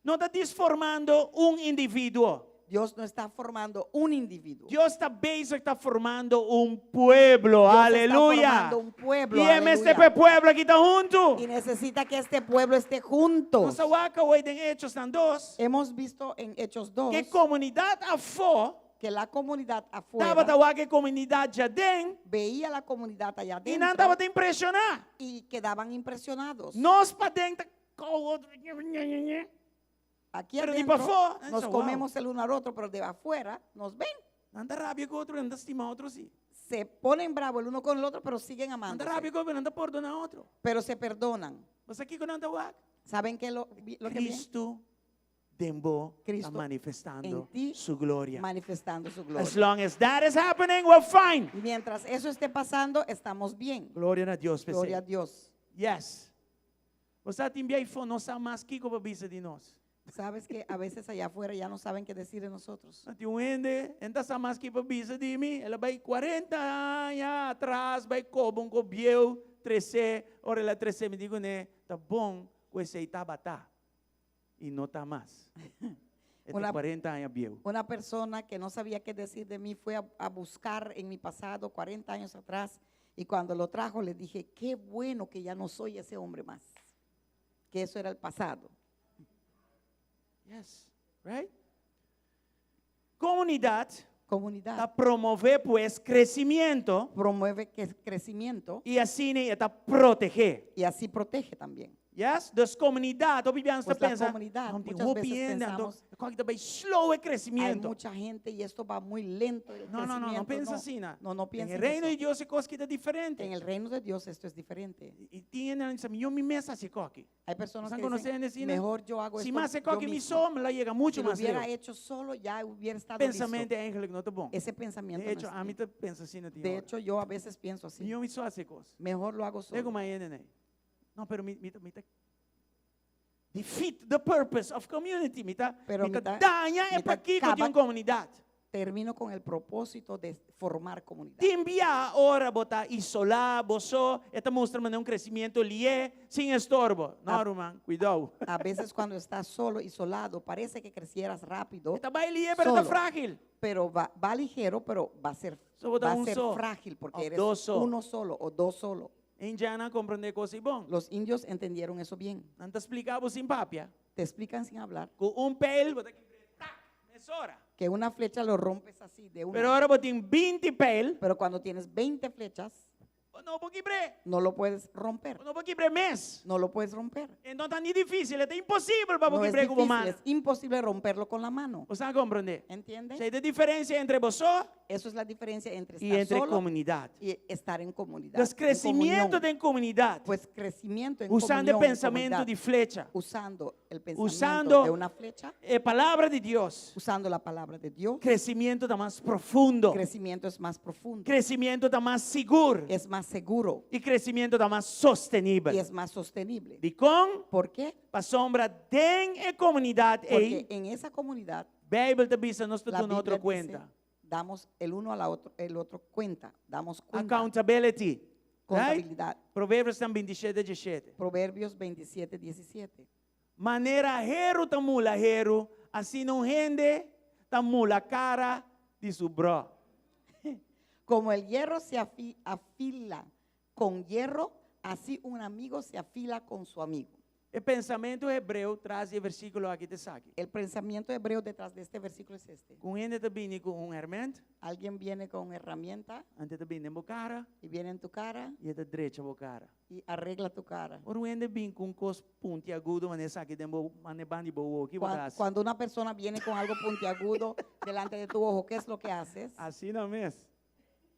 S4: no ta formando un individuo.
S5: Dios no está formando un individuo.
S4: Dios ta bezig ta formando un pueblo.
S5: Dios está
S4: Aleluya.
S5: formando un pueblo,
S4: I e mester
S5: aleluya.
S4: e pueblo aki ta huntu.
S5: Y necesita que este pueblo esté junto.
S4: Nos a wak den Echonan 2
S5: Hemos visto en Hechos 2
S4: ku komunidat afó
S5: que la comunidad afuera
S4: tabata wak e komunidat aden
S5: veía la comunidad allá
S4: i nan
S5: adentro
S4: tabata impreshoná.
S5: y quedaban impresionados.
S4: Nos paden ta
S5: Aquí
S4: Pero di
S5: adentro
S4: pafó,
S5: nos
S4: wow.
S5: comemos el uno al otro, pero de afuera nos ven.
S4: Nan ta rabia ku otro, nan ta stima otro sí.
S5: Se ponen bravo el uno con el otro, pero siguen
S4: Nan ta
S5: amándose.
S4: rabia ku otro, nan ta pordoná otro.
S5: Pero se perdonan.
S4: Bo sa kiko nan ta wak?
S5: ¿Saben qué lo que ven?
S4: Kristu den bo ta
S5: Cristo
S4: manifestando
S5: en ti
S4: su gloria.
S5: manifestando su gloria.
S4: As long as that is happening, we're fine.
S5: Mientras eso esté pasando, estamos bien.
S4: Gloria na Dios,
S5: Gloria a Dios.
S4: Yes. Bo sa tin bia afó no sa mas kiko pa bisa di nos.
S5: Sabes que a veces allá afuera ya no saben qué decir de nosotros.
S4: Tin un hende, e n' sa mas kiko pa bisa di mi, el a bai 40 aña atras, bai koba un kos bieu, trese, ora el a trese, mi di kuné, ta bon, ku esei tabata. I no ta mas. E 40 aña bieu.
S5: Una persona que no sabía qué decir de mí fue a buscar en mi pasado 40 años atrás y cuando lo trajo le dije, qué bueno que ya no soy ese hombre más, que eso era el pasado.
S4: Yes, right? Komunidat
S5: Comunidad
S4: ta promové pues kresementu
S5: promueve que crecimiento
S4: i asina e ta protehé.
S5: y así protege también.
S4: Yes, dus komunidat, hopi biaha nos ta
S5: Pues la
S4: pensa,
S5: comunidad,
S4: "No, tin
S5: muchas
S4: hopi
S5: veces
S4: hende, anto
S5: pensamos,
S4: e kòki ta bai slow e
S5: Hay
S4: kresimento.
S5: mucha gente y esto va muy lento. El
S4: No, no, no, no
S5: crecimiento,
S4: pensa asina.
S5: No, no
S4: Den
S5: piensen
S4: e reino
S5: eso.
S4: di Dios e kos ki ta diferente.
S5: En el reino de Dios esto es diferente.
S4: I tin hendenan di bisa, Mihó mi mes hasi e kòki.
S5: Hay personas
S4: Bosan
S5: que
S4: konosé
S5: dicen,
S4: hende asina?
S5: mejor yo hago
S4: Si
S5: esto
S4: mi hasi e
S5: yo
S4: kòki mi
S5: mismo.
S4: so, mi lo a yega muchu
S5: Si lo
S4: mas
S5: hubiera
S4: leu.
S5: hecho solo, ya hubiera estado listo.
S4: Pensamentu eigenlijk no ta bon.
S5: Ese pensamiento
S4: De
S5: no
S4: hecho,
S5: es
S4: ami
S5: bien.
S4: ta pensa asina tin
S5: De
S4: ora.
S5: hecho, yo a veces pienso así.
S4: Mihó mi so hasi e kos.
S5: Mejor lo hago
S4: Lei
S5: solo.
S4: ku mas hende nei. No, pero mi, mi, ta, mi ta defeat the purpose of community. Mi ta,
S5: Pero
S4: mi ta
S5: mi ta-
S4: daña e
S5: mi ta
S4: pakiko di
S5: kaba-
S4: un komunidat.
S5: Termino con el propósito de formar comunidad.
S4: Tin bia ora bo ta isolá, bo so, e ta mustra manera un kresimento lié, sin estorbo. No,
S5: A-
S4: ruman, kuidou.
S5: A veces cuando estás solo, isolado, parece que crecieras rápido,
S4: E ta bai lié, pero e ta
S5: Solo.
S4: frágil.
S5: pero va, va ligero, pero va a ser,
S4: So bo ta
S5: va a
S4: un
S5: ser
S4: so,
S5: frágil porque
S4: o
S5: eres
S4: dos so.
S5: uno solo o dos solo.
S4: Indjannan a komprondé kos ei bon.
S5: Los indios entendieron eso bien.
S4: Nan ta splika bo sin papia.
S5: Te explican sin hablar
S4: Ku un pijl bo ta kibr'é tak, mesora.
S5: que una flecha lo rompes así de una.
S4: Pero ora bo tin binti pijl,
S5: Pero cuando tienes 20 flechas,
S4: bo no por kibr'é.
S5: no lo puedes romper.
S4: Bo no por kibr'é mes.
S5: No lo puedes romper.
S4: E no ta ni difísil, e ta imposibel pa bo
S5: No es
S4: kibr'é ku bo
S5: difícil,
S4: man.
S5: es imposible romperlo con la mano.
S4: Bo sa komprondé?
S5: ¿Entiende?
S4: Esei ta e diferensia entre bo so
S5: Eso es la diferencia entre
S4: i
S5: estar
S4: entre
S5: solo
S4: komunidat.
S5: y estar en comunidad.
S4: Dus
S5: en
S4: kresimento
S5: comunión.
S4: den komunidat.
S5: Pues crecimiento en
S4: Usando e
S5: comunión, en
S4: pensamentu
S5: comunidad.
S4: di flecha.
S5: Usando el pensamiento
S4: Usando
S5: de una flecha.
S4: e palabra di Dios.
S5: Usando la palabra de Dios.
S4: Kresimento ta mas profundo.
S5: Crecimiento es más profundo.
S4: Kresimento ta mas sigur.
S5: Es más seguro
S4: I kresimento ta mas sostenibel.
S5: y es más sostenible.
S4: Dikon?
S5: ¿Por qué?
S4: Pasobra den e komunidat
S5: Porque
S4: ei,
S5: en esa comunidad
S4: Beibel ta bisa nos ta
S5: la
S4: duna
S5: Biblia
S4: otro
S5: dice,
S4: kuenta.
S5: damos el uno al otro, el otro cuenta, damos cuenta.
S4: Accountability. Right?
S5: Contabilidad.
S4: Proverbiosnan bintishete dishete.
S5: Proverbios 27, 17.
S4: Manera heru ta mula heru, asina un hende ta mula kara di su bro.
S5: Como el hierro se afila con hierro, así un amigo se afila con su amigo.
S4: E pensamentu hebreo tras di e versíkulo aki ta esaki.
S5: El pensamiento hebreo detrás de este versículo es este.
S4: Ku un hende ta bini ku un hèrmènt,
S5: Alguien viene con herramienta
S4: anto e ta bini den bo kara
S5: y viene en tu cara
S4: i e ta drecha bo kara.
S5: y arregla tu cara.
S4: Ora un hende bini ku un kos puntiagudo manera esaki den bo, manera banda di bo wowo, ki bo ta hasi?
S5: Cuando una persona viene con algo puntiagudo delante de tu ojo, ¿qué es lo que haces?
S4: Asina mes.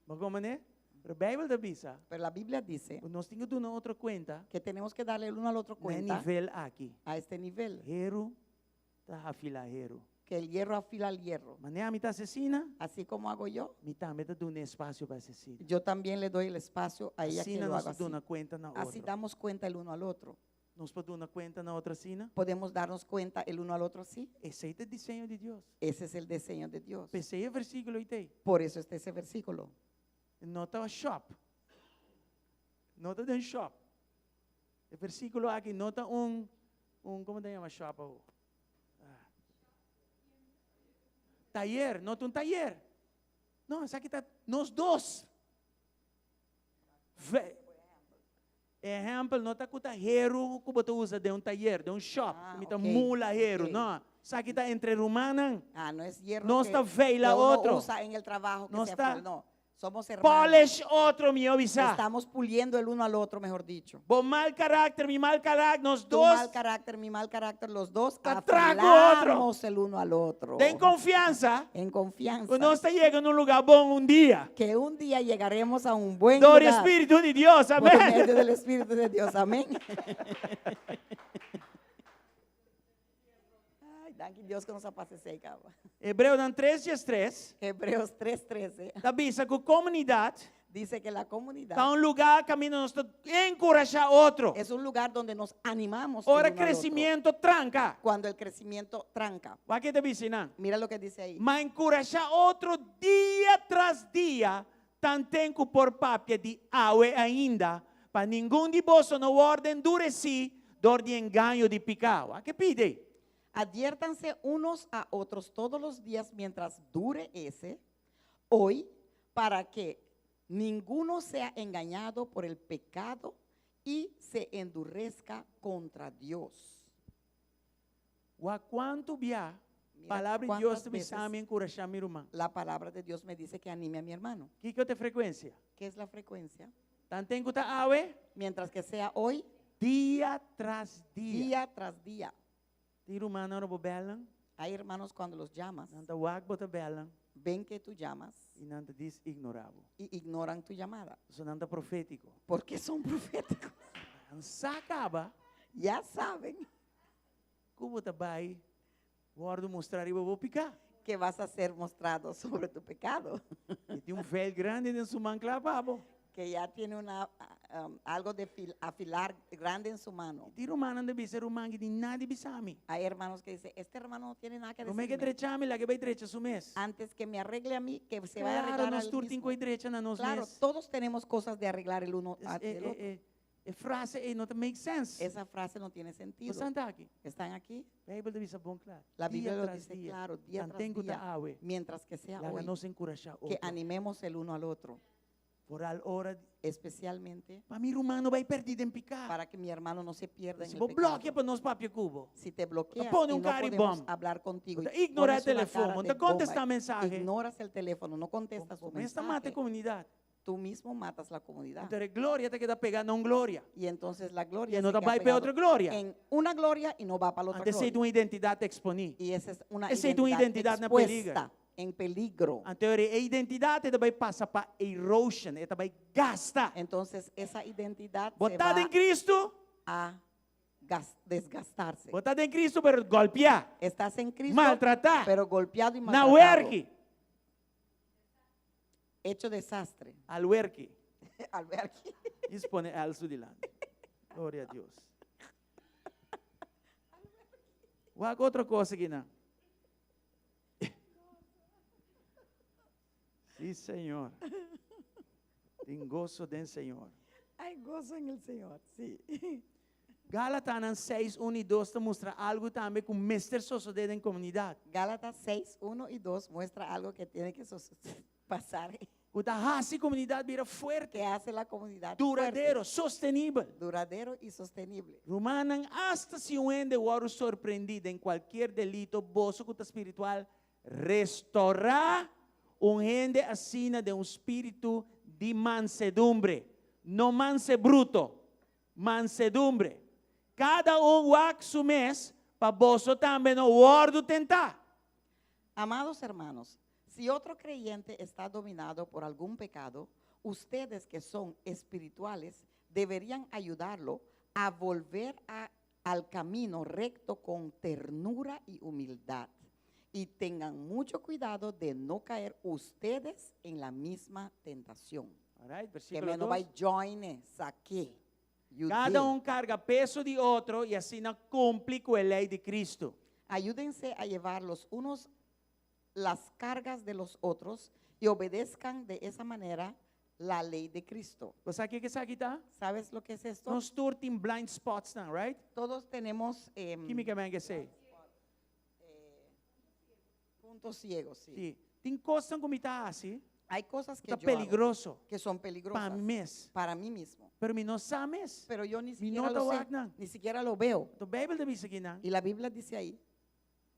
S4: Bo komprendé? Pero Beibel ta bisa,
S5: Pero la Biblia dice
S4: ku nos tin ku duna otro kuenta
S5: que tenemos que darle el uno al otro
S4: na e
S5: cuenta
S4: nivel aki.
S5: a este nivel,
S4: Heru ta afilá heru.
S5: que el hierro afila al hierro.
S4: Manera mi ta asesina,
S5: Así como hago yo,
S4: mi tambe ta duna espasio pa asesina.
S5: yo también le doy el espacio a ella que
S4: Asina
S5: lo
S4: nos
S5: haga
S4: ta
S5: así.
S4: duna kuenta na
S5: Así
S4: otro.
S5: damos cuenta el uno al otro.
S4: Nos por duna kuenta na otro asina?
S5: Podemos darnos cuenta el uno al otro así.
S4: Esei ta e diseño di Dios.
S5: Ese es el diseño de Dios.
S4: P'esei e versíkulo ei t'ei.
S5: Por eso está ese versículo.
S4: No ta shop. No ta den shop. E versíkulo aki no ta un, un, komo ta yama shop awo? Ah. Tayer, no ta un tayer. No, esaki ta nos dos. Ve, ehèmpel, no ta ku ta heru ku bo ta usa den un tayer, den un shop.
S5: Ah,
S4: Mi ta
S5: ok,
S4: mula heru.
S5: ok.
S4: No, esaki ta entre rumannan.
S5: Ah, no es hierro
S4: Nos
S5: que,
S4: ta veila
S5: que uno
S4: otro.
S5: usa en el trabajo que
S4: Nos
S5: se
S4: ta
S5: afila. No, somos hermanos.
S4: Polish otro, mihó bisá.
S5: Estamos puliendo el uno al otro, mejor dicho.
S4: Bo mal karakter, mi mal karakter, nos
S5: Tu
S4: dos
S5: mal carácter, mi mal carácter, los dos
S4: ta traha ku otro.
S5: afilamos el uno al otro.
S4: Den konfiansa
S5: En confianza.
S4: ku nos ta yega na un lugá bon un dia.
S5: Que un día llegaremos a un buen
S4: Dor di
S5: lugar.
S4: Spiritu di Dios,
S5: Por
S4: amén.
S5: medio del Espíritu de Dios, amén. Ay, danki Dios ku nos a pasa esei kaba.
S4: Hebreonan tres diestres
S5: Hebreos 3:13
S4: ta bisa ku komunidat
S5: dice que la comunidad
S4: ta un lugá kaminda nos ta enkurashá otro.
S5: es un lugar donde nos animamos. el
S4: Ora
S5: uno al otro.
S4: kresimiento tranka.
S5: Cuando el crecimiento tranca.
S4: Wak ke ta bisa einan.
S5: Mira lo que dice ahí.
S4: Ma enkurashá otro dia tras dia, tanten ku por papia di awe ainda, pa ningun di boso no wòrdu enduresí dor di engaño di piká. Wak ke pidi.
S5: Adviértanse unos a otros todos los días mientras dure ese, hoy, para que ninguno sea engañado por el pecado y se endurezca contra Dios.
S4: Wak kuantu bia
S5: Mira
S4: Palabra di Dios
S5: cuántas
S4: ta bisa
S5: veces
S4: mi enkurashá mi ruman.
S5: La palabra de Dios me dice que anime a mi hermano.
S4: Kiko ta e frekuensia?
S5: ¿Qué es la frecuencia?
S4: Tanten ku ta awe,
S5: Mientras que sea hoy,
S4: Dia tras dia.
S5: Día tras día.
S4: Tin rumannan ora bo bèl nan.
S5: Hay hermanos cuando los llamas,
S4: Nan ta wak bo ta bèl nan.
S5: ven que tú llamas
S4: I nan ta dis ignorá bo.
S5: y ignoran tu llamada.
S4: Pasobra nan ta profétiko.
S5: Porque son proféticos.
S4: Nan sa kaba.
S5: Ya saben.
S4: Ku bo ta bai wòrdu mustrá riba bo piká.
S5: Que vas a ser mostrado sobre tu pecado.
S4: E tin un veil grandi den su man kla pa bo.
S5: Que ya tiene una, algo de fil, afilar grande en su mano.
S4: E tin rumannan ta bisa, E ruman ki tin nada di bisa mi.
S5: Hay hermanos que dicen, este hermano no tiene nada que
S4: Promé ke
S5: decirme.
S4: drecha mi, laga e bai drecha su mes.
S5: Antes que me arregle a mí, que se vaya a
S4: Claro,
S5: arreglar
S4: nos
S5: al
S4: tur tin
S5: mismo.
S4: ku e drecha na nos
S5: Claro,
S4: mes.
S5: todos tenemos cosas de arreglar el uno
S4: Es, e,
S5: del
S4: e,
S5: otro.
S4: e, e frase ei no ta make sense.
S5: Esa frase no tiene sentido.
S4: Bosan ta aki?
S5: ¿Están aquí?
S4: Bijbel ta bisa bon kla.
S5: La
S4: Dia
S5: Biblia lo
S4: tras
S5: dice
S4: dia.
S5: claro, día tras
S4: Tanten ku ta
S5: día,
S4: awe.
S5: mientras que sea
S4: Laga
S5: hoy,
S4: nos enkurashá
S5: que
S4: otro.
S5: animemos el uno al otro.
S4: Foral ora
S5: Especialmente
S4: pa mi ruman no bai perdí den piká.
S5: para que mi hermano no se pierda en
S4: Si
S5: el
S4: bo
S5: pecado.
S4: blòkia pa nos papia ku bo.
S5: Si te bloqueas
S4: pone
S5: y
S4: un
S5: no
S4: cara y
S5: podemos
S4: bom.
S5: hablar contigo,
S4: Bo ta
S5: y
S4: ignorá
S5: pones una
S4: telefòn,
S5: cara
S4: bo
S5: de
S4: ta kontestá
S5: bomba,
S4: mensahe.
S5: Ignoras el teléfono, no contestas
S4: Bo
S5: tu
S4: mes ta mata e
S5: mensaje.
S4: komunidat.
S5: Tú mismo matas la comunidad.
S4: Anto e gloria ta keda pegá na un gloria.
S5: Y entonces la gloria
S4: Y no
S5: se
S4: ta
S5: queda
S4: bai pa
S5: pegado
S4: otro gloria.
S5: en una gloria y no va para la otra
S4: Anto esei ta
S5: gloria.
S4: un identidat eksponí.
S5: Y esa es una
S4: Esei ta un
S5: identidad
S4: identidat na peliger.
S5: expuesta en peligro.
S4: Anto e identidat e ta bai pasa pa erosion, e ta bai gasta.
S5: Entonces esa identidad
S4: Bo
S5: se
S4: ta
S5: va
S4: den Cristo?
S5: a desgastarse.
S4: Bo ta den Cristo pero golpiá.
S5: Estás en Cristo,
S4: Maltratá.
S5: pero golpeado y
S4: Na
S5: maltratado.
S4: werki.
S5: Hecho desastre.
S4: Alwerki.
S5: Alwerki.
S4: Is pone El su dilanti. Gloria a Dios. Wak otro kos aki nan. Sí, Señor. Tin goso den Señor.
S5: Hay gozo en el Señor, sí.
S4: Galatanan 6, 1 i 2 ta mustra algu tambe ku mester sosodé den komunidat.
S5: Gálatas 6, 1 y 2 muestra algo que tiene que pasar.
S4: Ku ta hasi komunidat bira fuerte.
S5: Que hace la comunidad
S4: Duradero,
S5: fuerte.
S4: sostenibel.
S5: Duradero y sostenible.
S4: Rumannan, asta si un hende wòrdu sorprendí den kualkier delito, boso ku ta spiritual, restorá un hende asina den un spiritu di mansedumbre, no manse bruto. Mansedumbre. Kada un wak su mes pa boso tambe no wòrdu tentá.
S5: Amados hermanos, si otro creyente está dominado por algún pecado, ustedes que son espirituales deberían ayudarlo a volver a, al camino recto con ternura y humildad. Y tengan mucho cuidado de no caer ustedes en la misma tentación.
S4: Alright,
S5: Que
S4: versículo
S5: me no
S4: 2.
S5: vai join, saque.
S4: Kada un karga peso di otro i asina kumpli ku e lei di Kristu.
S5: Ayúdense a llevar los unos las cargas de los otros y obedezcan de esa manera la ley de Cristo.
S4: Bo sa kiko esaki ta?
S5: ¿Sabes lo que es esto?
S4: Nos tur tin blind spots nan, right?
S5: Todos tenemos
S4: Ki mi ke men esei?
S5: puntos ciegos, sí.
S4: Sí. Tin kosnan ku mi ta hasi
S5: Hay cosas que
S4: ta
S5: yo hago
S4: peligroso
S5: que son
S4: pa
S5: peligrosas
S4: mi mes.
S5: para mí mismo.
S4: Pero mi no sa mes.
S5: Pero yo ni
S4: Mi
S5: siquiera
S4: no ta
S5: lo sé,
S4: wak nan.
S5: ni siquiera lo veo.
S4: Anto Bijbel ta bisa akinan,
S5: Y la Biblia dice ahí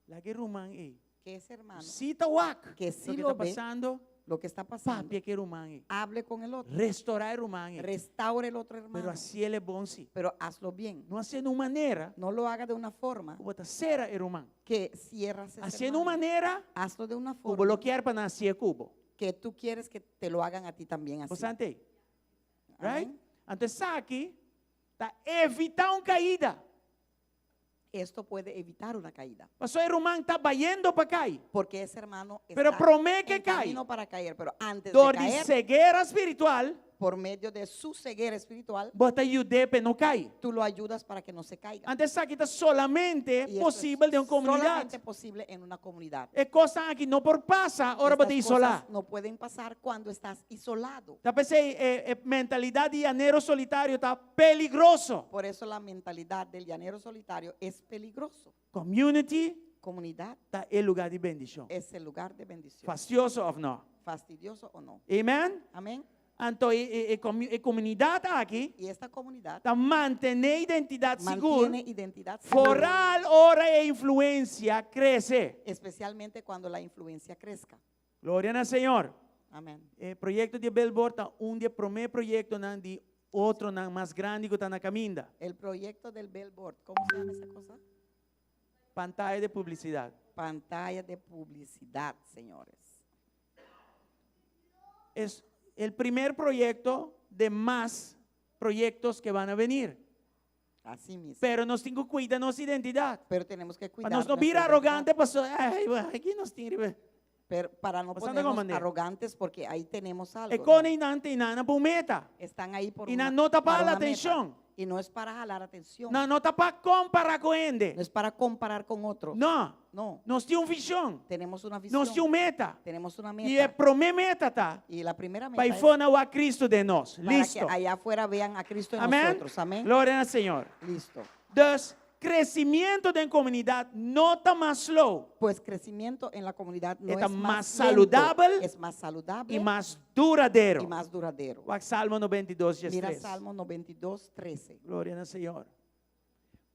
S4: laga e ruman ei.
S5: que ese hermano
S4: Si ta wak
S5: que sí
S4: loke
S5: lo
S4: ta
S5: ve,
S4: pasando,
S5: lo que está pasando,
S4: papia ku e ruman ei.
S5: hable con el otro,
S4: Restorá e ruman ei.
S5: restaure el otro
S4: Pero
S5: hermano,
S4: hasié bon sí.
S5: pero hazlo bien.
S4: No hasié na un manera
S5: No lo haga de una forma
S4: ku bo ta sera e ruman.
S5: que cierras ese
S4: Hasié na un
S5: hermano.
S4: manera
S5: Hazlo de una
S4: ku bo
S5: forma
S4: lo kier pa nan hasié ku bo.
S5: que tú quieres que te lo hagan a ti también así.
S4: Bo sa ante? Right?
S5: Amén.
S4: Anto esaki ta evitá un kaida.
S5: Esto puede evitar una caída.
S4: Pasobra e ruman ta bayendo pa kai.
S5: Porque ese hermano está
S4: Pero promé ke
S5: en
S4: kai.
S5: camino para caer, pero antes de
S4: Dor di
S5: caer,
S4: ceguera spiritual,
S5: por medio de su ceguera espiritual,
S4: bo ta yud'é pa e no kai.
S5: tú lo ayudas para que no se caiga.
S4: Anto esaki ta solamente
S5: Y esto es
S4: posibel den un komunidat.
S5: Solamente posible en una comunidad.
S4: E kosnan aki no por pasa ora bo ta
S5: Estas
S4: isolá.
S5: cosas no pueden pasar cuando estás isolado.
S4: Ta p'esei e, e mentalidat di llanero solitario ta peligroso.
S5: Por eso la mentalidad del llanero solitario es peligroso.
S4: Community
S5: Comunidad
S4: ta e lugá di bendishon.
S5: es el lugar de bendición.
S4: Fastioso òf no?
S5: Fastidioso o no.
S4: Amen?
S5: Amén.
S4: Anto e, e, e, comu- e comunidad aki
S5: Y esta comunidad
S4: ta mantené identidad sigur,
S5: mantiene identidad segura,
S4: foral ora e influencia crece.
S5: especialmente cuando la influencia crezca.
S4: Gloria na Señor.
S5: Amén.
S4: E proyecto di billboard ta un di e promé proyectonan di Otronan mas grandi ku ta na kaminda.
S5: El proyecto del billboard, ¿cómo se llama esa cosa?
S4: Pantaya di publisidat.
S5: Pantalla de publicidad, señores.
S4: Es el primer proyecto de más proyectos que van a venir.
S5: Así mismo.
S4: Pero nos tin ku kuida nos identidat.
S5: Pero tenemos que
S4: Pa
S5: cuidar
S4: nos no
S5: nuestra
S4: bira
S5: identidad.
S4: arogante, paso, ay, aki nos tin riba.
S5: Pero para no
S4: Pasando
S5: ponernos
S4: con
S5: arrogantes porque ahí tenemos algo.
S4: E
S5: ¿no?
S4: kos einan ta einan pa un meta.
S5: Están ahí por
S4: Y
S5: una,
S4: no ta pa
S5: para
S4: la
S5: una meta.
S4: atención.
S5: Y no es para jalar atención.
S4: No, no ta pa kompará ku hende.
S5: No es para comparar con otros.
S4: No.
S5: No.
S4: Nos tin un vishon.
S5: Tenemos una visión.
S4: Nos tin un meta.
S5: Tenemos una meta.
S4: I e promé meta ta.
S5: Y la primera meta
S4: Pa
S5: es
S4: eifó nan wak Kristu den nos.
S5: para
S4: Listo.
S5: que allá afuera vean a Cristo en
S4: Amèn?
S5: nosotros. Amén.
S4: Gloria na Señor.
S5: Listo.
S4: Dus, kresementu den komunidat no ta mas slow.
S5: Pues crecimiento en la comunidad no
S4: Está
S5: es
S4: más
S5: más
S4: saludable
S5: lento, es más saludable
S4: i mas duradero.
S5: y más duradero.
S4: Wak Salmo 92,
S5: Mira
S4: 3.
S5: Salmo 92, 13.
S4: Gloria na Señor.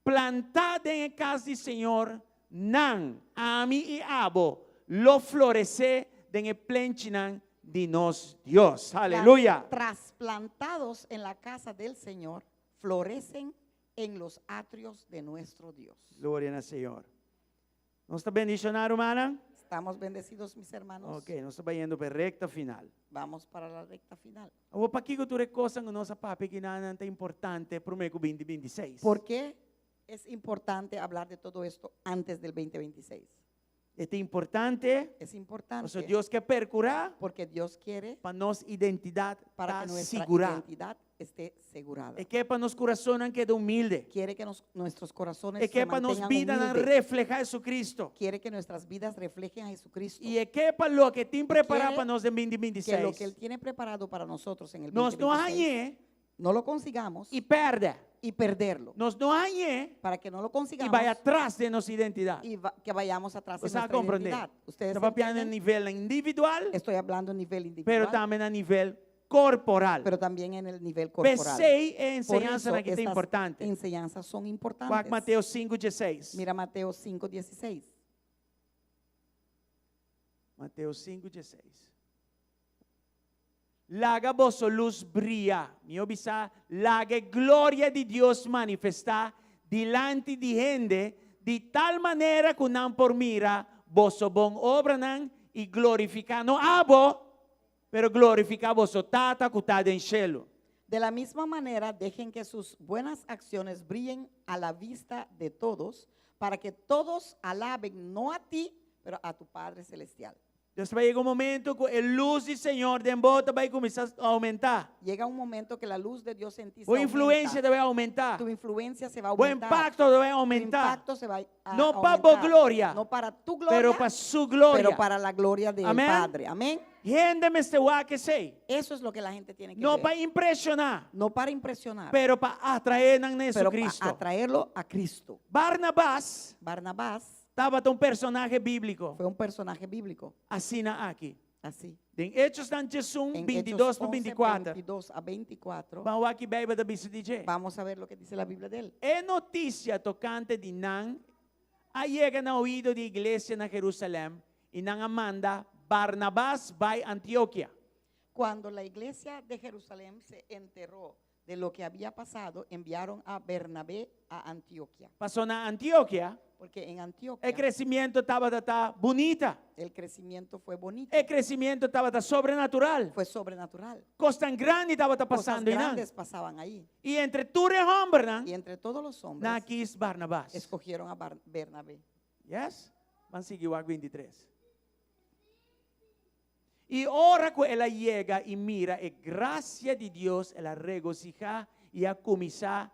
S4: Plantá den kas di Señor, nan, ami i abo, lo floresé den e plenchinan di nos Dios. Aleluya.
S5: Trasplantados en la casa del Señor, florecen en los atrios de nuestro Dios.
S4: Gloria na Señor. Nos ta bendishoná, rumannan?
S5: Estamos bendecidos, mis hermanos.
S4: Ok, nos ta bayendo pa e rekta final.
S5: Vamos para la recta final.
S4: Awor pakiko tur e kosnan ku nos a papia akinan ta importante promé ku 2026?
S5: ¿Por qué es importante hablar de todo esto antes del 2026?
S4: Ta importante,
S5: Es importante
S4: pasobra Dios ke perkurá
S5: porque Dios quiere
S4: pa nos identidat
S5: para
S4: ta
S5: que nuestra
S4: sigurá.
S5: identidad esté asegurada.
S4: E ke pa nos kurasonnan keda humilde.
S5: Quiere que nos- nuestros corazones
S4: E
S5: se
S4: ke pa nos
S5: mantengan
S4: bidanan
S5: humildes.
S4: reflehá Jesucristo.
S5: Quiere que nuestras vidas reflejen a Jesucristo.
S4: I e ke pa loke e tin prepará
S5: quiere
S4: pa nos den
S5: Que lo
S4: 2026.
S5: que Él tiene preparado para nosotros en el
S4: Nos no
S5: 2026,
S4: hañ'é
S5: no lo consigamos
S4: i pèrdè.
S5: y perderlo.
S4: Nos no hañ'é
S5: Para que no lo
S4: i
S5: consigamos
S4: bai atras den nos identidat.
S5: y va- que vayamos atrás en
S4: Bo ta
S5: nuestra
S4: komprondé?
S5: identidad. Ustedes
S4: Ta papiando na
S5: entienden?
S4: nivel individual,
S5: Estoy hablando a nivel individual,
S4: pero tambe na nivel korporal.
S5: pero también en el nivel corporal.
S4: P'esei e
S5: Por
S4: enseñansa
S5: eso
S4: aki ta
S5: estas
S4: importante.
S5: enseñanzas son
S4: Wak
S5: importantes.
S4: Mateo 5, 16.
S5: Mira Mateo 5, 16.
S4: Mateo 5, 16. Laga boso lus bria. Mihó bisá, laga e gloria di Dios manifestá dilanti di hende, di tal manera ku nan por mira boso bon obranan i glorifiká no abo, pero glorifiká boso Tata ku ta den shelu.
S5: De la misma manera, dejen que sus buenas acciones brillen a la vista de todos, para que todos alaben no a ti, pero a tu Padre Celestial.
S4: Pues ta bai yega un momento ku e lus di Señor den bo ta bai kuminsá oumentá.
S5: Llega un momento que la luz de Dios en ti se
S4: Bo influensia
S5: aumenta.
S4: ta bai oumentá.
S5: Tu influencia se va a
S4: Bo
S5: aumentar.
S4: impakto ta bai
S5: Tu
S4: oumentá.
S5: impacto se va a
S4: No pa bo
S5: aumentar.
S4: gloria,
S5: No para tu gloria,
S4: pero pa su gloria.
S5: pero para la gloria del
S4: Amén.
S5: Padre. Amén.
S4: Hende mester wak esei.
S5: Eso es lo que la gente tiene que
S4: No
S5: ver.
S4: pa impreshoná,
S5: No para impresionar,
S4: pero pa atraé nan na
S5: pero para
S4: Jesucristo.
S5: atraerlo a Cristo.
S4: Barnabas
S5: Barnabás
S4: tabata un personahe bíbliko.
S5: fue un personaje bíblico,
S4: Asina aki.
S5: así.
S4: Den Hechosnan 1,
S5: En
S4: 22
S5: Hechos
S4: pa
S5: 11,
S4: 24.
S5: 22 a 24,
S4: Ban wak kiko Beibel ta bisa di dje.
S5: vamos a ver lo que dice la Biblia de él.
S4: E notisia tokante di nan a yega na oido di iglesia na Jerusalèm i nan a manda Barnabas bai Antiokia.
S5: Cuando la iglesia de Jerusalén se enteró de lo que había pasado, enviaron a Bernabé a Antioquia.
S4: Pasó na Antiokia,
S5: Porque en Antioquia
S4: e kresementu tabata bunita.
S5: el crecimiento fue bonito,
S4: E kresementu tabata sobrenatural.
S5: fue sobrenatural.
S4: Kosnan grandi tabata
S5: Cosas
S4: pasando einan.
S5: grandes pasaban ahí.
S4: I entre tur e hòmbernan,
S5: Y entre todos los hombres
S4: nan a kohe Barnabas.
S5: escogieron a Bar- Bernabé.
S4: Yes? Ban sigui wak 23. I ora ku el a yega i mira e grasia di Dios, el a regosihá i a kuminsá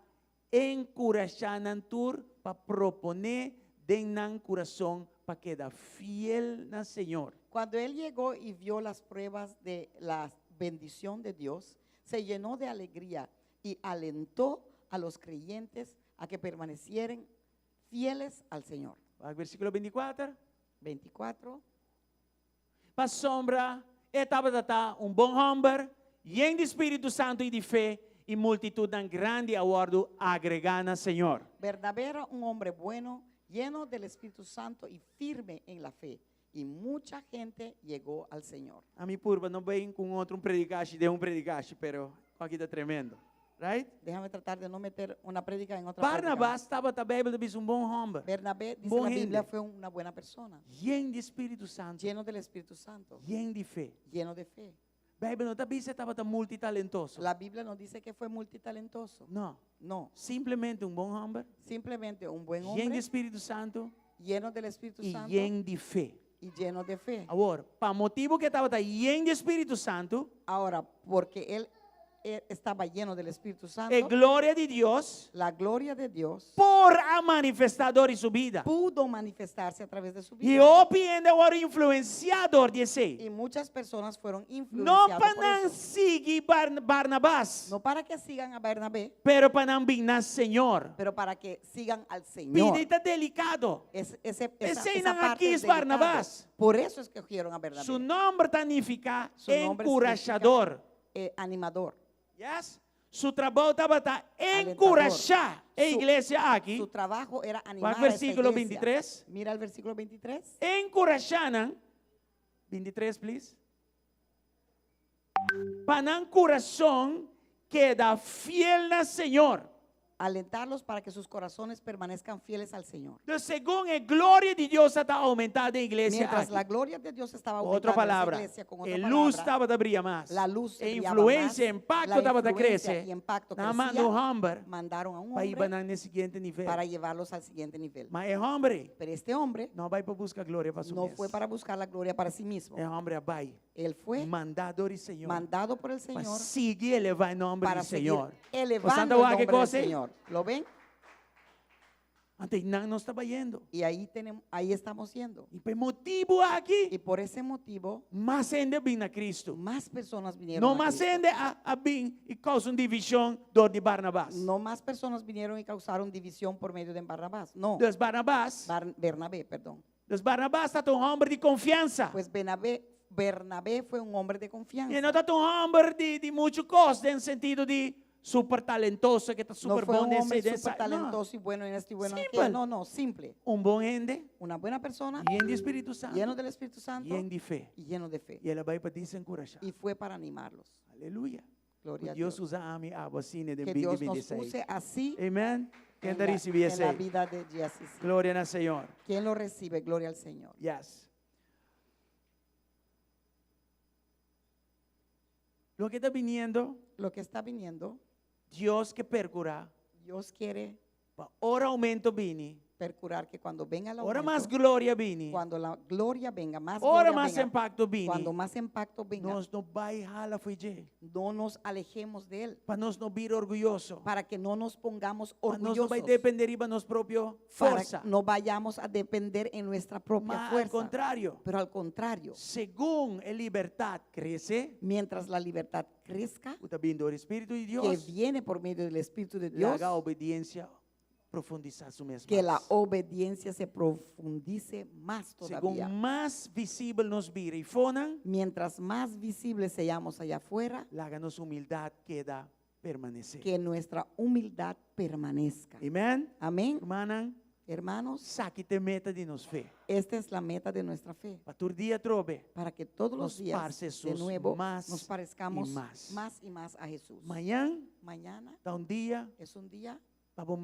S4: enkurashá nan tur pa proponé den nan kurason pa keda fiel na Señor.
S5: Cuando él llegó y vio las pruebas de la bendición de Dios, se llenó de alegría y alentó a los creyentes a que permanecieran fieles al Señor.
S4: Versíkulo 24.
S5: 24.
S4: Pasobra, e tabata un bon hòmber, yen di Spiritu Santu i di fe, i multitutnan grandi a wòrdu agregá na Señor.
S5: Bernabé era un hombre bueno, lleno del Espíritu Santo y firme en la fe. Y mucha gente llegó al Señor.
S4: Ami purba no bin ku otro un predikashi, di un predikashi, pero aki ta tremendo. Right?
S5: Déjame tratar de no meter una prédica en otra prédica.
S4: Barnabas tabata Bijbel ta bisa un bon hòmber.
S5: Bernabé, dice
S4: Bon
S5: la Biblia,
S4: hende.
S5: fue una buena persona,
S4: Yen di Spiritu Santu.
S5: lleno del Espíritu Santo,
S4: Yen di fe.
S5: lleno de fe.
S4: Bijbel no ta bisa e tabata multitalentoso.
S5: La Biblia no dice que fue multitalentoso.
S4: No.
S5: No,
S4: Simplemente un bon hòmber.
S5: simplemente un buen
S4: Yen di
S5: hombre,
S4: Spiritu Santu
S5: lleno del Espíritu
S4: i
S5: Santo
S4: yen di fe.
S5: y lleno de fe.
S4: Awor, pa motibu ku e tabata yen di Spiritu Santu,
S5: Ahora, porque él estaba lleno del Espíritu Santo,
S4: e gloria di Dios
S5: la gloria de Dios
S4: por a manifestá dor di su bida.
S5: pudo manifestarse a través de su
S4: I
S5: vida.
S4: hopi hende a wòrdu influensiá dor di esei.
S5: Y muchas personas fueron
S4: No
S5: influenciadas
S4: pa
S5: por
S4: nan
S5: eso.
S4: sigui Bar Barnabas,
S5: No para que sigan a Bernabé,
S4: pero pa nan bin na Señor.
S5: pero para que sigan al Señor.
S4: Pida ta delikado.
S5: Es, ese, esa,
S4: Esei
S5: esa
S4: nan
S5: parte
S4: a
S5: es
S4: kis
S5: delicada.
S4: Barnabas.
S5: Por eso escogieron a Bernabé.
S4: Su nòmber ta nifiká
S5: Su nombre
S4: enkurashador.
S5: significa, animador.
S4: Yes? Su trabou tabata enkurashá e
S5: Su-
S4: iglesia aki.
S5: Su trabajo era animar
S4: Wak
S5: a esta
S4: versíkulo
S5: iglesia.
S4: 23.
S5: Mira el versículo 23.
S4: Enkurashá nan. 23, please. Pa nan kurason keda fiel na Señor.
S5: Alentarlos para que sus corazones permanezcan fieles al Señor.
S4: Entonces, segun e gloria di Dios ta oumentá den iglesia
S5: Mientras
S4: aki.
S5: la gloria de Dios estaba
S4: Otro
S5: aumentando en esa
S4: palabra,
S5: iglesia, con otra
S4: e lus
S5: palabra,
S4: tabata bria mas.
S5: la luz
S4: E
S5: brillaba
S4: influensia,
S5: más,
S4: impakto
S5: la
S4: tabata
S5: influencia
S4: krese.
S5: y impacto
S4: Nan a manda
S5: crecía,
S4: un hòmber
S5: mandaron a un
S4: pa hiba
S5: hombre
S4: nan na e siguiente nivel.
S5: para llevarlos al siguiente nivel.
S4: Ma e hòmber
S5: Pero este hombre
S4: no a bai pa buska gloria pa su
S5: no
S4: mes.
S5: fue para buscar la gloria para sí mismo.
S4: E hòmber a bai
S5: Él fue
S4: mandá dor di Señor
S5: mandado por el
S4: pa
S5: Señor
S4: sigui elevá e nòmber
S5: para
S4: di
S5: seguir
S4: Señor.
S5: elevando
S4: Bosnan
S5: el
S4: ta wak e
S5: nombre del
S4: kos ei?
S5: Señor. ¿Lo ven?
S4: Anto einan nos ta bayendo.
S5: Y ahí, tenemos, ahí estamos yendo.
S4: I pa e motibu aki,
S5: Y por ese motivo,
S4: mas hende a bin na Kristu.
S5: más personas vinieron
S4: No
S5: a
S4: mas
S5: Cristo.
S4: hende a, a bin i kousa un divishon dor di Barnabas.
S5: No más personas vinieron y causaron división por medio de Barnabás. No,
S4: Dus Barnabas,
S5: Bernabé, perdón.
S4: dus Barnabas tabata un hòmber di konfiansa.
S5: Pues Bernabé, Bernabé fue un hombre de confianza.
S4: E no tabata un hòmber di, di muchu kos, den sentido di super talentoso, ku ta
S5: No
S4: super
S5: fue
S4: bon
S5: un
S4: den
S5: hombre
S4: esei, den
S5: súper
S4: esei. No.
S5: talentoso y bueno en esto y bueno en
S4: Simple.
S5: aquello. No, no, simple.
S4: Un bon hende,
S5: Una buena persona,
S4: yen di Spiritu Santu,
S5: lleno del Espíritu Santo
S4: yen di fe.
S5: y lleno de fe.
S4: I el a bai pa enkurashá.
S5: Y fue para animarlos.
S4: Aleluya.
S5: Gloria a
S4: Dios
S5: Dios.
S4: usa ami abo asina den
S5: Que Dios nos
S4: 2026.
S5: use así
S4: Amen. Ken
S5: en
S4: ta
S5: la,
S4: risibí
S5: en la
S4: esei?
S5: vida de GICC.
S4: Gloria na Señor.
S5: ¿Quién lo recibe? Gloria al Señor.
S4: Yes. Loke ta biniendo,
S5: Lo que está viniendo,
S4: Dios ke perkurá.
S5: Dios quiere
S4: Pa ora oumento bini.
S5: percurar que cuando venga el
S4: Ora mas
S5: aumento,
S4: gloria bini.
S5: cuando la gloria venga, más
S4: Ora
S5: gloria
S4: mas
S5: venga,
S4: impakto bini.
S5: cuando más impacto venga,
S4: Nos no bai hala fo'i dje.
S5: no nos alejemos de él,
S4: Pa nos no bira orguyoso.
S5: para que no nos pongamos
S4: Pa nos no bai
S5: orgullosos,
S4: dependé riba nos propio
S5: para
S4: forsa.
S5: no vayamos a depender en nuestra propia
S4: Ma al
S5: fuerza.
S4: kontrario,
S5: Pero al contrario,
S4: segun e libertat krese,
S5: mientras la libertad crezca,
S4: ku ta bin dor di Spiritu di
S5: que
S4: Dios,
S5: viene por medio del Espíritu de Dios,
S4: laga obedensia profundisá su mes
S5: que la
S4: mas.
S5: obediencia se profundice más todavía.
S4: Segun mas visibel nos bira eifonan,
S5: Mientras más visibles seamos allá afuera,
S4: laga nos humildat keda permanesé.
S5: que nuestra humildad permanezca.
S4: Amen.
S5: Amén.
S4: Rumannan,
S5: Hermanos,
S4: esaki ta e meta di nos fe.
S5: esta es la meta de nuestra fe,
S4: Pa tur dia atrobe,
S5: para que todos los
S4: nos
S5: días
S4: parse
S5: de
S4: Jesús
S5: nuevo
S4: mas
S5: nos parezcamos
S4: i mas.
S5: más y más a Jesús.
S4: Mañan
S5: Mañana
S4: ta un dia
S5: es un día
S4: pa bo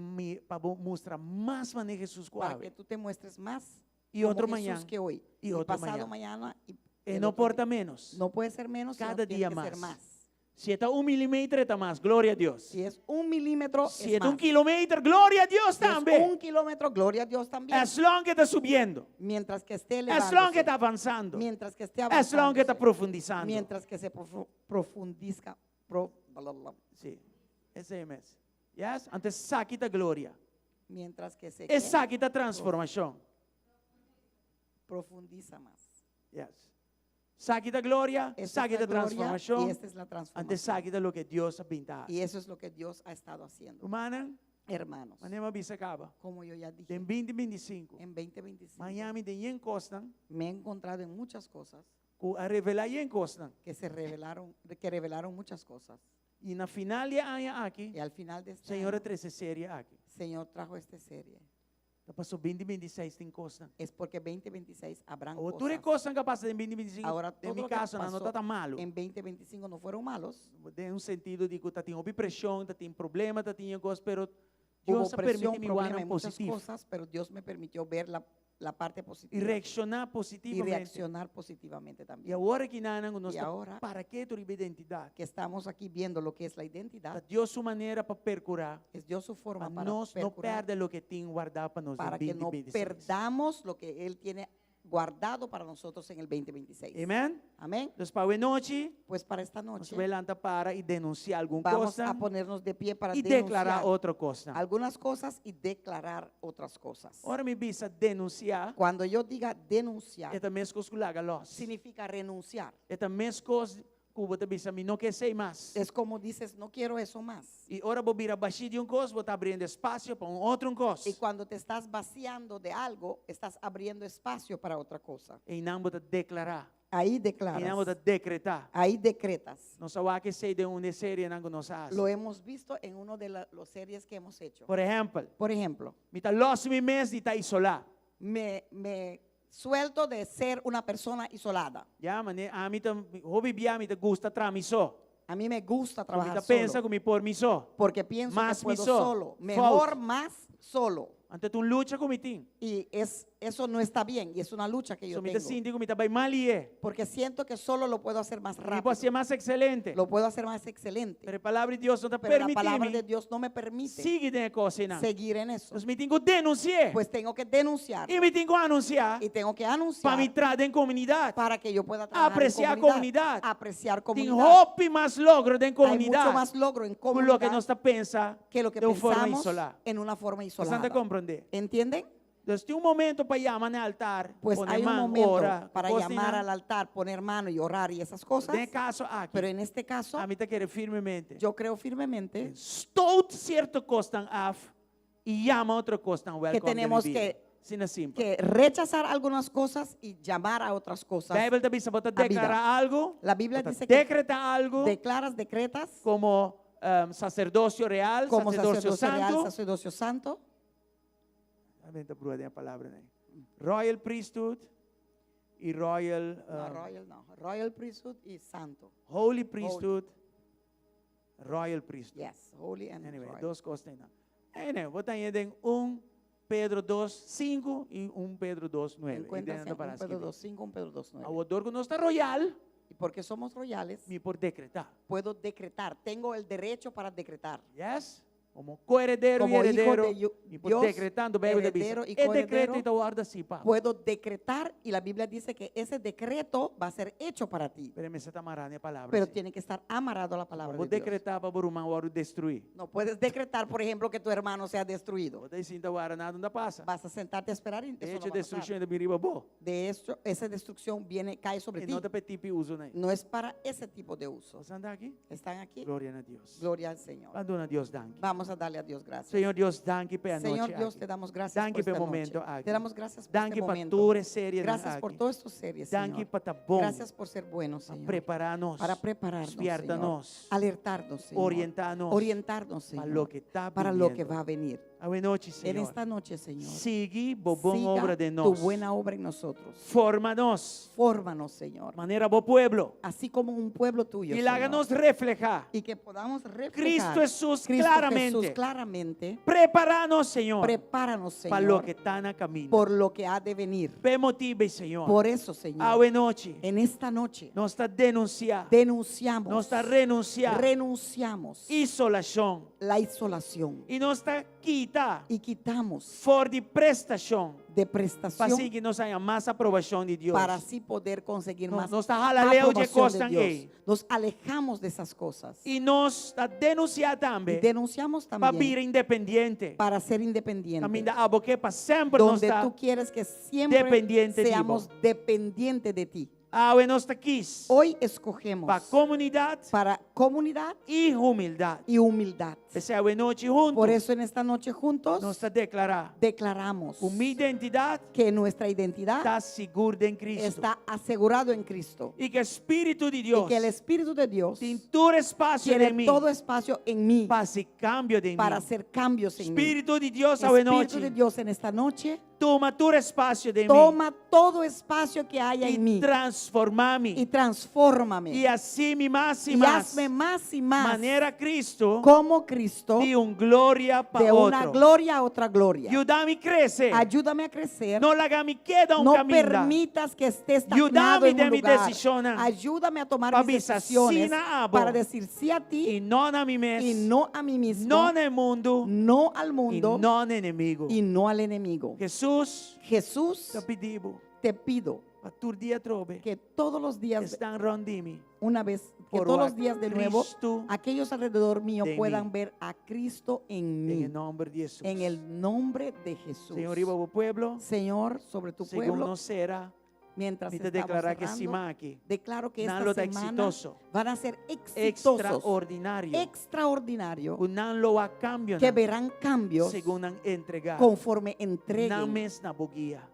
S4: pa bo mustra mas manera Jesús
S5: para
S4: ku
S5: que tú te muestres más
S4: I
S5: como
S4: otro
S5: Jesús
S4: mañan.
S5: que hoy.
S4: Y otro
S5: pasado
S4: mañana.
S5: mañana. Y
S4: E
S5: el
S4: no
S5: otro
S4: por ta
S5: día.
S4: menos.
S5: No puede ser menos, sino
S4: Kada
S5: tiene
S4: dia
S5: que ser
S4: mas.
S5: más.
S4: Si ta un milimeter, ta mas. Gloria na Dios.
S5: Si es un milímetro,
S4: Si
S5: es
S4: ta un
S5: más.
S4: kilometer, gloria na Dios
S5: Si es
S4: tambe.
S5: un kilómetro, gloria a Dios también.
S4: As long ku ta subiendo.
S5: Mientras que esté
S4: As long ku
S5: elevándose.
S4: ta avansando.
S5: Mientras que esté
S4: As long ku ta
S5: avanzándose.
S4: profundisando.
S5: Mientras que se profundizca. Pro, bla, bla, bla.
S4: Si. Esei mes. Yes? Anto esaki ta gloria.
S5: Mientras que se
S4: Esaki ta transformashon.
S5: profundiza más.
S4: Yes. Esaki ta gloria,
S5: Esta es
S4: esaki
S5: la
S4: ta
S5: gloria
S4: transformashon.
S5: y esta es la
S4: Anto
S5: transformación.
S4: esaki ta loke Dios a bin ta.
S5: Y eso es lo que Dios ha estado haciendo.
S4: Rumannan,
S5: Hermanos,
S4: manera mi a bisa kaba.
S5: como yo ya dije,
S4: Den 2025.
S5: en 2025
S4: M'a haña mi den yen kosnan,
S5: me he encontrado en muchas cosas
S4: ku a revelá yen kosnan.
S5: que se revelaron, que revelaron muchas cosas.
S4: I na final di e aña aki,
S5: Y al final de este
S4: Señor
S5: año,
S4: a trese e serie aki.
S5: Señor trajo esta serie.
S4: Ta paso 2026 tin kosnan.
S5: Es porque 2026 habrán
S4: Awor tur e
S5: cosas.
S4: kosnan ku a pasa den 2025,
S5: Ahora
S4: den
S5: todo
S4: mi
S5: lo que
S4: kaso nan no
S5: pasó
S4: ta tan malu.
S5: en 2025 no fueron malos.
S4: Den un sentido di ku ta tin hopi preshon, ta tin problema, ta tin e kos, pero
S5: Hubo
S4: Dios a
S5: presión,
S4: permití mi
S5: problema
S4: wak
S5: y muchas
S4: positivo
S5: cosas, pero Dios me permitió ver la, la parte
S4: i
S5: positiva
S4: reakshoná
S5: y
S4: positivamente.
S5: reaccionar positivamente
S4: I
S5: también.
S4: awor aki nan nos
S5: Y
S4: ta
S5: ahora
S4: para ketu riba identidat.
S5: que estamos aquí viendo lo que es la
S4: Ta
S5: identidad,
S4: Dios su manera pa perkurá
S5: es Dios su forma
S4: pa
S5: para
S4: nos no
S5: percurar,
S4: pèrdè loke tin wardá pa nos den
S5: para que no
S4: 2026.
S5: perdamos lo que Él tiene guardado para nosotros en el 2026.
S4: Amen?
S5: Amén.
S4: Dus pa awe nochi,
S5: Pues para esta
S4: nos
S5: noche
S4: bai lanta para i denunsiá algun
S5: vamos a
S4: kosnan
S5: ponernos de pie para
S4: i deklará
S5: denunciar
S4: otro kosnan.
S5: algunas cosas y declarar otras cosas.
S4: Ora mi bisa denunsiá,
S5: Cuando yo diga denunciar,
S4: e ta meskos ku laga lòs.
S5: significa renunciar.
S4: E ta meskos ku bo ta bisa mi no ke esei mas.
S5: Es como dices, no quiero eso más.
S4: I ora bo bira bashí di un kos, bo ta abriendo espasio pa un otro un kos.
S5: Y cuando te estás vaciando de algo, estás abriendo espacio para otra cosa.
S4: Einan bo ta deklará.
S5: Ahí
S4: Einan bo ta
S5: declaras.
S4: dekretá.
S5: Ahí decretas.
S4: Nos a wak esei den un di e serienan ku nos a hasi.
S5: Lo hemos visto en uno de la, los series que hemos hecho.
S4: Por ehèmpel,
S5: Por ejemplo,
S4: mi ta lòs mi mes di ta isolá.
S5: me, me suelto de ser una persona isolada.
S4: Ya, mane ami ta hopi bia mi ta gusta traha mi so.
S5: A mí me gusta
S4: Mi
S5: trabajar
S4: ta pensa
S5: solo.
S4: ku mi por mi so.
S5: Porque pienso
S4: Mas
S5: que
S4: mi
S5: puedo
S4: so.
S5: solo. Mejor
S4: Fout.
S5: más solo.
S4: Anto ta un lucha ku mi tin.
S5: Y es, eso no está bien. Y es una lucha que yo
S4: So mi ta
S5: tengo.
S4: sinti ku mi ta bai mas lihé.
S5: Porque siento que solo lo puedo hacer más
S4: Mi por
S5: rápido.
S4: hasié mas ekselente.
S5: Lo puedo hacer más excelente.
S4: Pero e Palabra di Dios no ta
S5: Pero la
S4: permití
S5: palabra
S4: mi
S5: de Dios no me permite
S4: sigui den e kos einan.
S5: seguir en eso.
S4: Dus mi tin ku denunsi'é.
S5: Pues tengo que denunciar
S4: I mi tin ku anunsiá
S5: y tengo que
S4: pa
S5: anunciar
S4: mi traha den komunidat.
S5: para que yo pueda trabajar en
S4: Apresiá
S5: comunidad.
S4: komunidat.
S5: Apreciar
S4: Tin
S5: comunidad.
S4: hopi mas logro den
S5: Hay mucho
S4: komunidat
S5: más logro en
S4: ku loke
S5: comunidad
S4: nos ta pensa
S5: que lo que
S4: den un forma
S5: pensamos
S4: isolá.
S5: en una forma
S4: Boso ta
S5: isolada.
S4: komprondé?
S5: ¿Entienden?
S4: Dus tin un momento pa yama na altar,
S5: Pues
S4: pone
S5: hay un
S4: man,
S5: momento
S4: ora,
S5: para
S4: kos
S5: llamar
S4: einan.
S5: al altar, poner mano y orar y esas cosas.
S4: Den e kaso aki,
S5: Pero en este caso,
S4: ami ta kere firmemente.
S5: yo creo firmemente
S4: Stoot sierto kosnan af i yama otro kosnan
S5: que
S4: welkom den mi
S5: tenemos
S4: bida.
S5: que,
S4: Asina simpel.
S5: que rechazar algunas cosas y llamar a otras cosas.
S4: Bijbel ta bisa bo ta
S5: a vida.
S4: deklará algu,
S5: La Biblia
S4: bo ta
S5: dice que
S4: dekretá algu
S5: declaras, decretas
S4: komo saserdosio real,
S5: como
S4: saserdosio
S5: sacerdocio real,
S4: santu.
S5: sacerdocio santo.
S4: Amen, ta brua den e palabra nei. Royal priesthood i royal,
S5: No, royal no. Royal priesthood y santo.
S4: holy priesthood, royal priesthood.
S5: Yes, holy and
S4: Anyway,
S5: royal.
S4: dos kos einan. Anyway, bo ta haña den 1 Pedro 2, 5 i 1 Pedro 2, 9.
S5: Encuentras en 1 Pedro 2, 5, 1 Pedro 2, 9.
S4: Awor dor ku nos ta royal,
S5: Y porque somos royales,
S4: mi por dekretá.
S5: puedo decretar. Tengo el derecho para decretar.
S4: Yes? Komo koheredero i
S5: Como hijo
S4: heredero,
S5: de
S4: mi por
S5: Dios,
S4: dekretá, anto Beibel ta bisa,
S5: heredero y
S4: e dekreto
S5: coheredero,
S4: ei ta wòrdu hasí pa bo.
S5: Puedo decretar y la Biblia dice que ese decreto va a ser hecho para ti.
S4: Pero e mester ta mará na e palabra.
S5: Pero
S4: sí.
S5: tiene que estar amarrado a la palabra
S4: Bo
S5: de Dios.
S4: dekretá pa bo ruman wòrdu destruí.
S5: No puedes decretar, por ejemplo, que tu hermano sea destruido.
S4: Bo ta sinta warda nada no ta pasa.
S5: Vas a sentarte a esperar y
S4: De
S5: eso no
S4: hecho,
S5: va a pasar.
S4: destrukshon ta bin riba bo.
S5: De hecho, esa destrucción viene, cae sobre
S4: E
S5: ti.
S4: no ta pa e tipo di uso ei.
S5: No es para ese tipo de uso.
S4: Boso ta aki?
S5: ¿Están aquí?
S4: Gloria na Dios.
S5: Gloria al Señor.
S4: Ban duna Dios danki.
S5: Vamos a darle a Dios gracias.
S4: Señor Dios, danki pa e anochi
S5: Señor Dios,
S4: aki.
S5: te damos gracias
S4: Danki
S5: por
S4: pa e
S5: esta
S4: momento
S5: noche.
S4: aki.
S5: Te damos gracias por
S4: Danki
S5: este
S4: pa
S5: momento.
S4: tur e serienan
S5: Gracias por
S4: aki.
S5: todas estas series,
S4: Danki
S5: Señor.
S4: pa ta bon.
S5: Gracias por ser bueno,
S4: Pa
S5: Señor.
S4: prepará nos.
S5: Para prepararnos,
S4: Spièrta
S5: Señor.
S4: nos.
S5: Alertarnos, Señor.
S4: Orientá nos.
S5: Orientarnos,
S4: Pa
S5: Señor.
S4: loke ta
S5: Para lo que
S4: biniendo.
S5: va a venir.
S4: Awe nochi,
S5: En
S4: Señor.
S5: esta noche, Señor.
S4: Sigui bo bon
S5: Siga
S4: obra den
S5: tu
S4: nos.
S5: buena obra en nosotros.
S4: Forma nos.
S5: Fórmanos, Señor.
S4: Manera bo pueblo.
S5: Así como un pueblo tuyo,
S4: I laga
S5: Señor.
S4: nos reflehá.
S5: Y que podamos reflejar
S4: Cristo Jesús
S5: Cristo
S4: claramente.
S5: Jesús claramente.
S4: Prepará nos, Señor.
S5: Prepáranos,
S4: Pa
S5: Señor.
S4: loke ta na kaminda.
S5: Por lo que ha de venir.
S4: P'e motibu, Señor.
S5: Por eso, Señor.
S4: Awe nochi.
S5: En esta noche
S4: Nos ta denunsiá.
S5: denunciamos.
S4: Nos ta renunsiá.
S5: Renunciamos
S4: Isolashon.
S5: la isolación.
S4: I nos ta kita
S5: Y quitamos
S4: for di prestashon.
S5: de
S4: Pa
S5: prestación
S4: asina nos haña mas aprobashon di Dios.
S5: para así poder conseguir
S4: No,
S5: más
S4: nos ta hala leu di
S5: aprobación de
S4: kosnan
S5: Dios.
S4: ei.
S5: Nos alejamos de esas cosas.
S4: I nos ta denunsiá
S5: Y
S4: tambe
S5: denunciamos
S4: pa
S5: también
S4: bira independiente.
S5: para ser independiente.
S4: Kaminda abo ke pa semper nos
S5: Donde
S4: ta
S5: tú quieres que siempre
S4: dependiente di bo.
S5: seamos dependientes de ti.
S4: Awe nos ta kies
S5: Hoy escogemos
S4: pa komunidat
S5: para comunidad
S4: i humildat.
S5: y humildad.
S4: P'esei awe nochi huntu
S5: Por eso en esta noche juntos
S4: nos ta deklará
S5: declaramos
S4: ku mi identidat
S5: que nuestra identidad
S4: ta sigur den Kristu
S5: está asegurado en Cristo
S4: i ku e Spiritu di
S5: y
S4: Dios
S5: que el Espíritu de Dios
S4: tin tur espasio den
S5: tiene
S4: mi
S5: todo espacio en mí
S4: pa hasi kambio den
S5: para
S4: mi.
S5: hacer cambios en mí.
S4: Spiritu di Dios awe
S5: Espíritu de
S4: nochi
S5: Dios en esta noche
S4: tuma tur espasio den mi
S5: toma todo espacio que haya en
S4: i
S5: mí
S4: transformá
S5: y
S4: mi
S5: transfórmame
S4: i hasi mi mas i
S5: y
S4: mas
S5: hazme más y más
S4: manera Kristu
S5: como Cristo
S4: di un gloria pa
S5: de una
S4: otro.
S5: gloria a otra gloria.
S4: Yuda mi krese.
S5: Ayúdame a crecer.
S4: No laga mi keda un
S5: No
S4: kaminda.
S5: permitas que esté estagnado
S4: Yudami
S5: en
S4: den
S5: un
S4: mi
S5: lugar.
S4: desishonnan.
S5: Ayúdame a tomar
S4: Pa
S5: mis
S4: bisa
S5: decisiones
S4: sí na abo.
S5: para decir sí a ti
S4: I no na mi mes.
S5: y no a mí mismo,
S4: No na e mundu.
S5: no al
S4: I
S5: mundo
S4: no na enemigu.
S5: y no al enemigo.
S4: Hesus,
S5: Jesús,
S4: ta pidi bo
S5: te pido
S4: pa tur dia atrobe
S5: que todos los días,
S4: esnan rònt di mi,
S5: una vez, que
S4: por
S5: todos los
S4: wak
S5: días de nuevo,
S4: Cristo
S5: aquellos alrededor mío
S4: de
S5: puedan
S4: mí.
S5: ver a Cristo en
S4: den
S5: mí,
S4: e nòmber di Hesus.
S5: en el nombre de Jesús.
S4: Señor, riba bo pueblo,
S5: Señor, sobre tu
S4: segun
S5: pueblo,
S4: nos sera,
S5: mientras
S4: mi ta
S5: estamos
S4: deklará ku
S5: cerrando,
S4: siman aki,
S5: declaro que
S4: nan
S5: esta
S4: lo ta
S5: semana
S4: eksitoso,
S5: van a ser exitosos,
S4: ekstraordinario,
S5: extraordinario,
S4: ku nan lo wak kambio
S5: que verán cambios
S4: segun nan entregá
S5: conforme
S4: nan
S5: entreguen
S4: mes na bo guia,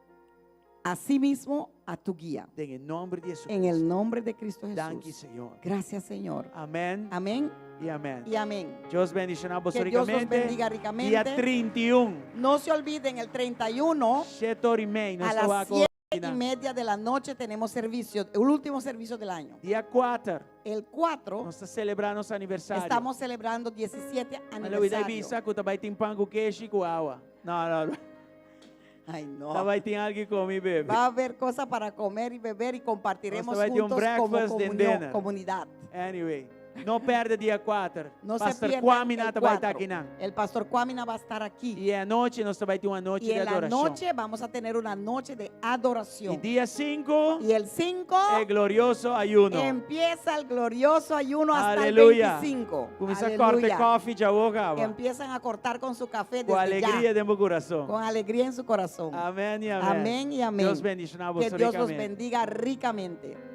S5: a sí mismo a tu guía.
S4: den e nòmber di Hesus.
S5: En el nombre de Cristo
S4: Danki,
S5: Jesús.
S4: Señor.
S5: Gracias, Señor.
S4: Amèn
S5: Amén
S4: i amèn.
S5: y amén.
S4: Dios bendishoná boso
S5: Que Dios los
S4: rikamente.
S5: bendiga
S4: Dia
S5: ricamente.
S4: 31,
S5: No se olviden, el 31
S4: 7 or i mei,
S5: a
S4: nos
S5: las
S4: ta
S5: 7:30 de la noche tenemos servicio, el último servicio del año.
S4: Dia 4,
S5: El 4
S4: nos ta selebrá nos aniversario.
S5: estamos celebrando 17
S4: Ma lo
S5: aniversario.
S4: bisa ku ta bai tin pan ku keshi ku awa. No, no, no.
S5: Ay, no.
S4: Ta bai tin algu kome i bebe.
S5: Va a haber cosas para comer y beber y compartiremos
S4: Nos ta bai tin un
S5: juntos como
S4: breakfast den
S5: comunión-
S4: dinner.
S5: comunidad.
S4: Anyway, no pèrdè dia 4.
S5: No se
S4: Pastor
S5: pierdan
S4: Kwame
S5: el
S4: ta bai ta
S5: 4.
S4: akinan.
S5: El pastor Kwamina va a estar aquí.
S4: I anochi nos ta bai tin un anochi
S5: Y
S4: di
S5: en la
S4: adorashon.
S5: noche vamos a tener una noche de
S4: I
S5: adoración.
S4: dia 5,
S5: Y el 5
S4: e glorioso ayuno.
S5: empieza el glorioso ayuno hasta
S4: Aleluya.
S5: el 25.
S4: Kuminsá kòrta
S5: Aleluya.
S4: kòfi ya kaba.
S5: Empiezan a cortar con su café
S4: Ku
S5: desde
S4: alegria
S5: ya.
S4: den bo kurason.
S5: Con alegría en su corazón.
S4: Amèn i amèn.
S5: Amén y amén.
S4: Dios bendishoná
S5: Que Dios los
S4: rikamente.
S5: bendiga ricamente.